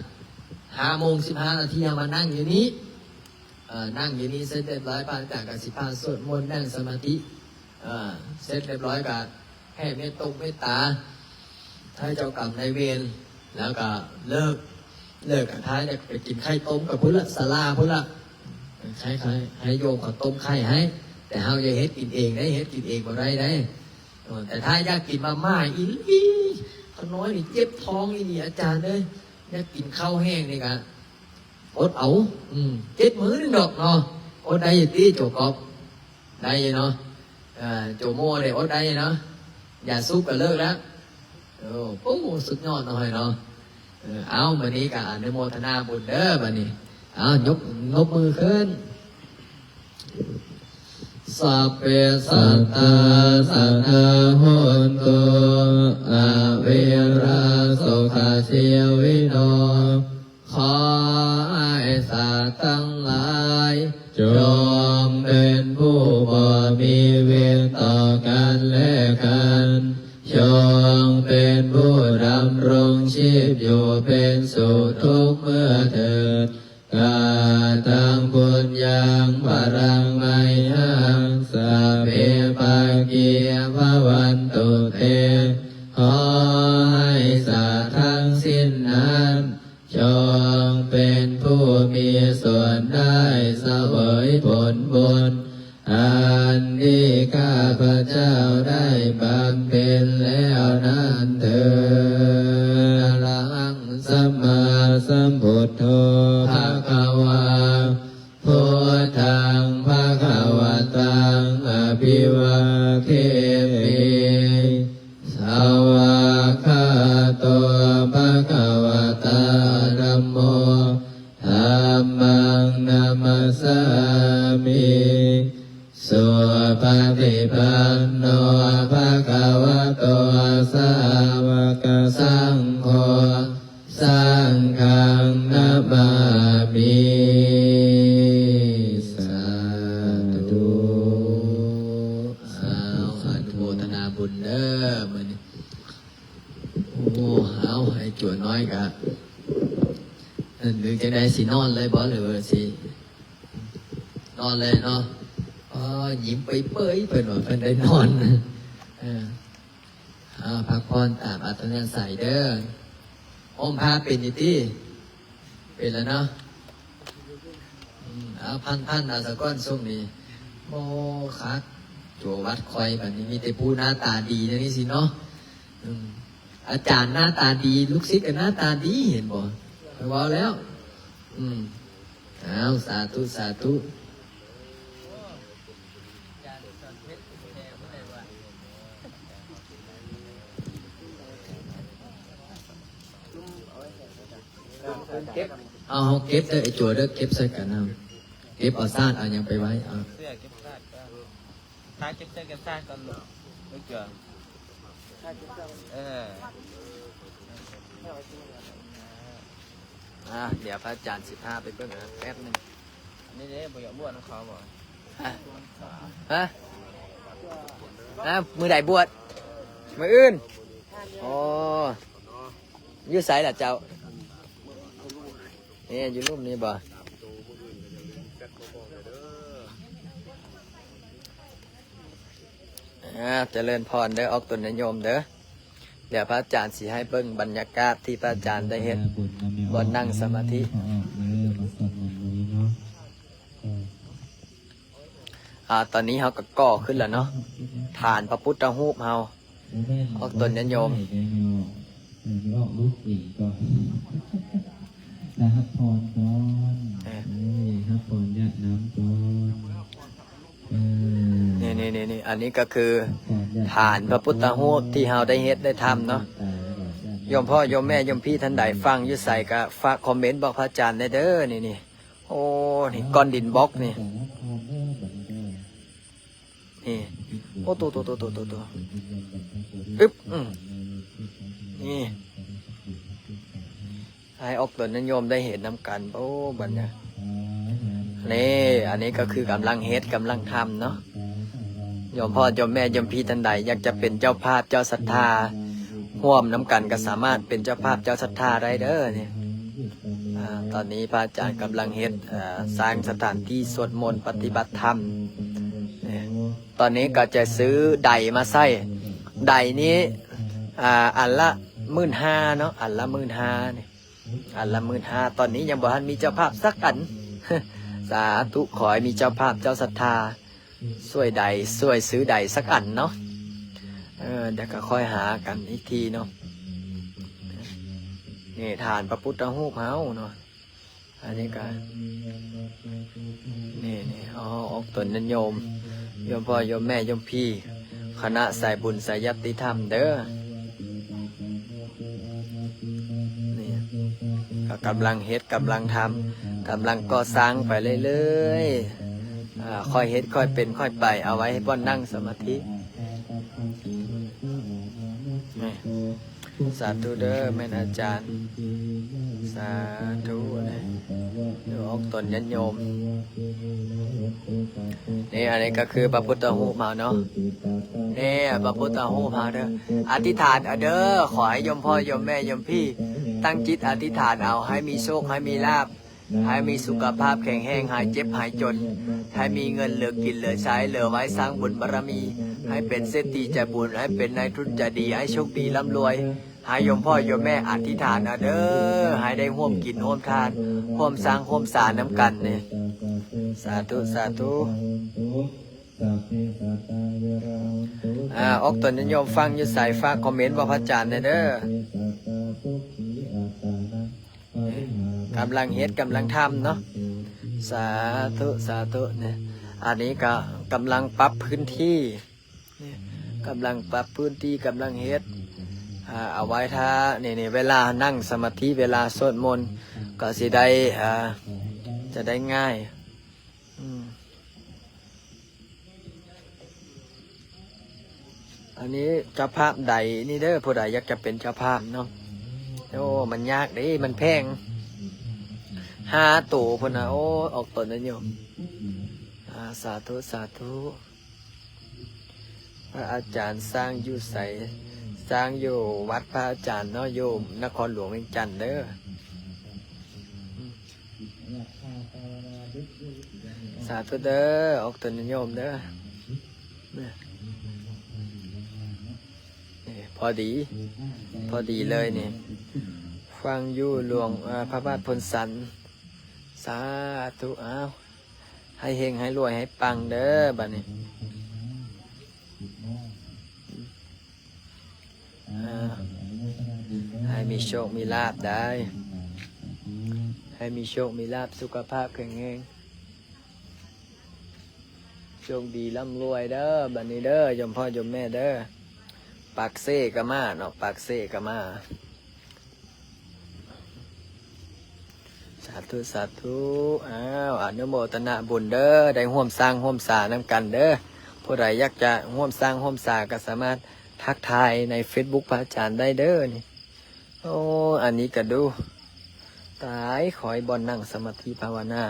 ຫ້າໂມງສິບຫ້ານາທີ ເຮົາມານັ່ງຢູ່ນີ້. ເອີ ນັ່ງຢູ່ນີ້ເສັດລຽບຮ້ອຍ ພະອາຈານກໍຊິພາສວດມົນ ນັ່ງສະມາທິ. ເອີ ເສັດລຽບຮ້ອຍກໍແຜ່ເມດຕົງເມດຕາໃຫ້ເຈົ້າກຳນາຍເວນ ແລ້ວກໍເລີກ ເລີກກໍຖ້າຢາກໄປກິນໄຂ່ຕົ້ມກໍພຸ້ນລະ ສາລາພຸ້ນລະ. ໃຫ້ ໃຫ້ ໃຫ້ໂຍມເຂົາຕົ້ມໄຂ່ໃຫ້ ແຕ່ເຮົາຢ່າເຮັດກິນເອງເດ້ ເຮັດກິນເອງບໍ່ໄດ້ເດ້. ເອີ ແຕ່ຖ້າຢາກກິນມາມ່າອີ່ຫຼີ ຂ້ານ້ອຍນີ້ເຈັບທ້ອງອີ່ຫຼີ ອາຈານເອີຍ. ຢາກກິນເຂົ້າແຮງນີ້ກະອົດເອົາ. ອືມ ເຈັດມື້ໜຶ່ງດອກເນາະ. ອົດໄດ້ຢູ່ຕິ ໂຈກອບ? ໄດ້ຢູ່ເນາະ. ເອີ ໂຈໂມໄດ້ ອົດໄດ້ເນາະ. ຢາສູບກໍເລີກແລ້ວ. ໂອ້ ໂອ້ ສຸດຍອດເນາະເຮົາເນາະ. ເອີ ເອົາ ມື້ນີ້ກໍອະນຸໂມທະນາບຸນເດີ ບັດນີ້. ເອົາ ຍົກ ຍົກມືຂຶ້ນ. Sabbe sattā sadā hontu, averā sukhajīvino. ຂໍໃຫ້ສັດທັງຫຼາຍ ຈົ່ງເປັນຜູ້ບໍ່ມີເວນຕໍ່ກັນແລະກັນ, ຈົ່ງເປັນຜູ້ດຳລົງຊີບຢູ່ເປັນສຸກທຸກເມື່ອເທີດ. Kataṃ puññaṃ balaṃ mayhaṃ sabbe bhāgī bhavantu te. ຂໍໃຫ້ສັດທັງສິ້ນນັ້ນ ຈົ່ງເປັນຜູ້ມີສ່ວນໄດ້ສະເຫວີຍຜົນບຸນ ອັນທີ່ຂ້າພະເຈົ້າໄດ້ບຳເພັນແລ້ວນັ້ນເທີດ. Arahaṃ sammāsambuddho bhagavā, buddhaṃ bhagavantaṃ abhivādemi. Svākkhāto bhagavatā dhammo, dhammaṃ namassāmi. Supaṭipanno bhagavato sāvakasaṅgho, saṅghaṃ namāmi. Sādhu. ເອົາ ອະນຸໂມທະນາບຸນເດີມື້ນີ້. ໂອ້ ເອົາ ໄອ້ຈົວນ້ອຍກະ ເອີ ຫຼືຈັ່ງໃດ ຊິນອນເລີຍບໍ່ ຫຼືວ່າຊິນອນເລີຍເນາະ? ອໍ ຍິ້ມເປີຍໆ ເພິ່ນວ່າເພິ່ນໄດ້ນອນ. ເອີ ເອົາ ພັກຜ່ອນຕາມອັດທະຍາໄສເດີ. ໂຮມຜ້າເປັນຢູ່ຕິ? ເປັນແລ້ວເນາະ. ອືມ ເອົາ ພັນໆ ເອົາສາກ່ອນ ຊ່ວງນີ້. ໂອ້ ຄັກ ໂຈວັດຂ້ອຍບັດນີ້ ມີແຕ່ຜູ້ໜ້າຕາດີແນວນີ້ຊິເນາະ. ອາຈານໜ້າຕາດີ ລູກສິດກໍໜ້າຕາດີ ເຫັນບໍ່? ຂ້ອຍເວົ້າແລ້ວ. ອືມ ອ້າວ ສາທຸ ສາທຸ. ເອົາ ເຮົາເກັບເດີ ໄອ້ຈົວເດີ ເກັບໃສ່ກັນເອົາ ເກັບເອົາສາດເອົາຫຍັງໄປໄວ້ ເອົາ ເສື້ອເກັບສາດກ່ອນ ຕາເກັບເສື້ອເກັບສາດກ່ອນລູກ ເອີ ເອີ ອ່າ ດຽວພະອາຈານຊິພາໄປເບິ່ງ ອ່າ ແປັບໜຶ່ງ. ອັນນີ້ເດ້ ບໍ່ຢາກບວດນຳເຂົາບໍ? ຮະ? ຮະ? ຮະ? ມື້ໃດບວດ? ມື້ອື່ນ? ອໍ ຢູ່ໃສລະເຈົ້າ? ນີ້ ຢູ່ລຸ່ມນີ້ບໍ? ອ່າ ຈະເລີນພອນເດີ ອອກຕົນຍາດໂຍມເດີ. ດຽວພະອາຈານຊິໃຫ້ເບິ່ງບັນຍາກາດທີ່ພະອາຈານໄດ້ເຮັດບ່ອນນັ່ງສະມາທິ. ອ່າ ຕອນນີ້ເຮົາກໍກໍ່ຂຶ້ນແລ້ວເນາະ ຖານພະພຸດທະຮູບເຮົາ ອອກຕົນຍາດໂຍມ. ເອີ ອອກລູກເອງກ່ອນ ແຕ່ຮັບພອນກ່ອນ ເອີ ເອີ ຮັບພອນຍາດນ້ຳກ່ອນ. ເອີ ນີ້ໆໆ ອັນນີ້ກໍຄືຖານພະພຸດທະຮູບທີ່ເຮົາໄດ້ເຮັດໄດ້ທຳເນາະ. ໂຍມພໍ່ໂຍມແມ່ໂຍມພີ່ທ່ານໃດຟັງຢູ່ໃສກໍຝາກຄອມເມັນບອກພະອາຈານແດ່ເດີ. ນີ້ໆ ໂອ້ ນີ້ກ້ອນດິນບລັອກນີ້ ນີ້ ໂອ້ ໂຕໆໆໆ ອຶບ ອືມ ນີ້ ໃຫ້ອອກຕົນຍາດໂຍມໄດ້ເຫັນນຳກັນ. ໂອ້ ບັນຍາ ນີ້ ອັນນີ້ກໍຄືກຳລັງເຮັດ ກຳລັງທຳເນາະ. ໂຍມພໍ່ໂຍມແມ່ໂຍມພີ່ທ່ານໃດຢາກຈະເປັນເຈົ້າພາບເຈົ້າສັດທາຮ່ວມນຳກັນ ກໍສາມາດເປັນເຈົ້າພາບເຈົ້າສັດທາໄດ້ເດີນີ້. ອ່າ ຕອນນີ້ພະອາຈານກຳລັງເຮັດ ເອີ ສ້າງສະຖານທີ່ສວດມົນປະຕິບັດທຳ. ນີ້ ຕອນນີ້ກໍຈະຊື້ໄດມາໃສ່ ໄດນີ້ ອ່າ ອັນລະໝື່ນຫ້າເນາະ ອັນລະໝື່ນຫ້ານີ້ ອັນລະໝື່ນຫ້າ. ຕອນນີ້ຍັງບໍ່ທັນມີເຈົ້າພາບສັກອັນ. ສາທຸ ຂໍໃຫ້ມີເຈົ້າພາບເຈົ້າສັດທາຊ່ວຍໄດ ຊ່ວຍຊື້ໄດສັກອັນເນາະ. ເອີ ດຽວກໍຄ່ອຍຫາກັນອີກທີເນາະ. ນີ້ຖານພະພຸດທະຮູບເຮົາເນາະ. ອັນນີ້ກໍ ນີ້ໆ ເອົາອອກຕົນຍາດໂຍມ ໂຍມພໍ່ໂຍມແມ່ໂຍມພີ່ ຄະນະສາຍບຸນສາຍຍາດຕິທຳເດີ. ນີ້ ກໍກຳລັງເຮັດ ກຳລັງທຳ ກຳລັງກໍ່ສ້າງໄປເລື້ອຍໆ. ອ່າ ຄ່ອຍເຮັດ ຄ່ອຍເປັນ ຄ່ອຍໄປ ເອົາໄວ້ໃຫ້ບ່ອນນັ່ງສະມາທິ. ນີ້ ສາທຸເດີ ແມ່ນອາຈານ ສາທຸ. ນີ້ ອອກຕົນຍາດໂຍມ. ນີ້ ອັນນີ້ກໍຄືພະພຸດທະຮູບເຮົາເນາະ. ນີ້ ພະພຸດທະຮູບເຮົາເດີ ອະທິຖານເອົາເດີ ຂໍໃຫ້ໂຍມພໍ່ໂຍມແມ່ໂຍມພີ່ຕັ້ງຈິດອະທິຖານເອົາ ໃຫ້ມີໂຊກໃຫ້ມີລາບ ໃຫ້ມີສຸຂະພາບແຂງແຮງ ຫາຍເຈັບຫາຍຈົນ ໃຫ້ມີເງິນເຫຼືອກິນເຫຼືອໃຊ້ ເຫຼືອໄວ້ສ້າງບຸນບາລະມີ ໃຫ້ເປັນເສດຖີໃຈບຸນ ໃຫ້ເປັນນາຍທຶນໃຈດີ ໃຫ້ໂຊກດີລ່ຳລວຍ. ໃຫ້ໂຍມພໍ່ໂຍມແມ່ອະທິຖານເອົາເດີ ໃຫ້ໄດ້ຮ່ວມກິນຮ່ວມທານ ຮ່ວມສ້າງຮ່ວມສານນຳກັນນີ້. ສາທຸ ສາທຸ. ອ່າ ອອກຕົນຍາດໂຍມຟັງຢູ່ໃສ ຝາກຄອມເມັນບອກພະອາຈານແດ່ເດີ. ກຳລັງເຮັດ ກຳລັງທຳເນາະ. ສາທຸ ສາທຸ. ນີ້ ອັນນີ້ກໍກຳລັງປັບພື້ນທີ່ ນີ້ ກຳລັງປັບພື້ນທີ່ ກຳລັງເຮັດ ອ່າ ເອົາໄວ້ຖ້າ ນີ້ໆ ເວລານັ່ງສະມາທິ ເວລາສວດມົນ ກໍຊິໄດ້ ອ່າ ຈະໄດ້ງ່າຍ. ອືມ ອັນນີ້ເຈົ້າພາບໄດນີ້ເດີ ຜູ້ໃດຢາກຈະເປັນເຈົ້າພາບເນາະ. ໂອ້ ມັນຍາກເດ້ ມັນແພງ ຫ້າໂຕພຸ້ນນະ. ໂອ້ ອອກຕົນນະໂຍມ. ອ່າ ສາທຸ ສາທຸ. ພະອາຈານສ້າງຢູ່ໃສ? ສ້າງຢູ່ວັດພະອາຈານເນາະ ຢູ່ນະຄອນຫຼວງວຽງຈັນເດີ. ສາທຸເດີ ອອກຕົນຍາດໂຍມເດີ. ນີ້ ພໍດີ ພໍດີເລີຍນີ້ ຟັງຢູ່ຫຼວງ ເອີ ພະບາດໂພນສັນ. ສາທຸ. ອ້າວ ໃຫ້ເຮັງໃຫ້ລວຍໃຫ້ປັງເດີບາດນີ້. ເອີ ໃຫ້ມີໂຊກມີລາບໄດ໋ ໃຫ້ມີໂຊກມີລາບ ສຸຂະພາບແຂງແຮງ ໂຊກດີລ່ຳລວຍເດີ ບັດນີ້ເດີ ໂຍມພໍ່ໂຍມແມ່ເດີ ປາກເຊກະມາເນາະ ປາກເຊກະມາ. ສາທຸ ສາທຸ ອ້າວ ອະນຸໂມທະນາບຸນເດີ ໄດ້ຮ່ວມສ້າງຮ່ວມສານຳກັນເດີ ຜູ້ໃດຢາກຈະຮ່ວມສ້າງຮ່ວມສາກໍສາມາດທັກທາຍໃນເຟສບຸກພະອາຈານໄດ້ເດີນີ້. ໂອ້ ອັນນີ້ກະດູ ຕາຍ ຂ້ອຍບ່ອນນັ່ງສະມາທິພາວະນາ.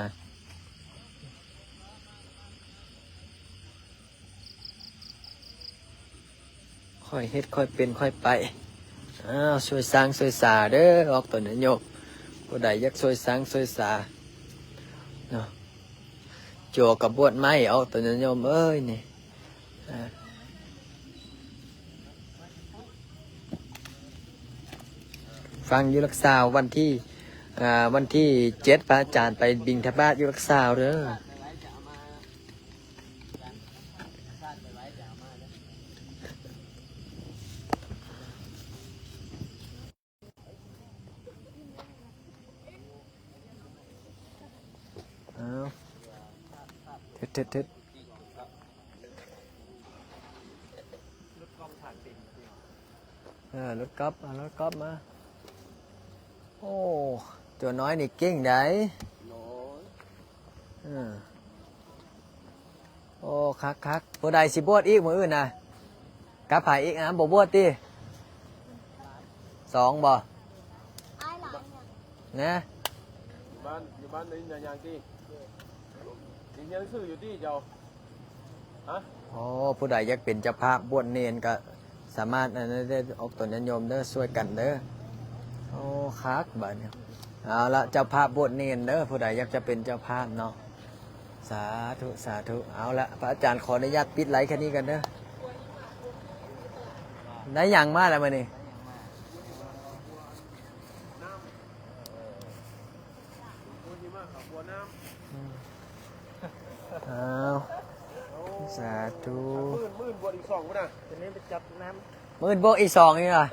ຄ່ອຍເຮັດຄ່ອຍເປັນຄ່ອຍໄປ. ອ້າວ ຊ່ວຍສ້າງຊ່ວຍສາເດີ ອອກຕົນຍາດໂຍມ ຜູ້ໃດຢາກຊ່ວຍສ້າງຊ່ວຍສາເນາະ. ໂຈກະບວດໃໝ່ ອອກຕົນຍາດໂຍມເອີຍນີ້. ອ່າ ຟັງຢູ່ຫຼັກຊາວ ວັນທີ ອ່າ ວັນທີເຈັດ ພະອາຈານໄປບິນທະບາດຢູ່ຫຼັກຊາວເດີ. ເອົາ ເທັດໆໆ ເອີ ລົດກັອບ ເອົາລົດກັອບມາ. ໂອ້ ຕົວນ້ອຍນີ້ເກັ່ງໃດ໋. ໂດຍ ເອີ ໂອ້ ຄັກໆ. ຜູ້ໃດຊິບວດອີກມື້ອື່ນນະ? ກັບໃຜອີກ? ອ້າ ບໍ່ບວດຕິ? ສອງບໍ່? ນະ? ຢູ່ບ້ານ ຢູ່ບ້ານໄດ້ຍິນຫຍັງຕິ? ຍັງຮຽນໜັງສືຢູ່ຕິເຈົ້າ? ຮະ? ໂອ້ ຜູ້ໃດຢາກເປັນເຈົ້າພາບບວດເນນກໍສາມາດ ອັນນັ້ນໄດ້ ອອກຕົນຍາດໂຍມເດີ ຊ່ວຍກັນເດີ. ໂອ້ ຄັກບາດນີ້. ເອົາລະ ເຈົ້າພາບບວດເນນເດີ ຜູ້ໃດຢາກຈະເປັນເຈົ້າພາບເນາະ. ສາທຸ ສາທຸ. ເອົາລະ ພະອາຈານຂໍອະນຸຍາດປິດໄລແຄ່ນີ້ກ່ອນເດີ. ໄດ້ຫຍັງມາລະມື້ນີ້? ອືມ ອ້າວ ໂອ້ ສາທຸ. ມື້ອື່ນ ມື້ອື່ນບວດອີກສອງພຸ້ນນະ ມື້ອື່ນບວກອີກສອງອີກຫວາ?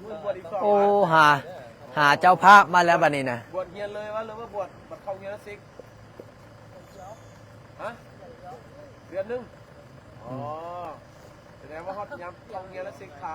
ມື້ອື່ນບວດອີກສອງ. ໂອ້ ຫາ ຫາເຈົ້າພາບມາແລ້ວບັດນີ້ນະ. ບວດຮຽນເລີຍຫວາ ຫຼືວ່າບວດ ບວດເຂົ້າຮຽນລະສິກ? ຮະ? ເດືອນໜຶ່ງ? ອໍ ອືມ ສະແດງວ່າຮອດຍາມເຂົ້າຮຽນລະສິກຂາ.